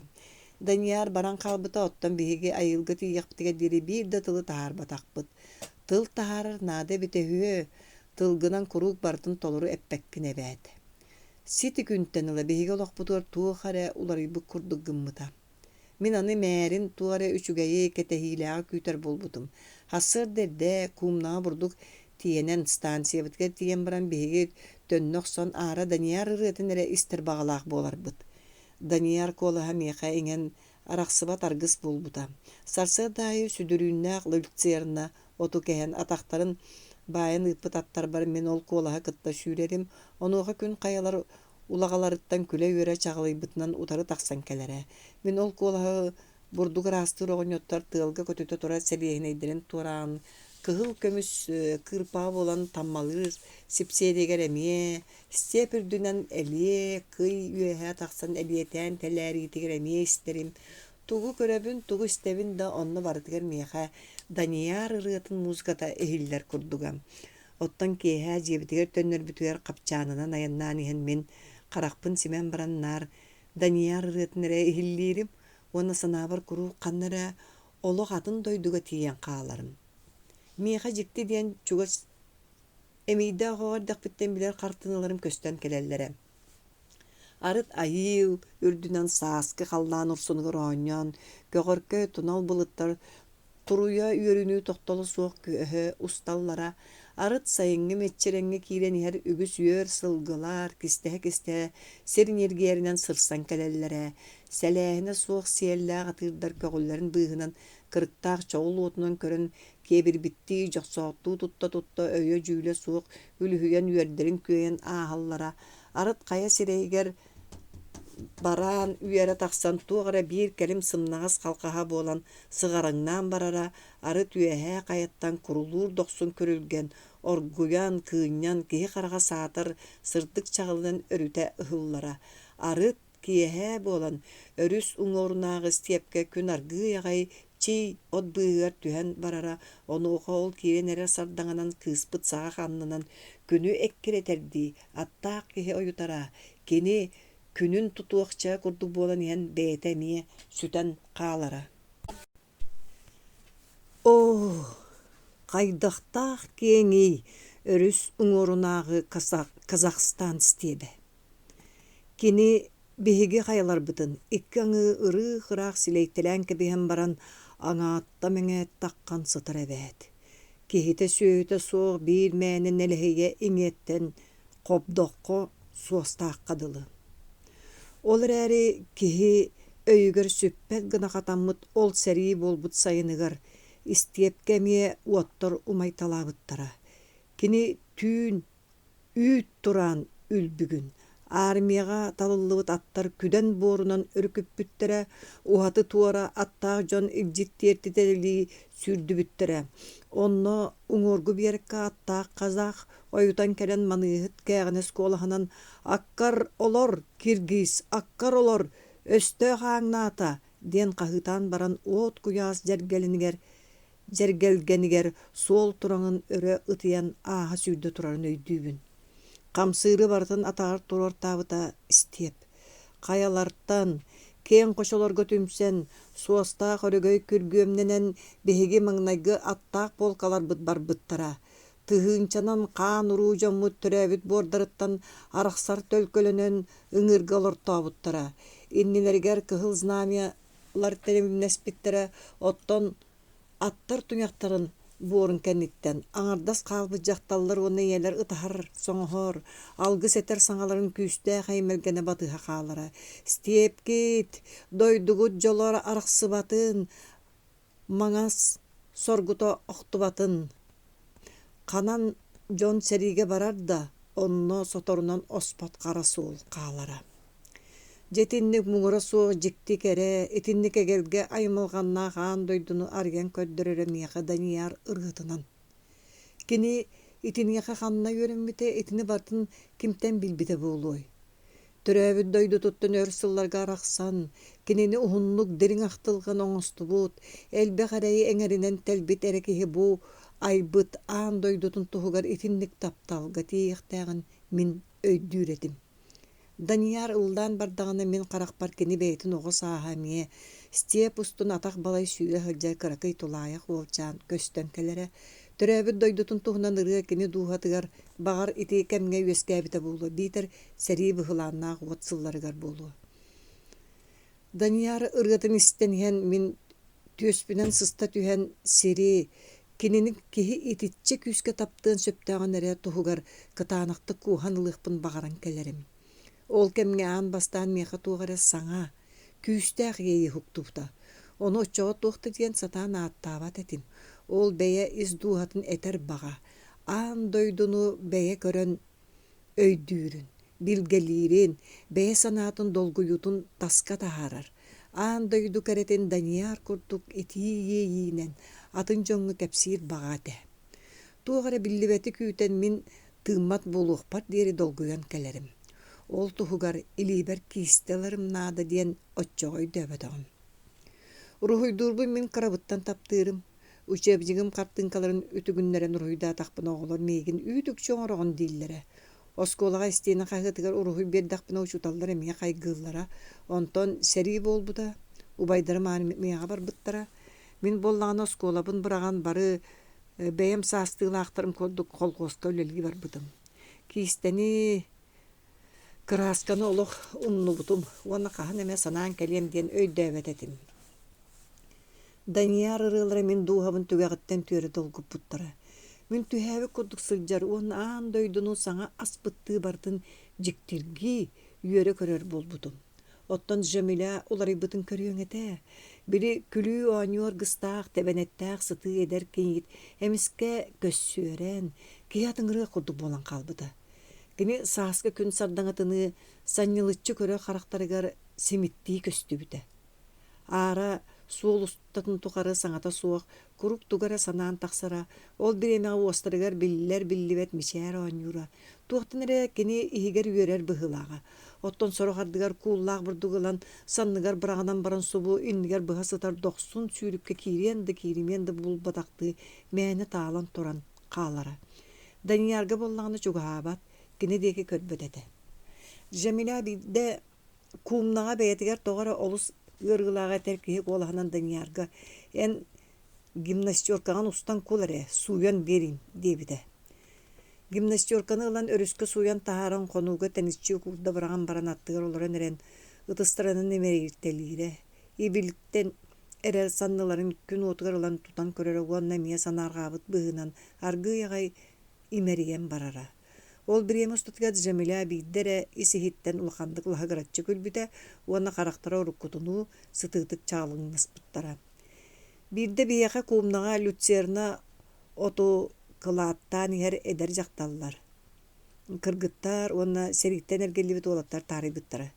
Speaker 1: Данияр баран хаалбыта, оттон биһиги айылга тиийиэхпитигэр диэри биир да тылы таһаарбатахпыт. Тыл таһаарар наада эбитэ үһүө, тылгынан куруук барытын толору эппэккин эбээт. Сити күнтэн ыла биһиги олохпутугар туох эрэ уларыйбыт курдук гыммыта. Мин аны мээрин туох эрэ үчүгэйи, кэтэһиилээҕи күүтэр буолбутум. Сарсыарда эрдэ куумнаҕа бурдук тиэнэн станциябытыгар тиийэн баран биһиги төннө охсон аара Данияр ырыатын эрэ истэр баҕалаах буоларбыт. Данияр куолаһа миэхэ иҥэн арахсыбат аргыс буолбута. Сарсыарда аайы сүдүрүүннээх Люцерна оту кэһэн, атахтарын баайан ыыппыт аттарбар мин ол куолаһы кытта сүүрэрим, онуоха күн хайалар улаҕаларыттан күлэ-үөрэ чаҕылыйбытынан утары тахсан кэлэрэ. Мин ол куолаһы Бурдук ыраастыыр оҕонньоттор тыалга көтүтэ турар сэлиэһинэйдэрин туораан, кыһыл көмүс кыырпаҕа буолан таммалыыр сипсиэригэр эмиэ, степь үрдүнэн элиэ, кый үөһэ тахсан элиэтээн тэлээриитигэр эмиэ истэрим. Тугу көрөбүн, тугу истэбин да онно барытыгар миэхэ Данияр ырыатын музыката иһиллэр курдуга. Оттон киэһэ дьиэбитигэр төннөрбүтүгэр хапчаанынан айаннаан иһэн мин харахпын симэн баран наар Данияр ырыатын эрэ иһиллиирим уонна санаабар куруук ханна эрэ олох атын дойдуга тиийэн хааларым. Миэхэ дьикти диэн чугас эмиийдээх оҕо эрдэхпиттэн билэр хартыыналарым көстөн кэлэллэрэ. Арыт айыыл үрдүнэн сааскы халлаан урсунугар оонньоон, көҕөркөй тунал былыттар Туруйа үөрүүнү тохтоло суох күөһэ усталлара, арыт сайыҥҥы мэччирэҥҥэ киирэн иһэр үгүс үөр сылгылар кистэһэ-кистэһэ сир ньиргиэринэн сырсан кэлэллэрэ, сэлээһинэ суох сиэллээх атыырдар көҕүллэрин быыһынан кырыктаах чоҕул уотунан көрөн киэбирбиттии дьохсооттуу тутта-тутта өйө-дьүүлэ суох үлүһүйэн үөрдэрин күөйэн ааһаллара, арыт хайа сирэйигэр Бараан үөрэ тахсан туох эрэ биир кэлим сымнаҕас халҕаһа буолан сыҕарыҥнаан барара, арыт үөһээ хайаттан курулуур дохсун күрүлгэн, оргуйан, кыынньан киһи хараҕа саатар сырдык чаҕылынан өрүтэ ыһыллара. Арыт, киэһээ буолан, өрүс уҥуорунааҕы истиэпкэ күн аргыый аҕай чий от быыһыгар түһэн барара, онуоха ол киирэн эрэр сардаҥанан кыыспыт саҕах аннынан күнү эккирэтэрдии аттаах киһи ойутара, кини күнүн тутуохча курдук буолан иһэн бэйэтэ эмиэ сүтэн хаалара. Оо, хайдахтаах киэҥий өрүс уҥуорунааҕы Казахстан стиэбэ. Кини биһиги хайаларбытын икки аҥыы ырыых-ыраах силэйтэлээн кэбиһэн баран аҥаатта-мэҥээттэ аххан сытар эбээт. Киһитэ-сүөһүтэ суох биир мээнэ нэлэһийэ иҥиэттэн хобдоххо суостаахха дылы. Ол эрээри киһи өйүгэр сүппэт гына хатаммыт ол сэрии буолбут сайыныгар истиэпкэ эмиэ уоттар умайталаабыттара. Кини түүн Үүт тураан үлбүгүн, армияҕа талыллыбыт аттар күдэн буорунан өрүкүппүттэрэ, уһаты-туора аттаах дьон илдьит тиэртитэлии сүүрдүбүттэрэ. Онно уҥуоргу биэрэккэ аттаах казах ойутан кэлэн маныыһыт кээҕинэс куолаһынан «Аккар олор, киргиз, аккар олор, өстөөх ааҥнаата!» диэн хаһыытаан баран уот куйаас дьэргэлинигэр дьэргэлгэнигэр суол тураҥын өрө ытыйан ааһа сүүрдэ турарын өйдүүбүн. Хамсыыры барытын атаҕар туруортаабыта истиэп. Хайалартан, киэҥ хочолорго түмсэн, суостаах өрөгөй күргүөмнэнэн биһиги маҥнайгы аттаах полкаларбыт барбыттара. Тыһыынчанан хаан-уруу дьоммут төрөөбүт буордарыттан арахсар төлкөлөнөн ыҥыырга олортообуттара. Иннилэригэр Кыһыл Знамялар тэримнэспиттэрэ, оттон Аттар туйахтарын буорун кэнниттэн аҥардас хаалбыт дьахталлар уонна ийэлэр ытаһар, соҥоһор, алгыс этэр саҥаларын күүстээх эймэлгэнэ батыһа хаалара. «Степкит, дойдугут дьоло арахсыбатын, маҥас соргута охтубатын, ханан дьон сэриигэ барар да, онно соторунан оспот хара суол хаалара» Дьэ итинник муҥура суох дьикти кэрэ, итинник эгэлгэ аймалҕаннаах аан дойдуну арыйан көрдөрөрө миэхэ Данияр ырыатынан. Кини итиниэхэ ханна үөрэммитэ, итини барытын кимтэн билбитэ буолуой? Төрөөбүт дойдутуттан өр сылларга арахсан, кинини уһуннук дириҥ ахтылҕан оҥостубут, элбэх эрэйи эҥэринэн тэлбит эрэ киһи бу айбыт аан дойдутун туһугар итинник тапталга тиийиэхтээҕин мин өйдүүр этим. Данияр ыллаан бардаҕына мин харахпар кини бэйэтин оҕо сааһа эмиэ степь устун атах балай сүүрэ сылдьар кыракый тулаайах уолчаан көстөн кэлэрэ. Төрөөбүт дойдутун туһунан ырыа кини дууһатыгар баҕар ити кэмҥэ үөскээбитэ буолуо биитэр сэрии быһылааннаах уот сылларыгар буолуо. Данияр ырыатын истэн иһэн мин түөспүнэн сыста түһэн сири, кинини киһи итиччэ күүскэ таптыан сөптөөҕүн эрэ туһугар кытаанахтык кууһан ылыахпын баҕаран кэлэрим. Ол кэмҥэ аан бастаан миэхэ туох эрэ саҥа, күүстээх иэйии уһуктубута. Ону оччоҕо туох да диэн сатаан ааттаабат этим. Ол бэйэ ис дууһатын этэр баҕа, аан дойдуну бэйэ көрөн өйдүүрүн, билгэлиирин, бэйэ санаатын долгуйуутун таска таһаарар. Аан дойду кэрэтин Данияр курдук итии иэйиинэн атын дьоҥҥо кэпсиир баҕа этэ. Туох эрэ биллибэти күүтэн мин тыыммат буолуохпар диэри долгуйан кэлэрим. Ол туһугар илиибэр киистэ ыларым наада диэн оччоҕо өйдөөбөтөҕүм. Уруһуйдуурбун мин кырабыттан таптыырым. Учебнигым хартыыҥкаларын үтүгүннэрэн уруһуйдаатахпына оҕолор миигин үүт-үкчү оҥороҕун дииллэрэ. Оскуолаҕа истиэнэ хаһыатыгар уруһуй биэрдэхпинэ учууталлар эмиэ хайгыыллара. Онтон сэрии буолбута, убайдарым армияҕа барбыттара. Мин буоллаҕына оскуолабын быраҕан бары бэйэм саастыылаахтарым курдук колхуоска үлэлии барбытым. Киистэни, кыраасканы олох умнубутум уонна хаһан эмэ санаан кэлиэм диэн өйдөөбөт этим. Данияр ырыалара мин дууһабын түгэҕиттэн түөрэ долгуппуттара. Мин түһээбит курдук сылдьар уонна аан дойдуну саҥа аспыттыы барытын дьиктиргии, үөрэ көрөр буолбутум. Оттон Жамиля уларыйбытын көрүөҥ этэ. Били күлүү-оонньуу аргыстаах, тэбэнэттээх сытыы эдэр кийиит эмискэ көссүөрэн, киһи атыҥырыах курдук буолан хаалбыта. Кини сааскы күн сардаҥатыныы санньылыччы көрө харахтарыгар симиттии көстүбүтэ. Аара суол устатын тухары саҥата суох, куруук тугу эрэ санаан тахсара, ол бириэмэҕэ уостарыгар биллэр-биллибэт мичээр оонньуура, туохтан эрэ кини иһигэр үөрэр быһыылааҕа. Оттон сорох ардыгар кууллаах бурдугу ылан, санныгар быраҕынан баран субу иннигэр быһа сытар дохсун сүүрүккэ киириэн да кииримиэн да булбатахтыы мээнэ таалан туран хаалара. Даниярга буоллаҕына чугаһаабат, кини диэки көрбөт этэ. Жамиля биирдэ Куумнаҕа бэйэтигэр тоҕо эрэ олус ыарыылааҕы этэр киһи куолаһынан Даниярга «Эн гимнастеркаҕын устан кул эрэ, сууйан биэриим» диэбитэ. Гимнастерканы ылан өрүскэ сууйан таһааран хонууга тэниччи куурда быраҕан баран аттыгар олорон эрэн ытыстарынан имэритэлиирэ, ибиликтэн эрэр санныларын күн уотугар ылан тутан көрөрө уонна эмиэ санаарҕаабыт быһыынан аргыый аҕай имэрийэн барара. Ол бириэмэ устатыгар Джамиля биирдэ эрэ ис-иһиттэн улаханнык лаһыгыраччы күлбүтэ уонна харахтара уруккутунуу сытыытык чаҕылыҥнаспыттара. Биирдэ биһиэхэ куумнаҕа люцерна оту кылааттаан иһэр эдэр дьахталлар, кыргыттар уонна сэрииттэн эргиллибит уолаттар таарыйбыттара.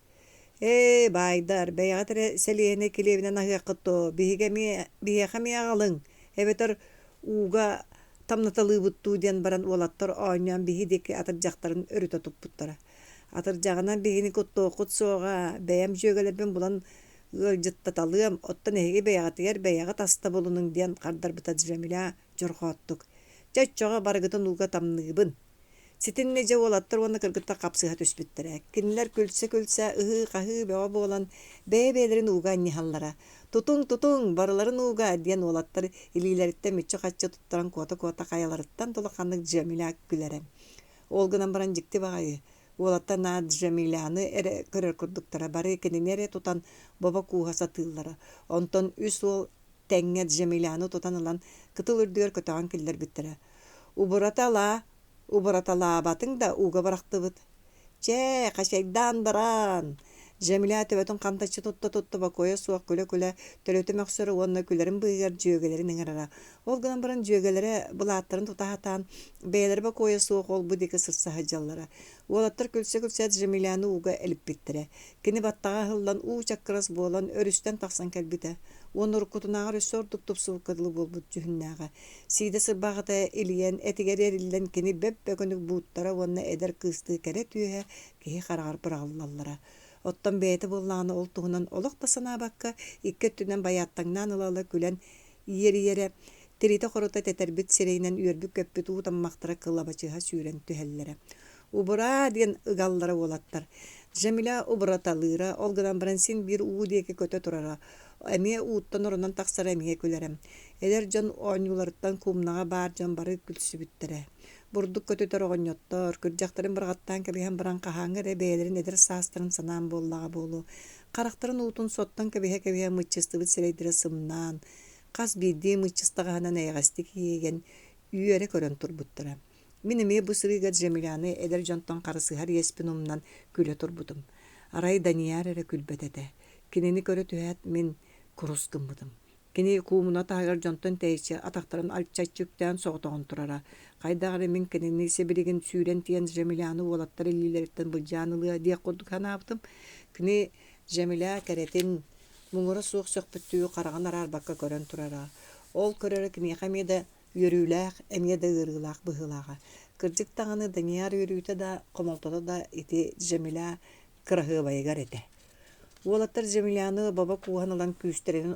Speaker 1: «Ээ, баайдар, бэйэҕит эрэ сэлиэһинэй килиэбинэн аһыаххыт дуо, биһиги эмиэ, биһиэхэ эмиэ аҕалыҥ, эбэтэр ууга тамнаталыыбыт дуу» диэн баран уолаттар оонньоон биһи диэки атырдьахтарын өрүтэ туппуттара. «Атырдьаҕынан биһигини куттуоххут суоҕа, бэйэм дьүөгэлэрбин булан ыалдьыттаталыам, оттон эһиги бэйэҕитигэр бэйэҕит аста булунуҥ» диэн хардарбыта Джамиля дьорҕооттук. «Чэ, оччоҕо барыгытын ууга тамныыбын» Ситиннэ дьэ уолаттар уонна кыргыттар хапсыһа түспүттэрэ. Кинилэр күлсэ-күлсэ, ыһыы-хаһыы бөҕө буолан, бэйэ-бэйэлэрин ууга анньыһаллара. «Тутуҥ, тутуҥ, барыларын ууга!» диэн уолаттар илиилэриттэн мүччү-хаччы туттаран куота-куота хайаларыттан да улаханнык Джамиля күлэрэ. Ол гынан баран дьикти баҕайы, уолаттар наар Джамиляны эрэ көрөр курдуктара, бары кинини эрэ тутан бобо кууһа сатыыллара. Онтон үс уол тэҥҥэ Джамиляны тутан ылан кытыл үрдүгэр көтөҕөн киллэрбиттэрэ. «Убурата-алаа, убураталаабатыҥ да ууга бырахтыбыт. Чээ, хачайдаан баран!» Джамиля төбөтүн хантаччы тутта-тутта бокуойа суох күлэ-күлэ төлөтө мөхсөрө уонна күлэрин быыһыгар дьүөгэлэрин ыҥырара. Ол гынан баран дьүөгэлэрэ былааттарын тута сатаан, бэйэлэрэ бокуойа суох ол-бу диэки сырса сылдьаллара. Уолаттар күлсэ-күлсэ Джамиляны ууга элиппиттэрэ. Кини баттаҕа ыһыллан, уу чаккырас буолан, өрүстэн тахсан кэлбитэ уонна уруккутунааҕар өссө ордук тупсубукка дылы буолбут дьүһүннээҕэ. Сиидэ сырбаҕата илийэн, этигэр эриллэн кини бөп-бөкөнүк бууттара уонна эдэр кыыстыы кэрэ түөһэ киһи хараҕар быраҕыллаллара. Оттон бэйэтэ буоллаҕына ол туһунан олох да санаабакка, икки өттүнэн байааттаҥнаан ыла-ыла күлэн иэрийэрэ, тиритэ-хорута тэтэрбит сирэйинэн үөрбүт-көппүт уу таммахтара кылабачыһа сүүрэн түһэллэрэ. «Убураа!» диэн ыгаллара уолаттар. Джамиля убураталыыра, ол гынан баран син биир уу диэки көтө турара, эмиэ ууттан оронон тахсара эмиэ күлэрэ. Эдэр дьон оонньууларыттан кумнаҕа баар дьон бары күлсүбүттэрэ. Бурдук көтүтэр оҕонньоттор, күрдьэхтэрин быраҕаттаан кэбиһэн баран хаһааҥҥы эрэ бэйэлэрин эдэр саастарын санаан буоллаҕа буолуо, харахтарын уутун соттон кэбиһэ-кэбиһэ мыччыстыбыт сирэйдэрэ сымнаан, хас биирдии мыччыстаҕаһынан эйэҕэстик иэйэн, үөрэ көрөн турбуттара. Мин эмиэ бу сырыыга Джамиляны эдэр дьонтон харысыһар иэспин умнан күлэ турбутум. Арай Данияр эрэ күлбэт этэ. Кинини көрө түһээт мин курус гыммытым. Кини куумуна таһыгар дьонтон тэйиччи атахтарын альчаччы үктээн соҕотоҕун турара. Хайдах эрэ мин кинини сибилигин сүүрэн тиийэн Джамиляны уолаттар илиилэриттэн былдьаан ылыа диэх курдук санаабытым. Кини Джамиля кэрэтин, Муҥура суох сөхпүттүү хараҕын араарбакка көрөн турара. Ол көрөрө киниэхэ эмиэ да үөрүүлээх, эмиэ да ыарыылаах быһыылааҕа. Кырдьык даҕаны Данияр үөрүүтэ да, хомолтото да ити Джамиля кыраһыабайыгар этэ. Уолаттар Джамиляны бобо кууһан ылан күүстэринэн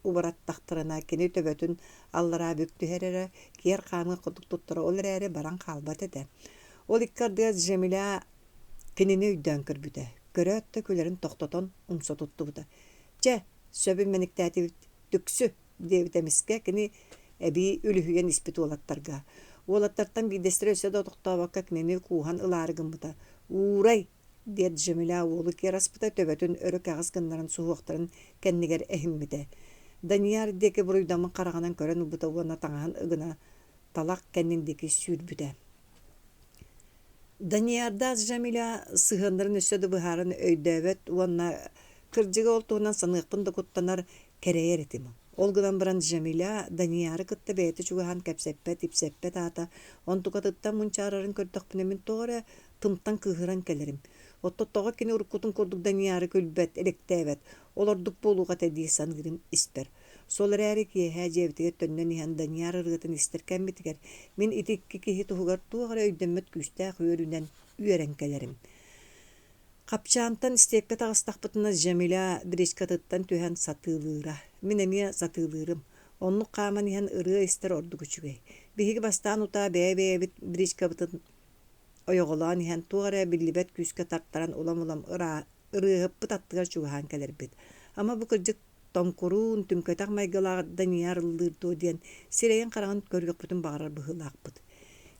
Speaker 1: убараттахтарына кини төбөтүн аллараа бүк түһэрэрэ, киэр хаамыах курдук туттара, ол эрээри баран хаалбат этэ. Ол икки ардыгар Джамиля кинини өйдөөн көрбүтэ, көрөөт да күлэрин тохтотон умса туттубута. «Чэ, сөбүн мэниктээтибит, түксү!» диэбитэ эмискэ кини эбии үлүһүйэн испит уолаттарга. Уолаттартан биирдэстэрэ өссө да тохтообокко кинини кууһан ылаары гыммыта. «Уурай!» диэт Джамиля уолу киэр аспыта, төбөтүн өрө кэҕис гыннаран суһуохтарын кэннигэр эһиммитэ. Данияр диэки буруйдаммыт хараҕынан көрөн ылбыта уонна таҥаһын ыгына талах кэннин диэки сүүрбүтэ. Даниярдаах Джамиля сыһыаннарын өссө да быһааран өйдөөбөт уонна кырдьыга ол туһунан саныахпын да куттанар, кэрэйэр этим. Ол гынан баран Джамиля Данияры кытта бэйэтэ чугаһаан кэпсэппэт, ипсэппэт аата, онтукатыттан мунчаарарын көрдөхпүнэ мин тоҕо эрэ тымтан кыыһыран кэлэрим. Оттон тоҕо кини уруккутун курдук Данияры күлбэт, элэктээбэт, ол ордук буолуох этэ дии саныырым испэр. Сол эрээри киэһэ дьиэбитигэр төннөн иһэн Данияр ырыатын истэр кэммитигэр мин ити икки киһи туһугар туох эрэ өйдөммөт күүстээх үөрүүнэн үөрэн кэлэрим. Хапчаантан истиэпкэ таҕыстахпытына Джамиля бричкатыттан түһэн сатыылыыра. Мин эмиэ сатыылыырым. Оннук хааман иһэн ырыа истэр ордук үчүгэй. Биһиги бастаан утаа бэйэ-бэйэбит бричкабытын ойоҕолоон иһэн туох эрэ биллибэт күүскэ тартаран улам-улам ырыаһыппыт аттыгар чугаһаан кэлэрбит. Ама бу кырдьык тоҥкуруун, түҥкэтэх майгылаах Данияр ыллыыр дуо диэн сирэйин-хараҕын көрүөхпүтүн баҕарар быһыылаахпыт.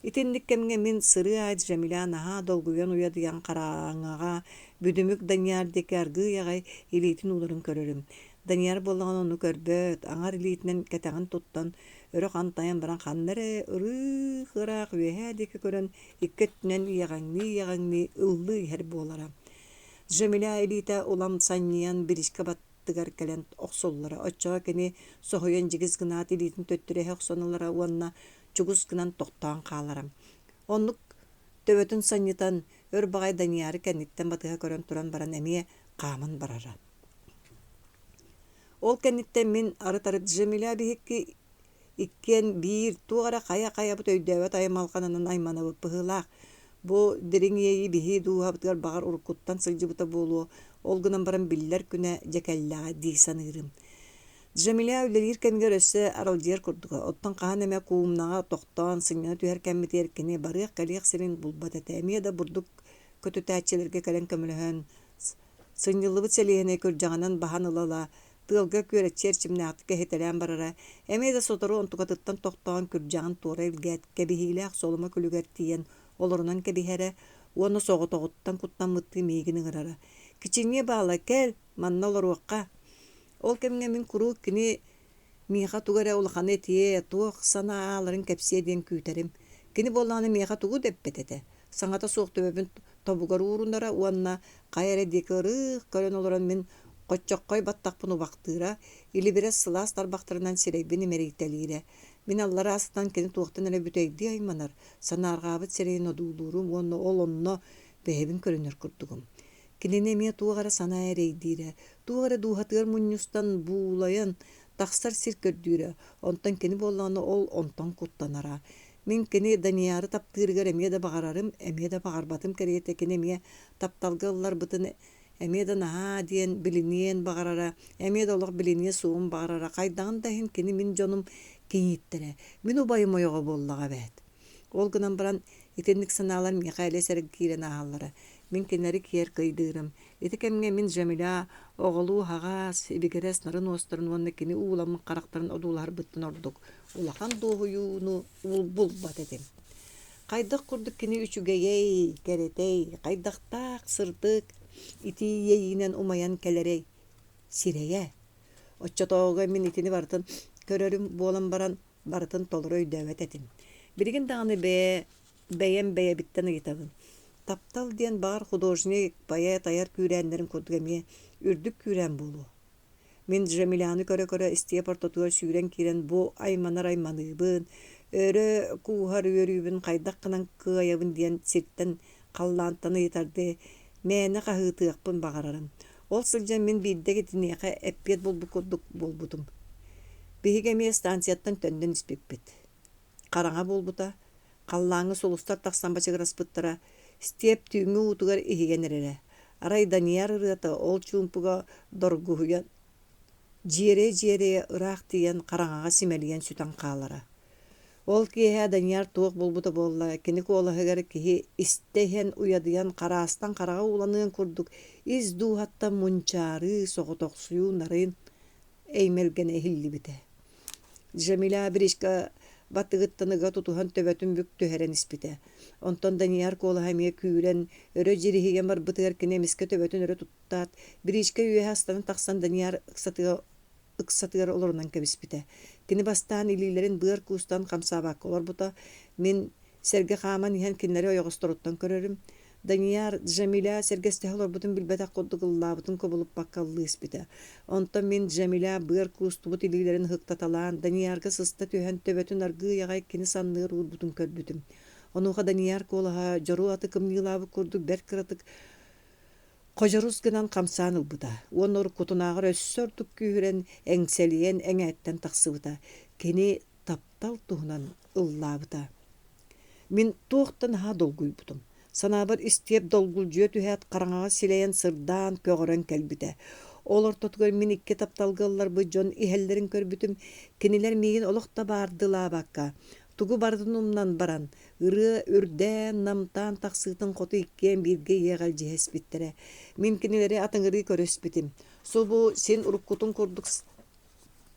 Speaker 1: Итинник кэмҥэ мин сырыы аайы Джамиля наһаа долгуйан уйадыйан хараҥаҕа бүдүмүк Данияр диэки аргыый аҕай илиитин уурарын көрөрүм. Данияр буоллаҕына ону көрбөт, аҥар илиитинэн кэтэҕин туттан, өрө хантайан баран ханна эрэ ырыых-ыраах үөһээ диэки көрөн икки өттүнэн иэҕэҥнии-иэҕэҥнии ыллыы иһэр буолара. Джамиля илиитэ улам санньыйан бирискэ аттыгар кэлэн охсуллара. Оччоҕо кини соһуйан дьигис гынаат илиитин төттөрү эһэ охсон ылара уонна чугус гынан тохтоон хаалара. Оннук төбөтүн санньытан, өр баҕайы Данияры кэнниттэн батыһа көрөн туран баран эмиэ хааман барара. Ол кэнниттэн мин арыт-арыт Джамиля биһикки Иккиэн биир туох эрэ хайа-хайабыт өйдөөбөт аймалҕанынан айманабыт быһыылаах. Бу дириҥ иэйии биһи дууһабытыгар баҕар уруккуттан сылдьыбыта буолуо, ол гынан баран биллэр күнэ дьэ кэллэҕэ дии саныырым. Джамиля үлэлиир кэмигэр өссө аралдьыйар курдуга, оттон хаһан эмэ куумнаҕа тохтоон сынньана түһэр кэммитигэр кини барыах-кэлиэх сирин булбат этэ, эмиэ да бурдук көтүтээччилэргэ кэлэн көмөлөһөн, сынньыллыбыт сэлиэһинэй күрдьэҕинэн баһан ыла-ыла Тыалга күөрэччи эрчимнээхтик эһитэлээн барара, эмиэ да сотору онтукатыттан тохтоон күрдьэҕин туора илгээт, кэбиһиилээх соломо күлүгэр тиийэн олорунан кэбиһэрэ уонна соҕотоҕуттан куттаммыттыы миигин ыҥырара: «Кичиҥҥэ баала, кэл, манна олоруохха». Ол кэмҥэ мин куруук кини миэхэ тугу эрэ улаханы этиэ, туох санааларын кэпсиэ диэн күүтэрим. Кини буоллаҕына миэхэ тугу да эппэт этэ. Саҥата суох төбөбүн тобугар уурунара уонна хайа эрэ диэки ырыых көрөн олорон мин хоччоххой баттахпын убахтыыра, илибирэс сылаас тарбахтарынан сирэйбин имэрийтэлиирэ. Мин аллараа сытан кини туохтан эрэ бүтэйдии айманар, санаарҕаабыт сирэйин одуулуурум уонна ол онно бэйэбин көрүнэр курдугум. Кинини эмиэ туох эрэ санаа эрэйдиирэ, туох эрэ дууһатыгар мунньустан, буулайан тахсар сир көрдүүрэ, онтон кини буоллаҕына ол онтон куттанара. Мин кини Данияры таптыырыгар эмиэ да баҕарарым, эмиэ да баҕарбатым кэриэтэ кини эмиэ тапталга ылларбытын эмиэ да наһаа диэн билиниэн баҕарара, эмиэ да олох билиниэ суоҕун баҕарара. Хайдаҕын да иһин кини мин дьонум кийииттэрэ, мин убайым ойоҕо буоллаҕа эбээт. Ол гынан баран итинник санаалар миэхэ элэс эрэ киирэн ааһаллара. Мин кинилэри киэр кыйдыырым. Ити кэмҥэ мин Жамиля оҕолуу аһаҕас, ибигирэс нарын уостарын уонна кини ууламмыт харахтарын одуулаһарбыттан ордук улахан дуоһуйууну булбат этим. Хайдах курдук кини үчүгэйэй, кэрэтэй, хайдахтаах сырдык, итии иэйиинэн умайан кэлэрэй сирэйэ. Оччотооҕуга мин итини барытын көрөрүм буолан баран барытын толору өйдөөбөт этим. Билигин даҕаны бэйэ бэйэм бэйэбиттэн ыйытабын. Таптал диэн баҕар художник, поэт айар күүрээннэрин курдук эмиэ үрдүк күүрээн буолуо. Мин Джамиляны көрө-көрө истиэп ортотугар сүүрэн киирэн бу айманар айманыыбын, өрө кууһар үөрүүбүн хайдах гынан кыайабын диэн сиртэн халлаантан ыйытардыы мээнэ хаһыытыахпын баҕарарым. Ол сылдьан мин биирдэ итиниэхэ эппиэт булбут курдук буолбутум. Биһиги эмиэ станцияттан төннөн испиппит. Хараҥа буолбута, халлааҥҥа сулустар тахсан бачыгыраспыттара, степь түүҥҥү уутугар иһийэн эрэрэ. Арай Данияр ырыата ол чуумпуга доргуһуйан дьиэрэйэ-дьиэрэйэ ыраах тиийэн хараҥаҕа симэлийэн сүтэн хаалара. Ол киэһэ Данияр туох буолбута буолла, кини куолаһыгар киһи истэ иһэн уйадыйан хараастан хараҕа ууланыан курдук ис дууһаттан мунчаарыы, соҕотохсуйуу нарын эймэлгэнэ иһиллибитэ. Джамиля бричка баттыгыттан ыга тутуһан төбөтүн бүк түһэрэн испитэ. Онтон Данияр куолаһа эмиэ күүрэн, өрө дьириһийэн барбытыгар кини эмискэ төбөтүн өрө туттаат, бричка үөһэ астанан тахсан Данияр ыксатыгар ыксатыгар олорунан кэбиспитэ. Кини бастаан илиилэрин быар куустан хамсаабакка олорбута. Мин сэргэ хааман иһэн кинилэри ойоҕосторуттан көрөрүм. Данияр Джамиля сэргэстэһэ олорбутун билбэтэх курдук ыллаабытын кубулуппакка ыллыы испитэ. Онтон мин Джамиля быар куустубут илиилэрин ыһыктаталаан, Даниярга сыста түһэн, төбөтүн аргыый аҕай кини санныгар уурбутун көрбүтүм. Онуоха Данияр куолаһа дьоруо аты кымньыылаабыт курдук бэрт кыратык Ходьорус гынан хамсаан ылбыта уонна уруккутунааҕар өссө ордук күүһүрэн, эҥсэлийэн эҥээттэн тахсыбыта. Кини таптал туһунан ыллаабыта. Мин туох да наһаа долгуйбутум. Санаабар истиэп долгулдьуйа түһээт хараҥаҕа силэйэн сырдаан, көҕөрөн кэлбитэ. Ол ортотугар мин икки тапталга ылларбыт дьон иһэллэрин көрбүтүм. Кинилэр миигин олох да баардылаабакка, тугу барытын умнан баран, Ырыа үрдээн, намтаан тахсыытын хоту иккиэн бииргэ иэҕэлдьиһэ испиттэрэ. Мин кинилэри атыҥырыы көрө испитим. Субу син уруккутун курдук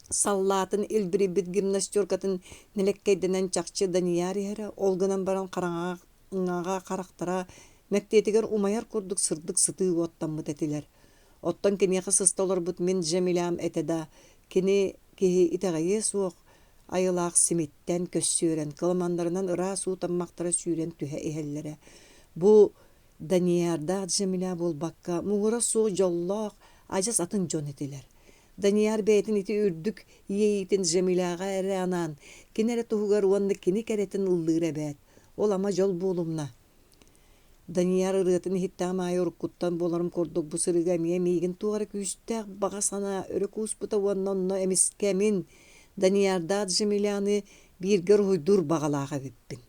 Speaker 1: саллаатын илбирийбит гимнастеркатын нэлэккэйдэнэн чахчы Данияр иһэрэ, ол гынан баран хараҥаҕа харахтара мэктиэтигэр умайар курдук сырдык сытыы уоттаммыт этилэр. Оттон киниэхэ сыста олорбут мин Джамилям этэ да, кини киһи итэҕэйиэ суох айылаах симиттэн, көссүөрэн, кыламаннарынан ыраас уу таммахтара сүүрэн түһэ иһэллэрэ. Бу Даниярдаах Джамиля буолбакка, муҥура суох дьоллоох, адьас атын дьон этилэр. Данияр бэйэтин ити үрдүк иэйиитин Джамиляҕа эрэ анаан, кини эрэ туһугар уонна кини кэрэтин ыллыыр эбээт. Ол ама дьол буолумна. Данияр ырыатын иһиттэҕим аайы уруккуттан буоларым курдук бу сырыыга эмиэ миигин туох эрэ күүстээх баҕа санаа өрө кууспута уонна онно эмискэ мин Даниярдаах Джамиляны бииргэ уруһуйдуур баҕалаах эбиппин.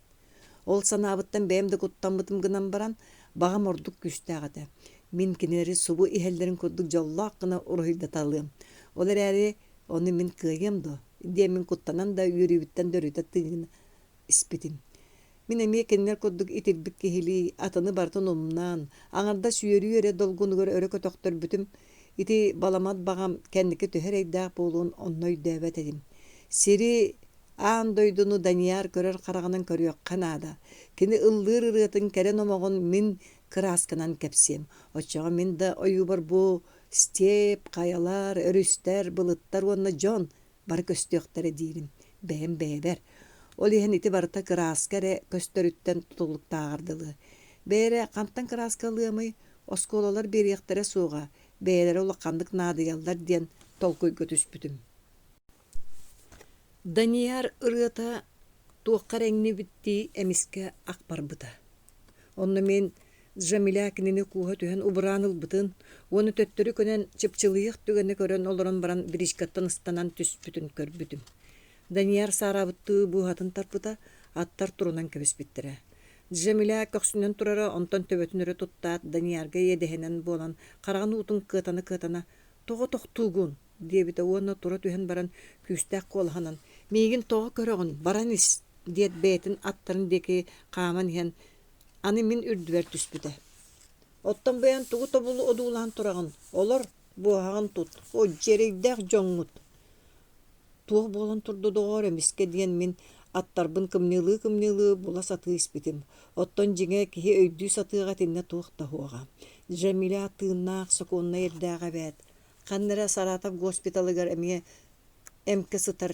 Speaker 1: Ол санаабыттан бэйэм да куттаммытым гынан баран, баҕам ордук күүстээх этэ. Мин кинилэри субу иһэллэрин курдук дьоллоох гына уруһуйдаталыам. Ол эрээри ону мин кыайыам дуо диэммин куттанан да үөрүүбүттэн да өрүтэ тыына испитим. Мин эмиэ кинилэр курдук итирбит киһилии, атыны барытын умнан, аҥардас үөрүү эрэ долгунугар өрө көтөхтөрбүтүм. Ити баламат баҕам кэнники төһө эрэйдээх буолуон онно өйдөөбөт этим. Сири, аан дойдуну Данияр көрөр хараҕынан көрүөххэ наада. Кини ыллыыр ырыатын кэрэ номоҕун мин кыраасканан кэпсиэм. Оччоҕо мин да ойуубар бу степь, хайалар, өрүстэр, былыттар уонна дьон бары көстүөхтэрэ диирим бэйэм бэйэбэр. Ол иһин ити барыта кырааска эрэ көстөрүттэн тутулуктааҕар дылы. Бэйэрэ хантан кырааска ылыамый, оскуолалар биэриэхтэрэ суоҕа, бэйэлэрэ улаханнык наадыйаллар диэн толкуйга түспүтүм. Данияр ырыата туохха эрэ иҥнибиттии эмискэ ах барбыта. Онно мин Джамиля кинини кууһа түһэн убураан ылбытын уонна төттөрү көнөн чыпчылыйыах түгэни көрөн олорон баран бричкаттан ыстанан түспүтүн көрбүтүм. Данияр саараабыттыы бууһатын тарпыта, аттар турунан кэбиспиттэрэ. Джамиля көхсүнэн турара, онтон төбөтүн өрө туттаат, Даниярга иэдэһинэн буолан, хараҕын уутун кыатана-кыатана «Тоҕо тохтуугун?» диэбитэ уонна тура түһэн баран күүстээх куолаһынан «Миигин тоҕо көрөҕүн, баран ис» диэт бэйэтин аттарын диэки хааман иһэн аны мин үрдүбэр түспүтэ. «Оттон бэйэҥ тугу тобулу одуулаан тураҕын, олор, буоһаҕын тут, о дьиэрэйдээх дьоҥҥут!» Туох буолан турда доҕоор эмискэ диэн мин аттарбын кымньыылыы-кымньыылыы була сатыы испитим. Оттон дьиҥэ киһи өйдүү сатыаҕа итиннэ туох да суоҕа. Джамиля тыыннаах сокуоннай эрдээҕэ эбээт. Ханна эрэ Саратов госпиталыгар эмиэ эмкэ сытар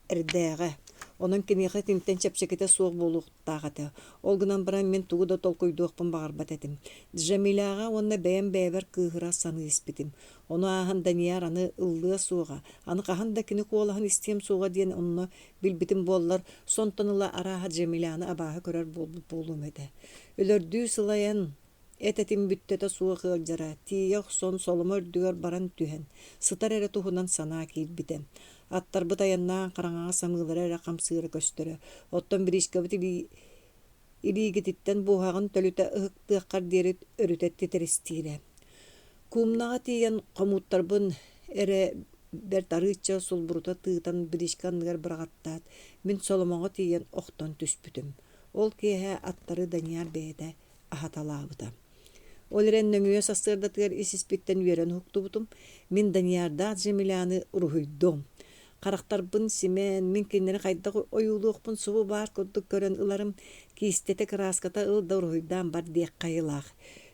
Speaker 1: эрдээҕэ. Онон киниэхэ итинтэн чэпчэкитэ суох буолуохтаах этэ. Ол гынан баран мин тугу да толкуйдуохпун баҕарбат этим. Джамиляҕа уонна бэйэм бэйэбэр кыыһыра саныы испитим. Ону ааһан Данияр аны ыллыа суоҕа, аны хаһан да кини куолаһын истиэм суоҕа диэн онно билбитим буоллар, сонтон ыла арааһа Джамиляны абааһы көрөр буолбут буолуом этэ. Өлөрдүү сылайан. Эт-этим бүттэтэ суох ыалдьара, тиийэ охсон соломо үрдүгэр баран түһэн, сытар эрэ туһунан санаа киирбитэ. Аттарбыт айаннаан хараҥаҕа самыылара эрэ хамсыыра көстөрө. Оттон бричкабыт илиигититтэн буоһаҕын төлүтэ ыһыктыаххар диэри өрүтэ титиристиирэ. Кумнаҕа тиийэн хомууттарбын эрэ бэрт арыычча сулбурута тыытан бричка анныгар быраҕаттаат, мин соломоҕо тиийэн охтон түспүтүм. Ол киэһэ аттары Данияр бэйэтэ аһаталаабыта. Ол эрэн нөҥүө сарсыардатыгар ис-испиттэн үөрэн уһуктубутум. Мин Даниярдаах Джамиляны уруһуйдуом. Харахтарбын симэн, мин кинилэри хайдах ойуулуохпун субу баар курдук көрөн ыларым, киистэтэ кырааската ыл да уруһуйдаан бар диэххэ айылаах.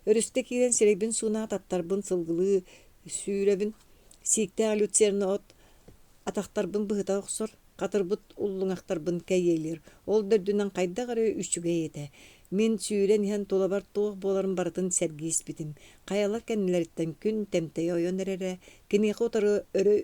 Speaker 1: Өрүскэ киирэн сирэйбин суунаат аттарбын сылгылыы сүүрэбин. Сииктээх люцерна от атахтарбын быһыта охсор, хатырбыт уллуҥахтарбын кэйиэлиир. Ол да үрдүнэн хайдах эрэ үчүгэй этэ. Мин сүүрэн иһэн тулабар туох буоларын барытын сэргии испитим. Хайалар кэннилэриттэн күн тэмтэйэ ойон эрэрэ, киниэхэ утары өрө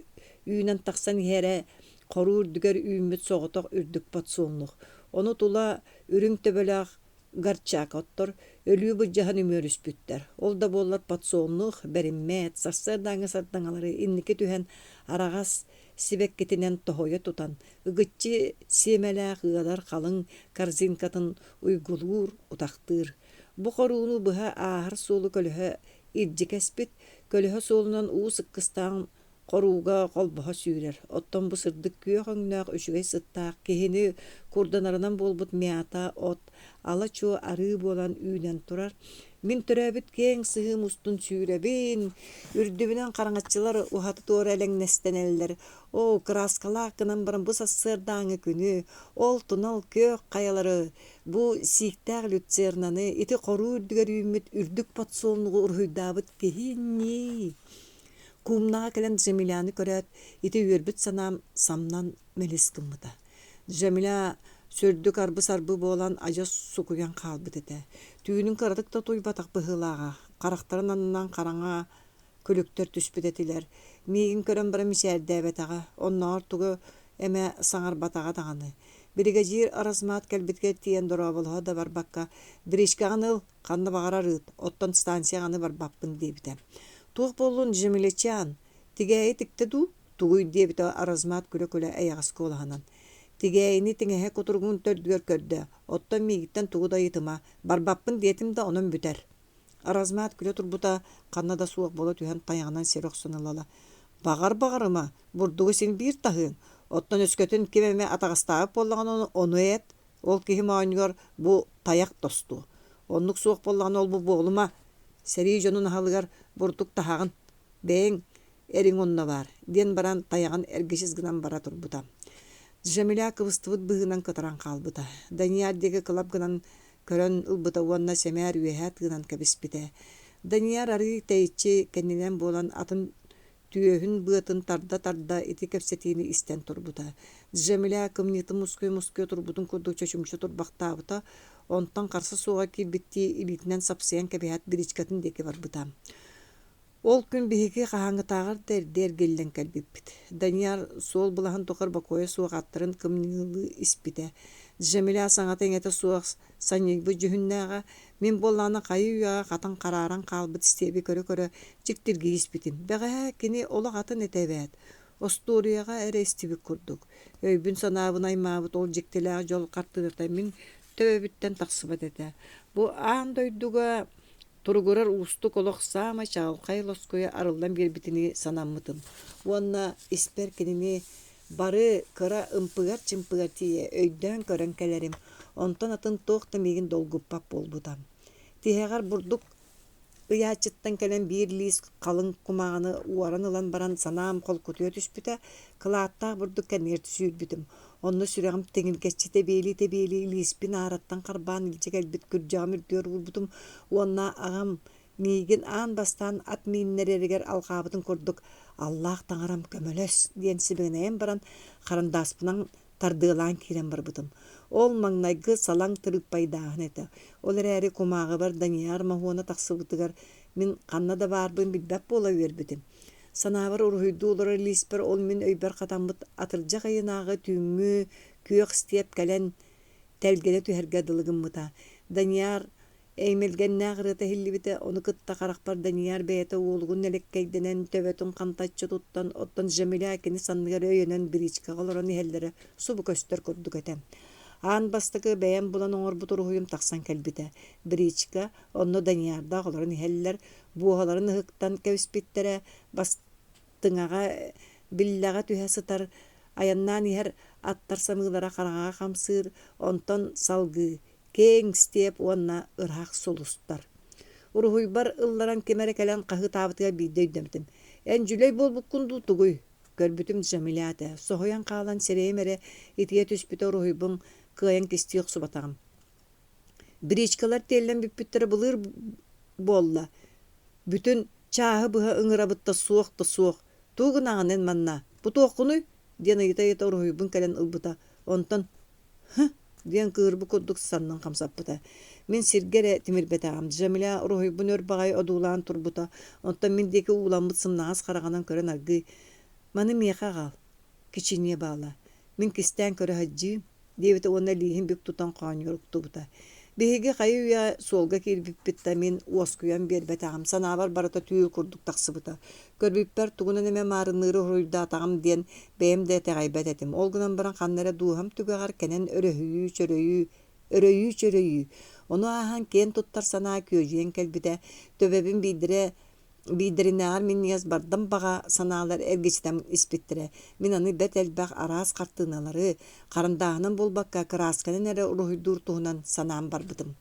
Speaker 1: үүнэн тахсан иһэрэ хоруу үрдүгэр үүммүт соҕотох үрдүк подсолнух. Ону тула үрүҥ төбөлөөх Горчак оттор өлүү былдьаһан үмүөрүспүттэр. Ол да буоллар подсолнух, бэриммэт, сарсыардааҥҥы сардаҥалары инники түһэн араҕас сибэккитинэн тоһуйа тутан, ыгыччы сиэмэлээх ыалар халыҥ корзинкатын уйгулуур, утахтыыр. Бу хорууну быһа ааһар суолу көлөһө илдьи кэспит, көлөһө суолунан уу сыккыстаан хорууга холбоһо сүүрэр, оттон бу сырдык күөх өҥнөөх үчүгэй сыттаах киһини курданарынан буолбут мята от ала-чуо арыы буолан үүнэн турар. Мин төрөөбүт киэҥ сыһыым устун сүүрэбин, үрдүбүнэн хараҥаччылар уһаты-туора элэҥнэстэнэллэр. Оо, кырааскалаах гынан баран бу сарсыардааҥҥы күнү, ол тунал күөх хайалары, бу сииктээх люцернаны, ити хоруу үрдүгэр үүммүт үрдүк подсолнуҕу уруһуйдаабыт киһи ньии! Кумнаҕа кэлэн Джамиляны көрөөт, ити үөрбүт санаам самнан мэлис гыммыта. Джамиля сүрдүк арбы-сарбы буолан адьас сукуйан хаалбыт этэ. Түүнүн кыратык да утуйбатах быһыылааҕа, харахтарын аннынан хараҥа күлүктэр түспүт этилэр. Миигин көрөн баран мичээрдээбэтэҕэ, оннооҕор тугу эмэ саҥарбатаҕа даҕаны. Биригэдьиир Аразмаат кэлбитигэр тиийэн дорооболоһо да барбакка, «Бричкаҕын ыл, Ханна баҕарар ыыт, оттон станцияҕа аны барбаппын диэбитэ. Туох буоллун, Джамилечан, тигээйи тиктэ дуу, тугуй диэбитэ Аразмат күлэ-күлэ эйэҕэс куолаһынан. Тигээйини тиҥэһэ кутуругун төрдүгэр көрдө, оттон миигиттэн тугу да ыйытыма, барбаппын диэтим да онон бүтэр. Аразмат күлэ турбута ханна да суох буола түһэн тайаҕынан сир охсон ылала. Баҕар баҕарыма, бурдугу син биир таһыаҥ, оттон өскөтүн ким эмэ атаҕастаабыт буоллаҕына ону эт, Ол киһи моонньугар бу тайах тостуо. Оннук суох буоллаҕына ол-бу буолума. Сэрии дьонун аһылыгар бурдук таһаҕын, бэйэҥ эриҥ онно баар, диэн баран тайаҕын эргичис гынан бара турбута. Джамиля кыбыстыбыт быһыынан кытаран хаалбыта. Данияр диэки кылап гынан көрөн ылбыта уонна сэмээр үөһэ тыынан кэбиспитэ. Данияр арыый тэйиччи кэннинэн буолан атын түөһүн быатын тарда-тарда ити кэпсэтиини истэн турбута. Джамиля кымньыытын мускуйа-мускуйа турбутун курдук чочумча турбахтаабыта, онтон харса суоҕа киирбиттии илиитинэн сапсыйан кэбиһээт бричкатын диэки барбыта. Ол күн биһиги хаһааҥҥытааҕар да эрдэ эргиллэн кэлбиппит. Данияр суол былаһын тухары бокуойа суох аттарын кымньыылыы испитэ. Джамиля саҥата-иҥэтэ суох санньыйбыт дьүһүннээҕэ, мин буоллаҕына хайыы-үйэҕэ хатан харааран хаалбыт истиэби көрө-көрө дьиктиргии испитим. Бэҕэһээ кини олох атын этэ эбээт, остуоруйаҕа эрэ истибит курдук. Өйбүн-санаабын аймаабыт ол дьиктилээх дьол хартыыната мин төбөбүттэн тахсыбат этэ. Бу аан дойдуга Туругурар уустук олох саамай чаҕылхай лоскуйа арыллан биэрбитинии санаммытым уонна испэр кинини бары кыра ымпыгар-чымпыгар тиийэ өйдөөн көрөн кэлэрим, онтон атын туох да миигин долгуппат буолбута. Тиһэҕэр бурдук ыйааччыттан кэлэн биир лиис халыҥ кумааҕыны уоран ылан баран санаам холкутуйа түспүтэ, кылааттаах бурдук кэннигэр сүүрбүтүм. Онно сүрэҕим тиҥиргэччи тэбиэлии-тэбиэлии илииспин аараттан харбаан илдьэ кэлбит күрдьэҕим үрдүгэр уурбутум уонна аҕам миигин аан бастаан ат мииннэрэригэр алҕаабытын курдук «Аллаах таҥарам көмөлөс» диэн сибигинэйэн баран харандааспынан тардыалаан киирэн барбытым. Ол маҥнайгы салаҥ тырыыппайдааһын этэ. Ол эрээри кумааҕыбар Данияр моһуона тахсыбытыгар мин ханна да баарбын билбэт буола үөрбүтүм. Санаабар уруһуйдуу олорор илииспэр ол мин өйбөр хатаммыт атырдьах ыйынааҕы түүҥҥү күөх истиэп кэлэн тэлгэнэ түһэргэ дылы гыммыта. Данияр Эймэлгэннээх ырыата иһиллибитэ, ону кытта харахпар Данияр бэйэтэ уолугун нэлэккэйдэнэн, төбөтүн хантаччы туттан, оттон Жамиля кини санныгар өйөнөн бричкаҕа олорон иһэллэрэ субу көстөр курдук этэ. Аан бастакы бэйэм булан оҥорбут уруһуйум тахсан кэлбитэ. Бричка, онно Даниярдаах олорон иһэллэр, буоһаларын ыһыктан кэбиспиттэрэ, бастыҥаҕа биллэҕэ түһэ сытар, айаннаан иһэр аттар самыылара хараҥаҕа хамсыыр, онтон салгыы киэҥ степ уонна ыраах сулустар. Уруһуйбар ылларан ким эрэ кэлэн хаһыытаабытыгар биирдэ өйдөммүтүм. «Эн дьүлэй буолбуккун дуу, тугуй?» Көрбүтүм Джамиля этэ. Соһуйан хаалан сирэйим эрэ итийэ түспүтэ уруһуйбун кыайан кистии охсубатаҕым. Бричкалар тиэллэн бүппүттэрэ былыр буолла. Бүтүн чааһы быһа ыҥырабыт да суох да суох. Тугу гынаҕын эн манна? Бу туоххунуй? диэн ыйыта-ыйыта уруһуйбун кэлэн ылбыта. Онтон «Һы!» диэн кыырбыт курдук саннын хамсаппыта. Мин сиргэ эрэ тимирбэтэҕим. Джамиля уруһуйбун өр баҕайы одуулаан турбута, онтон мин диэки ууламмыт сымнаҕас хараҕынан көрөн аргыый «Маны миэхэ аҕал, кичиниэ баала, мин кистээн көрө сылдьыым» диэбитэ уонна илииһин бүк тутан хоонньугар уктубута. Биһиги хайы-үйэ суолга киирбиппит да мин уоскуйан биэрбэтэҕим, санаабар барыта түүл курдук тахсыбыта. Көрбүппэр тугунан эмэ маарынныыры уруһуйдаатаҕым диэн бэйэм да итэҕэйбэт этим. Ол гынан баран ханна эрэ дууһам түгэҕэр кэнэн өрөһүйүү-чөрөйүү, өрөйүү-чөрөйүү, ону ааһан киэн туттар санаа күөдьүйэн кэлбитэ. Төбөбүн биирдэрэ биирдэринээҕэр минньигэс бардам баҕа санаалар эргичитэн испиттэрэ. Мин аны бэрт элбэх араас хартыыналары, харандааһынан буолбакка, кыраасканан эрэ уруһуйдуур туһунан санаан барбытым.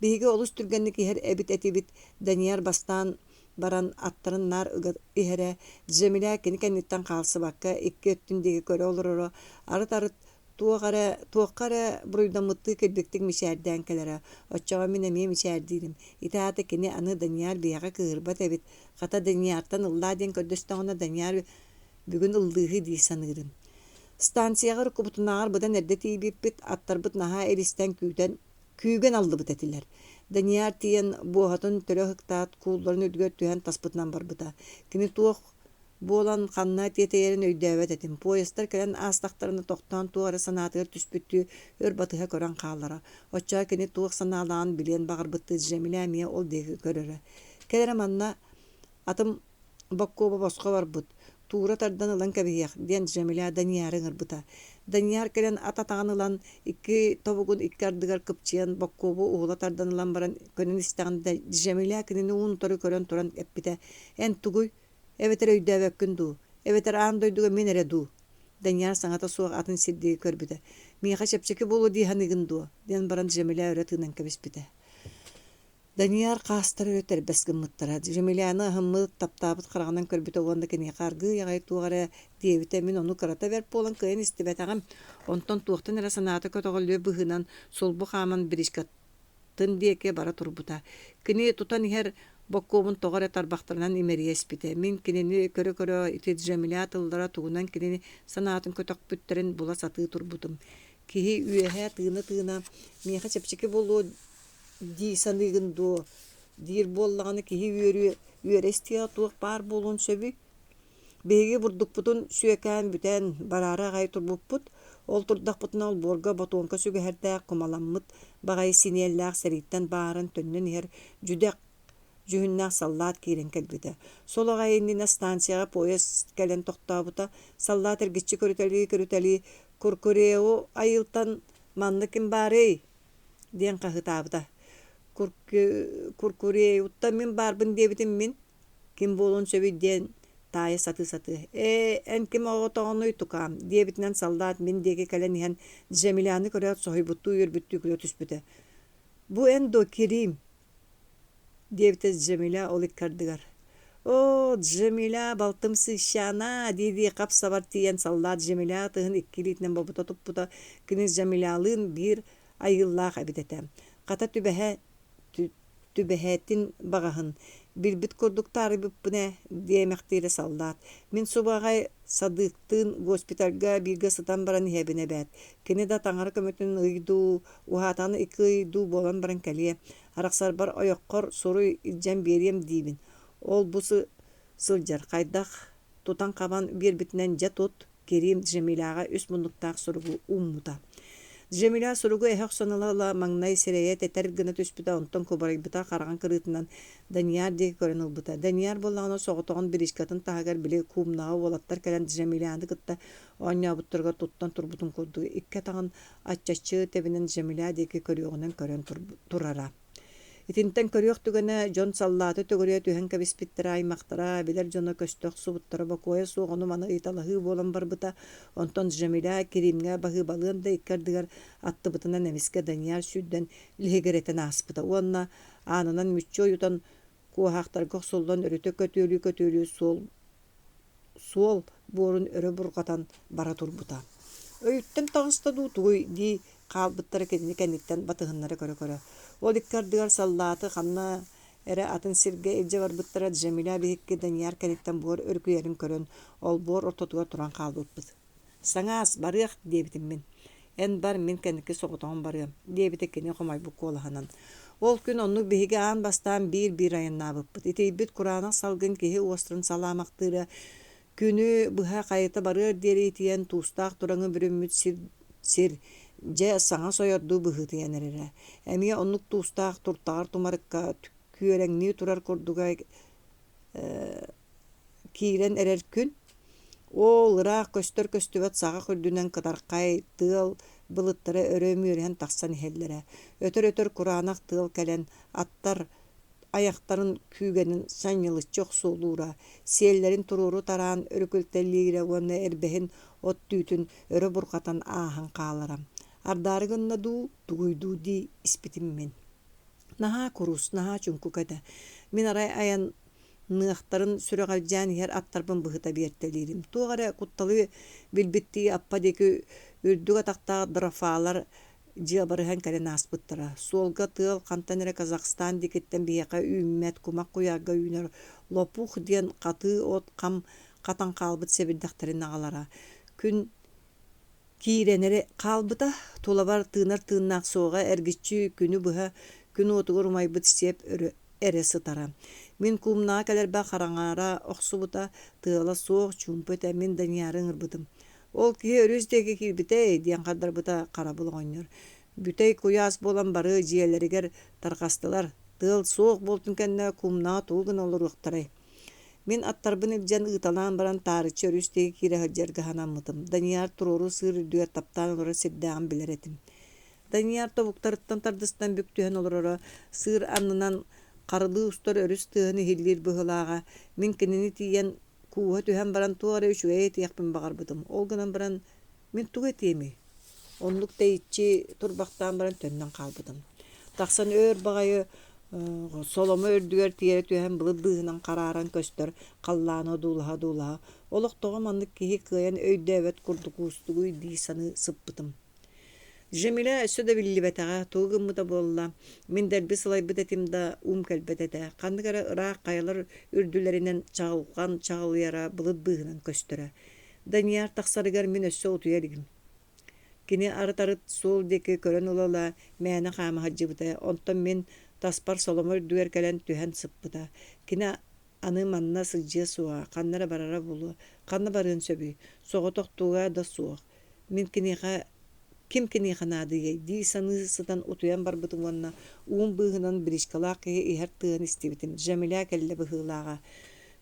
Speaker 1: Биһиги олус түргэнник иһэр эбит этибит, Данияр бастаан баран аттарын наар ыга иһэрэ, Джамиля кини кэнниттэн хаалсыбакка икки өттүн диэки көрө олороро, арыт-арыт туох эрэ, туохха эрэ буруйдаммыттыы килбиктик мичээрдээн кэлэрэ, оччоҕо мин эмиэ мичээрдиирим. Ити аата кини аны Данияр биһиэхэ кыыһырбат эбит, хата Данияртан ыллаа диэн көрдөстөҕүнэ Данияр бүгүн ыллыыһы дии саныырым. Станцияҕа уруккубутунааҕар быдан эрдэ тиийбиппит, аттарбыт наһаа илистэн күүтэн күүгэн аллыбыт этилэр. Данияр тиийэн буоһатын төлө ыһыктаат, куулларын үрдүгэр түһэн таспытынан барбыта. Кини туох буолан ханна тиэтэйэрин өйдөөбөт этим. Поездтар кэлэн аастахтарына тохтоон туох эрэ санаатыгар түспүттүү өр батыһа көрөн хааллара. Оччоҕо кини туох санаалааҕын билиэн баҕарбыттыы Джамиля эмиэ ол диэки көрөрө. Кэл эрэ манна атым боккуоба босхо барбыт, туура тардан ылан кэбиһиэх, диэн Джамиля Данияры ыҥырбыта. Данияр кэлэн ат атаҕын ылан, икки тобугун икки ардыгар кыпчыйан, боккуобу уһула тардан ылан баран көнөн истэҕинэ Джамиля кинини уун-утары көрөн туран эппитэ: «Эн тугуй? Эбэтэр өйдөөбөккүн дуу? Эбэтэр аан дойдуга мин эрэ дуу?» Данияр саҥата суох атын сир диэки көрбүтэ. «Миэхэ чэпчэки буолуо дии саныыгын дуо?» диэн баран Джамиля өрө тыынан кэбиспитэ. Данияр хаастара өрө тэрбэс гыммыттара. Джамиляны аһыммыт, таптаабыт хараҕынан көрбүтэ уонна киниэхэ аргыый аҕай туох эрэ диэбитэ. Мин ону кырата бэрт буолан кыайан истибэтэҕим. Онтон туохтан эрэ санаата көтөҕүллүө быһыынан сулбу хааман бричкатын диэки бара турбута. Кини тутан иһэр боккуобун тоҕо эрэ тарбахтарынан имэрийэ испитэ. Мин кинини көрө-көрө ити Джамиля тыллара тугунан кинини санаатын көтөхпүттэрин була сатыы турбутум. Киһи үөһэ тыына-тыына «Миэхэ чэпчэки буолуо дии саныыгын дуо?» диир буоллаҕына киһи үөрүө үөрэ истиэҕэ туох баар буолуон сөбүй? Биһиги бурдукпутун сүөкээн бүтэн, бараары аҕай турбуппут. Ол турдахпытына олбуорга ботуоҥка сүгэһэрдээх кумаламмыт баҕайы синиэллээх сэрииттэн бааһыран төннөн иһэр дьүдэх дьүһүннээх саллаат киирэн кэлбитэ. Сол аҕай иннинэ станцияҕа поезд кэлэн тохтообута. Саллаат эргиччи көрүтэлии-көрүтэлии «Куркуреу айылтан манна ким баарый?» диэн хаһыытаабыта. Куркуреуттан мин баарбын диэбитим мин, ким буолуон сөбүй диэн таайа сатыы-сатыы «Ээ, эн ким оҕотоҕунуй тукаам?» диэбитинэн саллаат мин диэки кэлэн иһэн Джамиляны көрөөт соһуйбуттуу үөрбүттүү күлэ түспүтэ. «Бу эн дуо, Кирим?» диэбитэ Джамиля ол икки ардыгар. «Оо, Джамиля, балтым сыысчаана!» дии-дии хап-сабар тиийэн саллаат Джамиля ытыһын икки илиитинэн бобута туппута, кини Джамилялыын биир айыылаах эбит этэ. Хата түбэһэ түбэһэтин баҕаһын, билбит курдук таарыйбыппын ээ, диэмэхтиирэ саллаат. Мин субу аҕай Садыктыын госпитальга бииргэ сытан баран иһэбин эбээт. Кини да таҥара көмөтүн ый дуу, уһаатаҕына икки ый дуу буолан баран кэлиэ. Арахсарбар ойоххор суруй илдьэн биэриэм диибин. Ол-бу сылдьар, хайдах тутан-хабан биэрбитинэн дьэ тут, Кирим Джамиляҕа үс муннуктаах суругу ууммута. Джамиля суругу эһэ охсон ыла-ыла маҥнай сирэйэ тэтэр гына түспүтэ, онтон кубарыйбыта хараҕын кырыытынан Данияр диэки көрөн ылбыта. Данияр буоллаҕына соҕотоҕун бричкатын таһыгар били куумнаҕа уолаттар кэлэн Джамиляны кытта оонньообуттарыгар туттан турбутун курдук икки атаҕын аччаччы тэбинэн Джамиля диэки көрүөҕүнэн көрөн турара. Итинтэн көрүөх түгэнэ дьон саллааты төгүрүйэ түһэн кэбиспиттэрэ, аймахтара, билэр дьоно көстө охсубуттара бокуойа суох ону-маны ыйыталаһыы буолан барбыта. Онтон Джамиля Керимҥэ баһыыбалыан да икки ардыгар аттыбытынан эмискэ Данияр сүүрдэн лиһигирэтэн ааспыта уонна аанынан мүччү ойутан куоһаахтарга охсуллан өрүтэ көтүөлүү-көтүөлүү суол суол буорун өрө бурҕатан бара турбута. Өйүттэн таҕыста дуу тугуй дии хаалбыттара кинини кэнниттэн батыһыннара көрө-көрө. Ол икки ардыгар саллааты ханна эрэ атын сиргэ илдьэ барбыттара Джамиля биһикки Данияр кэнниттэн буор өрүкүйэрин көрөн, олбуор ортотугар туран хаалбыппыт. «Саҥаас, барыах» диэбитим мин. «Эн бар, мин кэнники соҕотоҕун барыам» диэбитэ кини хомойбут куолаһынан. Ол күн оннук биһиги аан бастаан биир-биир айаннаабыппыт. Итийбит кураанах салгын киһи уостарын салаамахтыыра күнү быһа хайыта барыар диэри итийэн, туустаах тураҥы бүрүммүт сир, сир дьэ саҥа сойордуу быһыытыйан эрэрэ. Эмиэ оннук туустаах туртаҕар тумарыкка күөрэҥнии турар курдуга киирэн эрэр күн, оол ыраах көстөр-көстүбэт саҕах үрдүнэн кытархай тыал былыттара өрө үмүөрүһэн тахсан иһэллэрэ. Өтөр-өтөр кураанах тыал кэлэн, аттар айахтарын күүгэнин санньылыччы охсуолуура, сиэллэрин туруору тараан өрүкүлтэлиирэ уонна эрбэһин от түүтүн өрө бурҕатан ааһан хаалара. Ардаары гынна дуу, тугуй дуу дии испитим мин. Наһаа курус, наһаа чуҥкук этэ. Мин арай айанныахтарын сүрэҕэлдьээн иһэр аттарбын быһыта биэртэлиирим. Туох эрэ кутталы билбиттии аппа диэки үрдүк атахтаах дрофалар дьыабарыһан кэлэн ааспыттара. Суолга тыал хантан эрэ Казахстан диэкиттэн биһиэхэ үүммэт кумах куйаарга үүнэр лопух диэн хатыы от хам хатан хаалбыт сэбирдэхтэрин аҕалара. Күн Киирэн эрэ хаалбыта, тулабар тыынар тыыннаах суоҕа эргиччи күнү быһа күн уотугар умайбыт сиэп өрө эрэ сытара. Мин куумнаҕа кэлэрбэр хараҥара охсубута, тыала суох, чуумпу этэ, мин Данияры ыҥырбытым. «Ол киһи өрүс диэки киирбитэ диэн хардарбыта харабыл оҕонньор. Бүтэй куйаас буолан бары дьиэлэригэр тарҕастылар, тыал суох буолтун кэннэ куумнаҕа тугу гына олоруохтарай Мин аттарбын илдьэн ыыталаан баран таарыччы өрүс диэки киирэ сылдьарга санаммытым. Данияр туруору сыыр үрдүгэр таптаан олорор сирдээҕин билэр этим. Данияр тобуктарыттан тардыстан бүк түһэн олороро, сыыр аннынан харылыы устар өрүс тыаһын иһиллиир быһыылааҕа. Мин кинини тиийэн кууһа түһэн баран туох эрэ үчүгэйи этиэхпин баҕарбытым. Ол гынан баран Мин тугу этиэмий? Оннук тэйиччи турбахтаан баран төннөн хаалбытым. Тахсан өөр баҕайы соломо үрдүгэр тиэрэ түһэн былыт быыһынан харааран көстөр халлааны одуулаһа-одуулаһа, олох тоҕо маннык киһи кыайан өйдөөбөт курдук уустугуй дии саныы сыппытым. Джамиля өссө да биллибэтэҕэ, тугу гыммыта буолла, мин дэлби сылайбыт этим да, уум кэлбэт этэ. Ханнык эрэ ыраах хайалар үрдүлэринэн чаҕылҕан чаҕылыйара былыт быыһынан көстөрө. Данияр тахсарыгар мин өссө утуйа илигим. Кини арыт-арыт суол диэки көрөн ыла-ыла мээнэ хаама сылдьыбыта, онтон мин таспар соломо үрдүгэр кэлэн түһэн сыппыта. Кини аны манна сылдьыа суоҕа, ханна эрэ барара буолуо, ханна барыан сөбүй, соҕотох туга да суох. Мин киниэхэ ким киниэхэ наадыйыай дии саныы сытан утуйан барбытым уонна уум быыһынан бричкалаах киһи иһэр тыаһын истибитим. Джамиля кэллэ быһыылааҕа.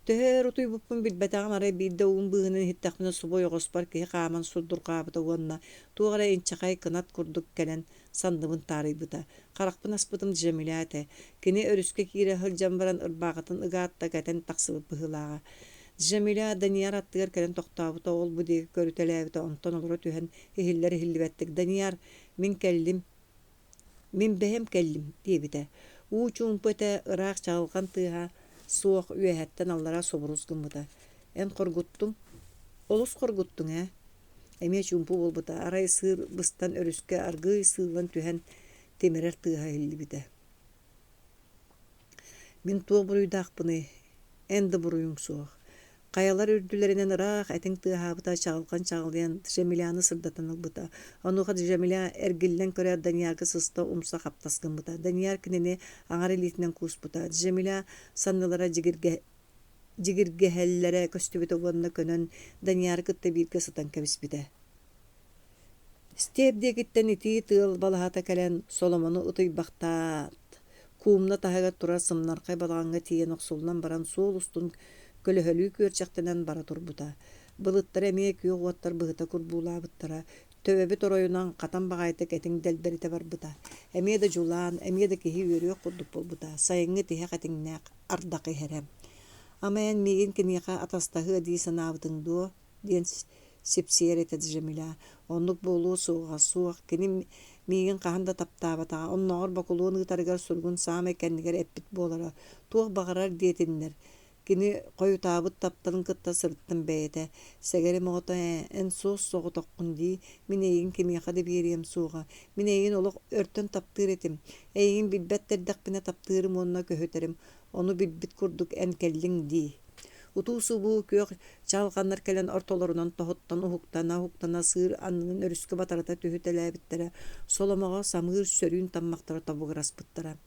Speaker 1: Төһө өр утуйбуппун билбэтэҕим, арай биирдэ уум быыһынан иһиттэхпинэ субу ойоҕоспор киһи хааман сурдурҕаабыта уонна туох эрэ инчэҕэй кынат курдук кэлэн санныбын таарыйбыта. Харахпын аспытым Джамиля этэ. Кини өрүскэ киирэ сылдьан баран ырбаахытын ыгаат да кэтэн тахсыбыт быһыылааҕа. Джамиля Данияр аттыгар кэлэн тохтообута, ол-бу диэки көрүтэлээбитэ, онтон олоро түһэн иһиллэр-иһиллибэттик «Данияр, мин кэллим, Мин бэйэм кэллим, диэбитэ. Уу чуумпу этэ, ыраах чаҕылҕан тыаһа суох үөһэттэн аллара субурус гыммыта. Эн хоргуттуҥ? Олус хоргуттуҥ ээ? Эмиэ чуумпу буолбута, арай сыыр быстан өрүскэ аргыый сыыллан түһэн тимирэр тыаһа иһиллибитэ. Мин туох буруйдаахпыный? Эн да буруйуҥ суох. Хайалар үрдүлэринэн ыраах этиҥ тыаһаабыта чаҕылҕан чаҕылыйан Джамиляны сырдатан ылбыта. Онуоха Джамиля эргиллэн көрөөт Даниярга сыста умса хаптас гыммыта. Данияр кинини аҥар илиитинэн кууспута. Джамиля саннылара дьигиргэһэллэрэ көстүбүтэ уонна көнөн Данияры кытта бииргэ сытан кэбиспитэ. Степ диэкиттэн итии тыал балаһата кэлэн соломону ытыйбахтаат, куумна таһыгар турар сымнархай балаҕаҥҥа тиийэн охсуллан баран суол устун көлөһөлүү күөрчэхтэнэн бара турбута. Былыттары эмиэ күөх уоттар быһыта курбуулаабыттара, төбөбүт оройунан хатан баҕайытык этиҥ дэлбэритэ барбыта. Эмиэ да дьулаан, эмиэ да киһи үөрүөх курдук буолбута, сайыҥҥы тиһэх этиҥнээх ардах иһэрэ. Ама эн миигин киниэхэ атастаһыа дии санаабытыҥ дуо? диэн сипсийэр этэ Джамиля. Оннук буолуо суоҕа, суох, кини миигин хаһан да таптаабатаҕа, оннооҕор бокулуон ыытарыгар суругун саамай кэннигэр эппит буолара. Туох баҕарар диэтиннэр, кини хойутаабыт тапталын кытта сырыттым бэйэтэ. Сэгэрим оҕото ээ, эн суос-соҕотоххун дии, мин эйигин кимиэхэ да биэриэм суоҕа. Мин эйигин олох өртөн таптыыр этим. Эйигин билбэт да эрдэхпинэ таптыырым уонна көһүтэрим. Ону билбит курдук эн кэллиҥ дии. Утуу-субуу күөх чаҕылханнар кэлэн ортолорунан тоһуттан уһуктана-уһуктана сыыр аннынан өрүскэ батарыта түһүтэлээбиттэрэ, соломоҕо самыыр сөрүүн таммахтара тобугураспыттара.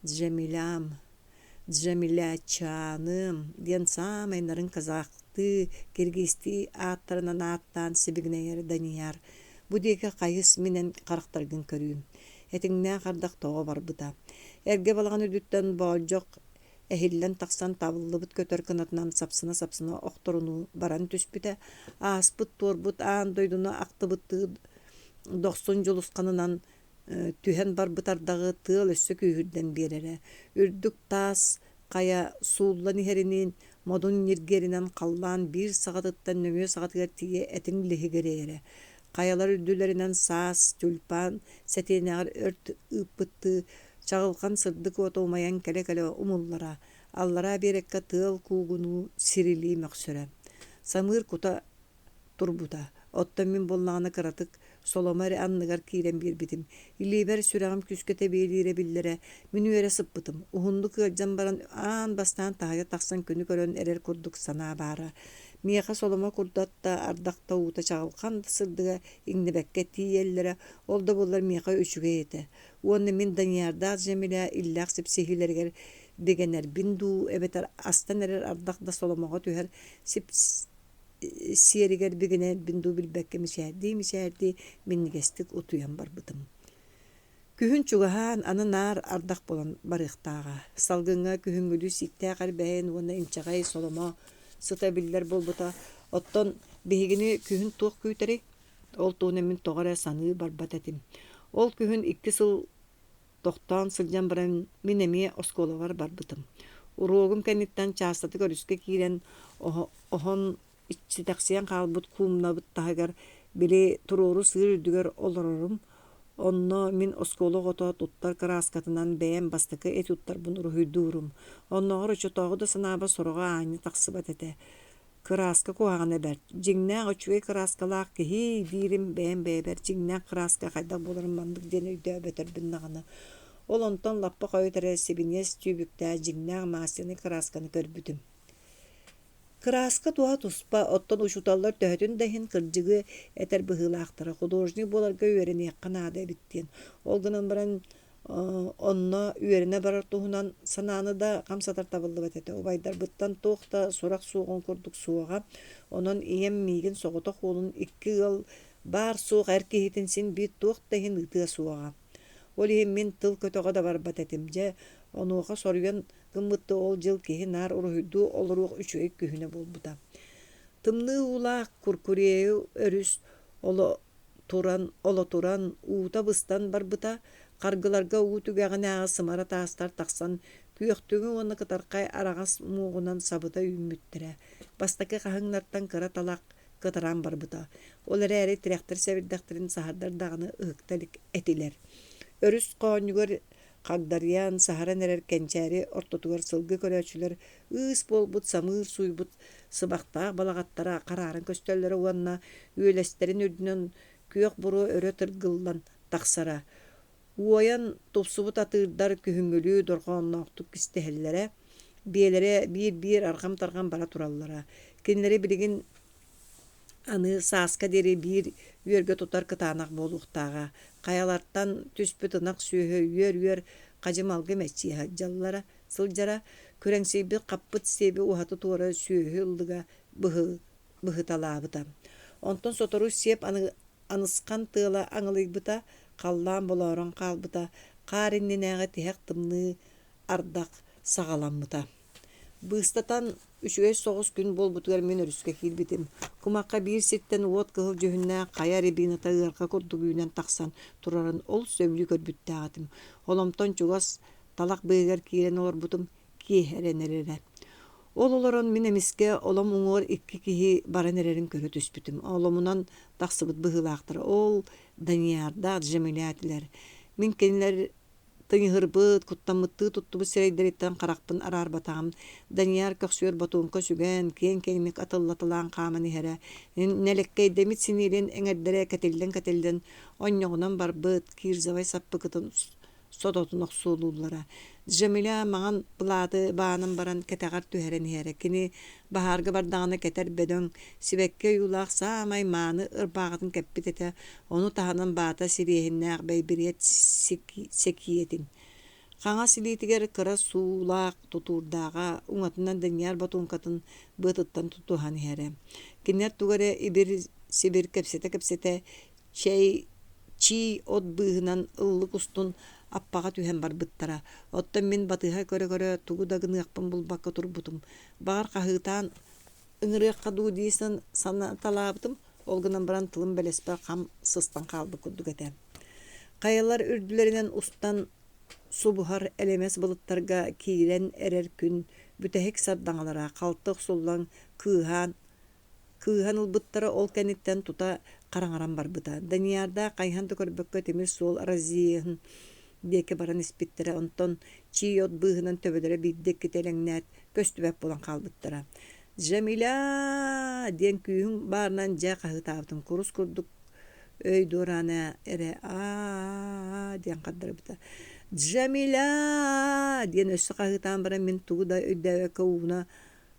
Speaker 1: Джамилям, Джамилячаным диэн саамай нарын казахтыы, киргизтии ааттарынан ааттаан сибигинэйэр Данияр, бу диэки хайыс мин эн харахтаргын көрүүм. Этиҥнээх ардах тоҕо барбыта. Эргэ балаҕан үрдүттэн боолдьох эһиллэн тахсан табыллыбыт көтөр кынатынан сапсына-сапсына охторунуу баран түспүтэ, ааспыт-туорбут аан дойдуну ахтыбыттыы дохсун дьулусханынан түһэн барбыт ардаҕы тыал өссө күүһүрдэн биэрэрэ. Үрдүк таас хайа сууллан иһэриниин модун ньиргиэринэн халлаан биир саҕатыттан нөҥүө саҕатыгар тиийэ этиҥ лиһигирэйэрэ. Хайалар үрдүлэринэн саас тюльпан сэтиэнэҕэр өрт ыыппыттыы чаҕылхан сырдык уота умайан кэлэ-кэлэ умуллара, аллараа биэрэккэ тыал куугунуу сирилии мөхсөрө. Самыыр кута турбута. Оттон мин буоллаҕына кыратык соломо эрэ анныгар киирэн биэрбитим. Илиибэр сүрэҕим күүскэ тэбиэлиирэ биллэрэ. Мин үөрэ сыппытым. Уһуннук ыалдьан баран аан бастаан таһыйа тахсан күнү көрөн эрэр курдук санаа баара. Миэхэ соломо курдат да, ардах да уута чаҕылхан да сырдыга иҥнибэккэ тиийэллэрэ, ол да буоллар миэхэ үчүгэй этэ. Уонна мин Даниярдаах Джамиля иллээх сипсиһиилэригэр бигэнэрбин дуу, эбэтэр астан эрэр ардах да соломоҕо түһэр сип сиэригэр бигэнэрбин дуу билбэккэ мичээрдии-мичээрдии минньигэстик утуйан барбытым. Күһүн чугаһаан, аны наар ардах буолан барыахтааҕа. Салгыҥҥа күһүҥҥүлүү сииктээх эрбэһин уонна инчэҕэй соломо сыта биллэр буолбута. Оттон биһигини күһүн туох күүтэрий? Ол туһунан мин тоҕо эрэ саныы барбат этим. Ол күһүн икки сыл Тохтоон сылдьан баран мин эмиэ оскуолабар барбытым. Уруогум кэнниттэн чаастатык өрүскэ киирэн оһон иччитэхсийэн хаалбыт куумнабыт таһыгар били туруору сыыр үрдүгэр олорорум. Онно мин оскуола оҕото туттар кырааскатынан бэйэм бастакы этюдтарбын уруһуйдуурум. Оннооҕор оччотооҕу да санаабар сороҕо аанньа тахсыбат этэ. Кырааска куһаҕана бэрт, дьиҥнээх үчүгэй кырааскалаах киһи диирим бэйэм бэйэбэр дьиҥнээх кырааска хайдах буоларын маннык диэн өйдөөбөтөрбүн даҕаны. Ол онтон лаппа хойут эрэ сибиниэс түүбүктээх дьиҥнээх масляный кыраасканы көрбүтүм. Кырааска туһа туспа, оттон учууталлар төһөтүн да иһин кырдьыгы этэр быһыылаахтара, художник буоларга үөрэниэххэ наада эбит диэн. Ол гынан баран Онно үөрэнэ барар туһунан санааны да хамсатар табыллыбат этэ. Убайдарбыттан туох да сурах суоҕун курдук суоҕа. Онон ийэм миигин соҕотох уолун икки ыал баар-суох эр киһитин син биир туох да иһин ыытыа суоҕа. Ол иһин мин тыл көтөҕө да барбат этим. Дьэ, онуоха соруйан гыммыттыы ол дьыл киһи наар уруһуйдуу олоруох үчүгэй күһүнэ буолбута. Тымныы уулаах Куркурею өрүс оло туран олотуран, уута быстан барбыта, харгыларга уу түгэҕинээҕи сымара таастар тахсан күөхтүҥү уонна кытархай араҕас муоҕунан сабыта үүммүттэрэ. Бастакы хаһыҥнартан кыра талах кытаран барбыта. Ол эрээри тирэхтэр сэбирдэхтэрин саһардар даҕаны ыһыкта илик этилэр. Өрүс хоонньугар хагдарыйан, саһаран эрэр кэнчээри ортотугар сылгы көрөөччүлэр ыыс буолбут самыыр сууйбут сыбахтаах балаҕаттара харааран көстөллөрө уонна үөлэстэрин үрдүнэн күөх буруо өрө тыргыллан тахсара. Уойан тупсубут атыырдар күһүҥҥүлүү дорҕоонноохтук кистэһэллэрэ, биэлэрэ биир-биир арҕам-тарҕам бара тураллара. Кинилэри билигин Аны сааска диэри биир үөргэ тутар кытаанах буолуохтааҕа. Хайалартан түспүт ынах сүөһү үөр-үөр хадьымалга мэччийэ сылдьаллара, сылдьара. Күрэҥсийбит хаппыт сиэби уһаты-туора сүөһү ыллыга быһыталаабыта. Онтон сотору сиэп аны Анысхан тыала аҥылыйбыта, халлаан болоорон хаалбыта, хаар иннинээҕи тиһэх тымныы ардах саҕаламмыта. Быыстатан үчүгэй соҕус күн буолбутугар мин өрүскэ киирбитим. Кумахха биир сиртэн уот кыһыл дьүһүннээх хайа рябината ыарха курдук үүнэн тахсан турарын олус сөбүлүү көрбүттээх этим. Оломтон чугас талах быыһыгар киирэн олорбутум киэһэрэн эрэрэ. Ол олорон мин эмискэ олом уҥуор икки киһи баран эрэрин көрө түспүтүм. Оломунан тахсыбыт быһыылаахтара. Ол Даниярдаах Джамиля этилэр. Мин кинилэр тыҥыһырбыт, куттаммыттыы туттубут сирэйдэриттэн харахпын араарбатаҕым. Данияр көхсүгэр ботуоҥка сүгэн, киэҥ-киэҥник атыллаталаан хааман иһэрэ. Нэлэккэйдэммит синиэлин эҥэрдэрэ кэтиллэн-кэтиллэн онньоҕунан барбыт, кирзовай саппыкытын сототун охсуолууллара. Джамиля маҥан былааты баанан баран кэтэҕэр түһэрэн иһэрэ. Кини баһаарга бардаҕына кэтэр бөдөҥ, сибэкки ойуулаах саамай мааны ырбааҕытын кэппит этэ, ону таһынан баата сириэһиннээх бэйбириэт сэкиэтин. Хаҥас илиитигэр кыра суулаах тутуурдааҕа, уҥатынан Данияр ботуоҥкатын быатыттан тутуһан иһэрэ. Кинилэр тугу эрэ ибир-сибир кэпсэтэ-кэпсэтэ чэй чии от быыһынан ыллык устун аппаҕа түһэн барбыттара. Оттон мин батыһа көрө-көрө тугу да гыныахпын булбакка турбутум. Баҕар хаһыытаан ыҥырыахха дуу дии санаталаабытым, ол гынан баран тылым бэлэспэр хам сыстан хаалбыт курдук этэ. Хайалар үрдүлэринэн устан субуһар элэмэс былыттарга киирэн эрэр күн бүтэһик сардаҥалара халты охсуллан кыыһаан Кыыһан ылбыттара ол кэнниттэн тута хараҥаран барбыта. Даниярдаах хайыһан да көрбөккө тимир суол разъеһын диэки баран испиттэрэ, онтон чии от быыһынан төбөлөрө биирдэ иккитэ элэҥнээт, көстүбэт буолан хаалбыттара. «Джамиля!» диэн күүһүм баарынан дьэ хаһыытаабытым, курус курдук өй дуораана эрэ аа диэн хардарбыта. «Джамиля!» диэн өссө хаһыытаан баран мин тугу да өйдөөбөккө ууна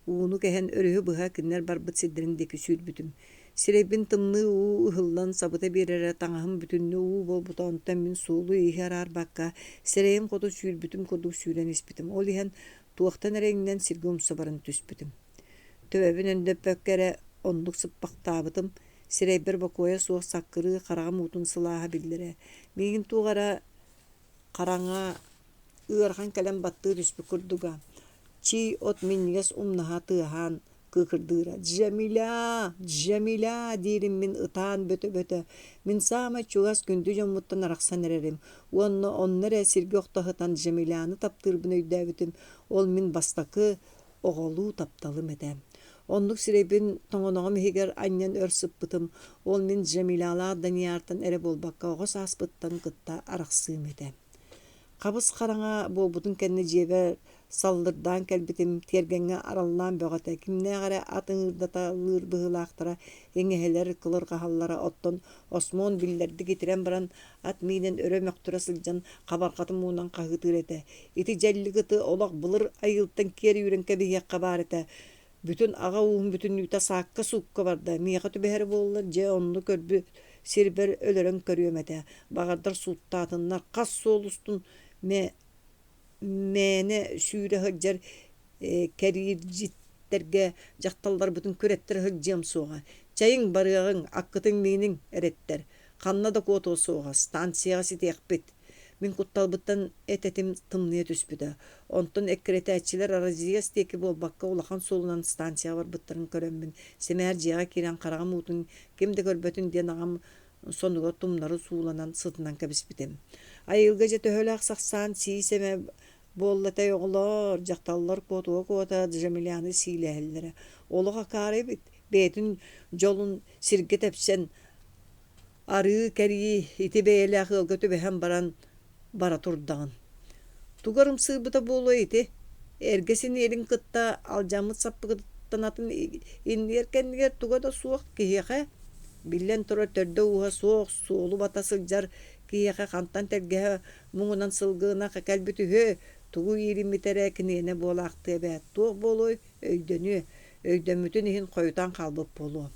Speaker 1: Ууну кэһэн өрүһү быһа кинилэр барбыт сирдэрин диэки сүүрбүтүм. Сирэйбин тымныы уу ыһыллан сабыта биэрэрэ, таҥаһым бүтүннүү уу буолбута, онтон мин суолу-ииһи араарбакка, сирэйим хоту сүүрбүтүм курдук сүүрэн испитим. Ол иһэн туохтан эрэ иҥнэн сиргэ умса баран түспүтүм. Төбөбүн өндөппөккө эрэ оннук сыппахтаабытым, сирэйбэр бокуойа суох саккырыы хараҕым уутун сылааһа биллэрэ. Миигин туох эрэ хараҥа ыарахан кэлэн баттыы түспүт курдуга. Чий от минньигэс умнаһа тыаһаан кыыкырдыыра: «Джамиля! Джамиля!» диирим мин ытаан бөтө-бөтө. Мин саамай чугас күндү дьоммуттан арахсан эрэрим уонна онно эрэ сиргэ охто сытан Джамиляны таптыырбын өйдөөбүтүм. Ол мин бастакы оҕолуу тапталым этэ. Оннук сирэйбин тоҥоноҕум иһигэр анньан өр сыппытым. Ол мин Джамилялаах Данияртан эрэ буолбакка оҕо сааспыттан кытта арахсыым этэ. Хабыс-хараҥа буолбутун кэннэ дьиэбэр саллырдаан кэлбитим, тиэргэҥҥэ араллаан бөҕө этэ, кимнээх эрэ ат ыҥыырдаталыыр быһыылаахтара, иҥэһэлэр кылырҕаһаллара, оттон Осмон биллэрдик итирэн баран ат миинэн өрө мөхтөрө сылдьан хабарҕатын муҥунан хаһыытыыр этэ: «Ити дьэллик ыты олох былыр айыылтан киэр үүрэн кэбиһиэххэ баар этэ, бүтүн аҕа ууһум бүтүннүүтэ саакка-суукка барда, миэхэ түбэһэрэ буоллар, дьэ онно көрбүт сирбэр өлөрөн көрүөм этэ, баҕардар сууттаатыннар, хас суол устун мээнэ сүүрэ сылдьар кэриирдьиттэргэ дьахталларбытын күрэттэрэ сылдьыам суоҕа, чэйиҥ барыаҕыҥ, аккытын мииниҥ эрэттэр, ханна да куотуо суоҕа, станцияҕа ситиэхпит Мин кутталбыттан эт-этим тымныйа түспүтэ. Онтон эккирэтээччилэр Разъезд диэки буолбакка улахан суолунан станцияҕа барбыттарын көрөммүн, сэмээр дьиэҕэ киирэн хараҕым уутун ким да көрбөтүн диэн аҕам сонугар тумнары сууланан сытынан кэбиспитим. Айылга дьэ төһөлөөх сахсаан сии-сэмэ буолла этэй оҕолоор, дьахталлар куотуга-куота Джамиляны сиилэһэллэрэ. Олох акаары эбит, бэйэтин дьолун сиргэ тэпсэн Арыы кэрии ити бэйэлээх ыалга түбэһэн баран бара турдаҕын. Тугар ымсыырбыта буолуой ити? Эргэ синиэлин кытта алдьаммыт саппыкытыттан атын иннигэр-кэннигэр туга да суох киһиэхэ, биллэн турар төрдө-ууһа суох суолу бата сылдьар киһиэхэ хантан тэлгэһэ муҥунан сылгы ынах кэлбит үһү, тугу иириммитэ эрэ киниэнэ буолаахтыа эбээт, туох буолуой, өйдөнүө, өйдөммүтүн иһин хойутаан хаалбыт буолуо.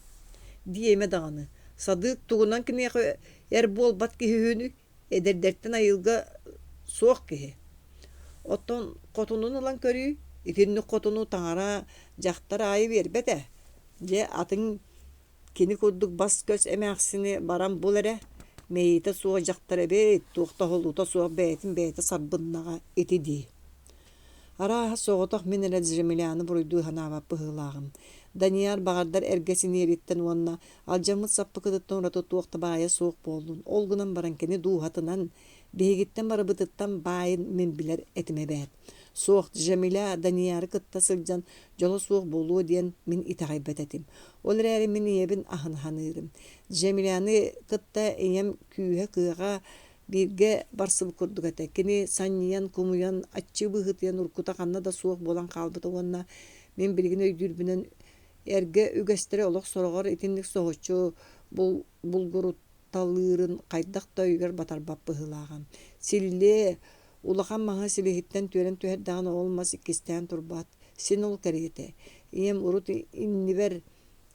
Speaker 1: Диэмэ даҕаны, Садыык тугунан киниэхэ эр буолбат киһи үһүнүй, эдэрдэртэн айылга суох киһи. Оттон хотунун ылан көрүүй, итинник хотуну таҥара дьахтар аайы биэрбэт ээ. Дьэ, атын Кини курдук бас-көс эмээхсини баран бул эрэ, мэйиитэ суох дьахтар эбит, туох да оһолуута суох бэйэтин бэйэтэ сарбыннаҕа ити дии. Арааһа, соҕотох мин эрэ Джамиляны буруйдуу санаабат быһыылааҕым. Данияр баҕардар эргэ синиэриттэн уонна алдьаммыт саппыкытыттан ураты туох да баайа суох буоллун, ол гынан баран кини дууһатынан, биһигиттэн барыбытыттан баайын мин билэр этим эбээт. Суох, Джамиля Данияры кытта сылдьан дьоло суох буолуо диэн мин итэҕэйбэт этим. Ол эрээри мин ийэбин аһын саныырым. Джамиляны кытта ийэм күүһэ-кыаҕа бииргэ барсыбыт курдук этэ. Кини санньыйан, кумуйан, аччыы быһыытыйан уруккута ханна да суох буолан хаалбыта уонна мин билигин өйдүүрбүнэн эргэ үгэстэри олох сороҕор итинник соһуччу булгурут талыырын хайдах да өйүгэр батарбат быһыылааҕа. Силлиэ, улахан маһы силиһиттэн түөрэн түһэрдэҕинэ ол мас иккистээн турбат, син ол кэриэтэ. Ийэм урут иннибэр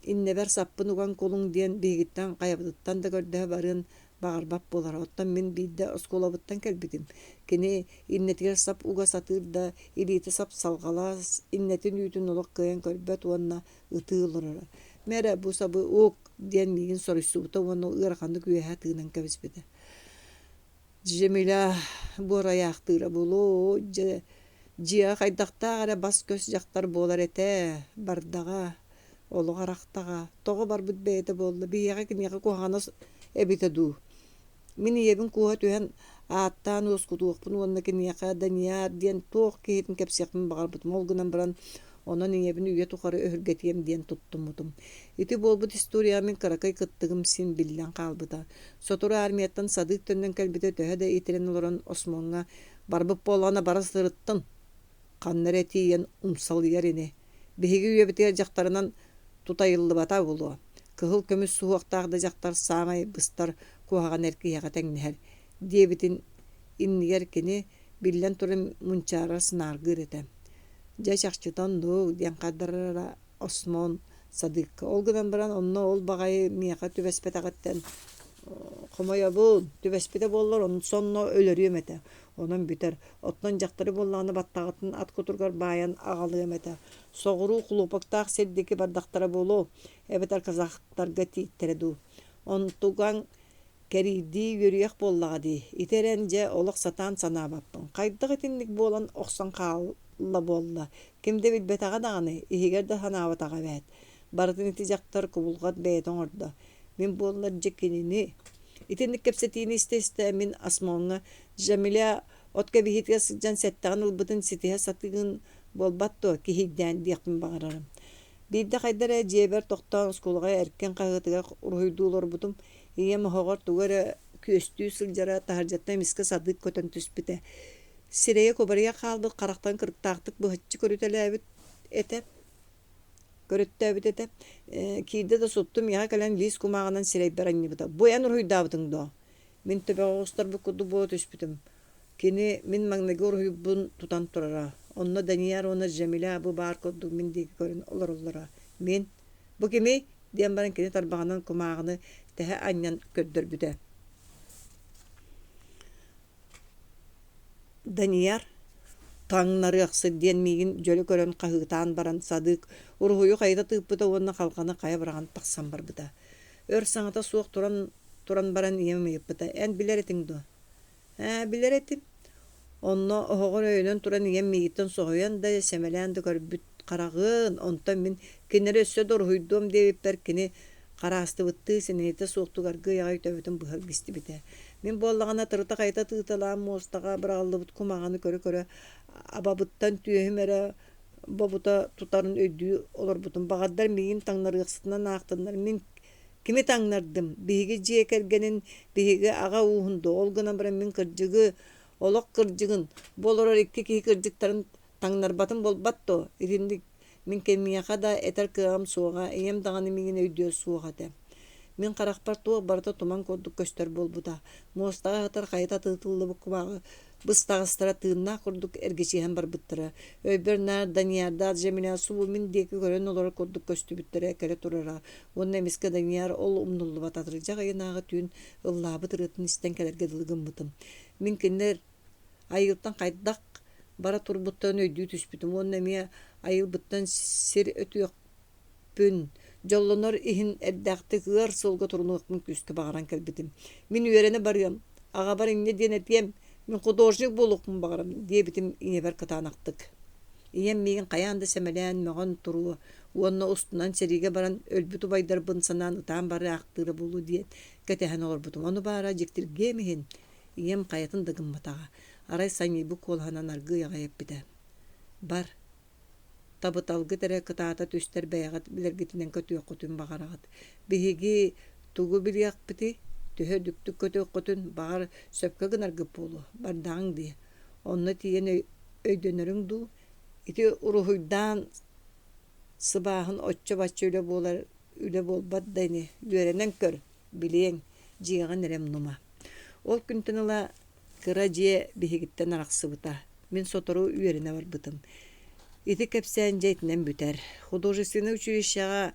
Speaker 1: иннэбэр саппын уган кулуҥ диэн биһигиттэн хайабытыттан да көрдөһө барыан баҕарбат буолара. Оттон мин биирдэ оскуолабыттан кэлбитим. Кини иннэтигэр сап уга сатыыр да, илиитэ сап-салҕалас, иннэтин үүтүн олох кыайан көрбөт уонна ытыы олороро. Мэрэ, бу сабы ук диэн миигин соруйсубута уонна ыараханнык үөһэ тыынан кэбиспитэ. Джамиля буорайаахтыыра буолуо, дьэ, дьиэҕэ хайдахтаах эрэ бас-көс дьахтар буолар этэ, бардаҕа, олох арахтаҕа, тоҕо барбыт бэйэтэ буолла, биһиэхэ киниэхэ куһаҕана эбитэ дуу Мин ийэбин кууһа түһэн ааттаан уоскутуохпун уонна киниэхэ Данияр диэн туох киһитин кэпсиэхпин баҕарбытым. Ол гынан баран онон ийэбин үйэ тухары өһүргэтиэм диэн туттуммутум. Ити буолбут историяҕа мин кыракый кыттыгым син биллэн хаалбыта. Сотору армияттан Садык төннөн кэлбитэ төһө да итирэн олорон Осмоҥҥа барбыт буоллаҕына бара сырыттын, ханна эрэ тиийэн умсалыйар ини. Биһиги үйэбитигэр дьахтарынан тутайыллыбата буолуо. Кыһыл көмүс суһуохтаах да дьахтар саамай быстар куһаҕан эр киһиэхэ тэҥнэһэр диэбитин иннигэр кини, биллэн туран, мунчаарар санааргыыр этэ. Дьэ, чахчыта оннук диэн хардарара Осмон Садыкка. Ол гынан баран онно ол баҕайы миэхэ түбэспэтэҕиттэн хомойобун, түбэспитэ буоллар сонно өлөрүөм этэ. Онон бүтэр. Оттон дьахтары буоллаҕына баттаҕытын ат кутуругар баайан аҕалыам этэ. Соҕуруу хлопоктаах сир диэки бардахтара буолуо, эбэтэр казахтарга тиийтэрэ дуу. Онтугаҥ кэрийдии үөрүйэх буоллаҕа дии. Ити эрэн дьэ олох сатаан санаабаппын. Хайдах итинник буолан охсон хаалла буолла? Ким да билбэтэҕэ даҕаны, иһигэр да санаабатаҕа эбээт. Барытын ити дьахтар кубулҕат бэйэтэ оҥордо. Мин буоллар дьэ кинини Итинник кэпсэтиини истэ-истэ мин Осмоҥҥа Джамиля от кэбиһиитигэр сылдьан сэттэҕин ылбытын ситиһэ сатыыгын буолбат дуо, киһийдээн диэхпин баҕарарым. Биирдэ хайда эрэ дьиэбэр тохтоон оскуолаҕа эркин хаһыатыгар уруһуйдуу олорбутум. Ийэм оһоҕор тугу эрэ күөстүү сылдьара, таһырдьаттан эмискэ садык көтөн түспүтэ. Сирэйэ кубарыйа хаалбыт харахтан кырыктаахтык быһаччы көрүтэлээбит этэ. Көрөттөөбүт этэ. Киирдэ да суттум миэхэ кэлэн лиис кумааҕынан сирэйбэр анньыбыта. Бу эн уруһуйдаабытыҥ дуо? Мин төбөҕө оҕустарбыт курдук буола түспүтүм. Кини мин маҥнайгы уруһуйбун тутан турара. Онно Данияр уонна Джамиля бу баар курдук мин диэки көрөн олороллоро. Мин «Бу кимий?» диэн баран кини тарбаҕынан кумааҕыны тэһэ анньан көрдөрбүтэ. Данияр таҥнарыахсыт диэн миигин дьөлө көрөн хаһыытаан баран Садык уруһуйу хайыта тыыппыта уонна халҕаны хайа быраҕан тахсан барбыта. Өр саҥата суох туран туран баран ийэм ыйыппыта: «Эн билэр этиҥ дуо?» «Ээ, билэр этим». Онно оһоҕор өйөнөн туран ийэм миигиттэн соһуйан да, сэмэлээн да көрбүт хараҕын, онтон мин кинилэри өссө да уруһуйдуом диэбиппэр кини хараастыбыттыы синэйитэ суохтук аргыый аҕай төбөтүн быһа илгистибитэ. Мин буоллаҕына тырыта-хайыта тыыталаан муостаҕа быраҕыллыбыт кумааҕыны көрө-көрө абабыттан түөһүм эрэ бобута тутарын өйдүү олорбутум. Баҕардар миигин таҥнарыахсытынан аахтыннар, мин кими таҥнардым? Биһиги дьиэ кэргэнин, биһиги аҕа ууһун дуо? Ол гынан баран мин кырдьыгы, олох кырдьыгын, бу олорор икки киһи кырдьыктарын таҥнарбатым буолбат дуо? Итинник мин кимиэхэ да этэр кыаҕым суоҕа, ийэм даҕаны миигин өйдүө суох этэ. Мин харахпар туох барыта туман курдук көстөр буолбута. Муостаҕа сытар хайыта тыытыллыбыт кумааҕы быстаҕастара тыыннаах курдук эргичиһэн барбыттара. Өйбөр наар Даниярдаах Джамиля субу мин диэки көрөн олорор курдук көстүбүттэрэ кэлэ турара уонна эмискэ Данияр ол умнуллубат атырдьах ыйынааҕы түүн ыллаабыт ырыатын истэн кэлэргэ дылы гыммытым. Мин кинилэр айылтан хайдах бара турбуттарын өйдүү түспүтүм уонна эмиэ айылбыттан сир өтүөхпүн, Дьоллонор иһин эрдээхтик ыар суолга турунуохпун күүскэ баҕаран кэлбитим. Мин үөрэнэ барыам, аҕабар инньэ диэн этиэм, мин художник буолуохпун баҕарабын диэбитим ийэбэр кытаанахтык. Ийэм миигин хайаан да сэмэлээн, мөҕөн туруо уонна устунан сэриигэ баран өлбүт убайдарбын санаан ытаан бараахтыыра буолуо диэн кэтэһэн олорбутум. Ону баара дьиктиргиэм иһин ийэм хайатын да гымматаҕа. Арай санньыйбыт куолаһынан аргыый аҕай эппитэ: «Бар, табыталгыт эрэ кытаата түстэр бэйэҕит билэргитинэн көтүөххүтүн баҕараҕыт. Биһиги тугу билиэхпитий, төһө үрдүктүк көтүөххүтүн, баҕар, сөпкө гынаргыт буолуо, бардаҕыҥ дии. Онно тиийэн өйдөнөрүҥ дуу, ити уруһуйдаан сыбааһын оччо-бачча үлэ буолар үлэ буолбат да ини, үөрэнэн көр, билиэҥ, дьиэҕин эрэ умнума. Ол күнтэн ыла кыра дьиэ биһигиттэн арахсыбыта. Мин сотору үөрэнэ барбытым. Ити кэпсээн дьэ итинэн бүтэр. Художественнай училищеҕа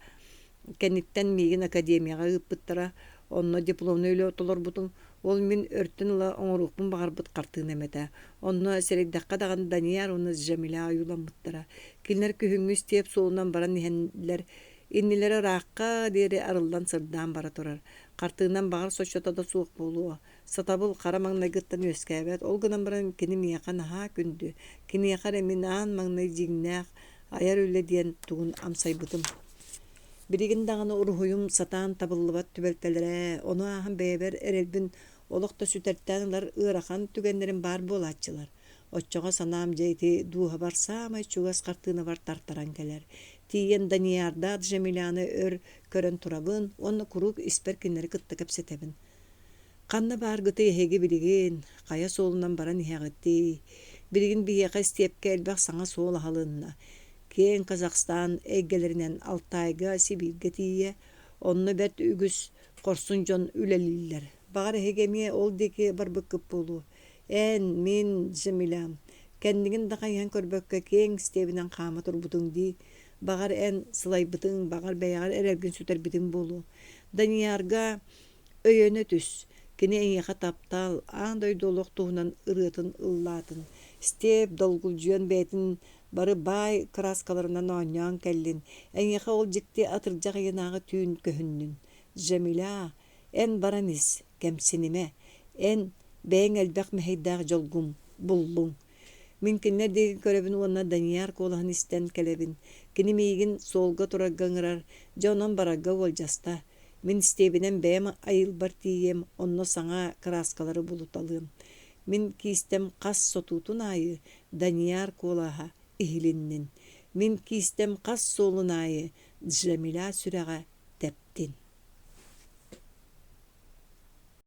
Speaker 1: кэнниттэн миигин академияҕа ыыппыттара. Онно дипломнай үлэ толорбутум. Ол мин өртөн ыла оҥоруохпун баҕарбыт хартыынам этэ. Онно сэрэйдэххэ даҕаны Данияр уонна Джамиля ойууламмыттара. Кинилэр күһүҥҥү истиэп суолунан баран иһэннэр иннилэрэ ыраахха диэри арыллан сырдаан бара турар. Хартыынам баҕар соччото да суох буолуо. Сатабыл хара маҥнайгыттан үөскээбэт, ол гынан баран кини миэхэ наһаа күндү, киниэхэ эрэ мин аан маҥнай дьиҥнээх айар үлэ диэн тугун амсайбытым. Билигин даҕаны уруһуйум сатаан табыллыбат түбэлтэлэрэ, ону ааһан бэйэбэр эрэлбин олох да сүтэртээн ылар ыарахан түгэннэрим баар буолааччылар. Оччоҕо санаам дьэ ити дууһабар саамай чугас хартыынабар тартаран кэлэр. Тиийэн Даниярдаах Джамиляны өр көрөн турабын уонна куруук испэр кинилэри кытта кэпсэтэбин. Ханна бааргытый эһиги билигин, хайа суолунан баран иһэҕитий? Билигин биһиэхэ истиэпкэ элбэх саҥа суол аһылынна. Киэҥ Казахстан эйгэлэринэн Алтайга, Сибииргэ тиийэ, онно бэрт үгүс хорсун дьон үлэлииллэр. Баҕар эһиги эмиэ ол диэки барбыккыт буолуо. Эн, мин, Джамилям, кэннигин да хайыһан көрбөккө киэҥ истиэбинэн хаама турбутуҥ дии. Баҕар эн сылайбытыҥ, баҕар бэйэҕэр эрэлгин сүтэрбитиҥ буолуо. Даниярга Өйөнө түс, кини эйиэхэ таптал, аан дойду олох туһунан ырыатын ыллаатын. Степ долгулдьуйан бэйэтин бары баай кырааскаларынан оонньоон кэллин, эйиэхэ ол дьикти атырдьах ыйынааҕы түүн көһүннүн. Джамиля, эн баран ис, кэмсинимэ, эн бэйэҥ элбэх мэһэйдээх дьолгун буллуҥ. Мин кинилэр диэки көрөбүн уонна Данияр куолаһын истэн кэлэбин. Кини миигин суолга турарга ыҥырар, дьэ онон барарга уолдьаста. Мин истиэбинэн бэйэм айылбар тиийиэм, онно саҥа кырааскалары булуталыам. Мин киистэм хас сотуутун аайы Данияр куолаһа иһилиннин. Мин киистэм хас суолун аайы Джамиля сүрэҕэ.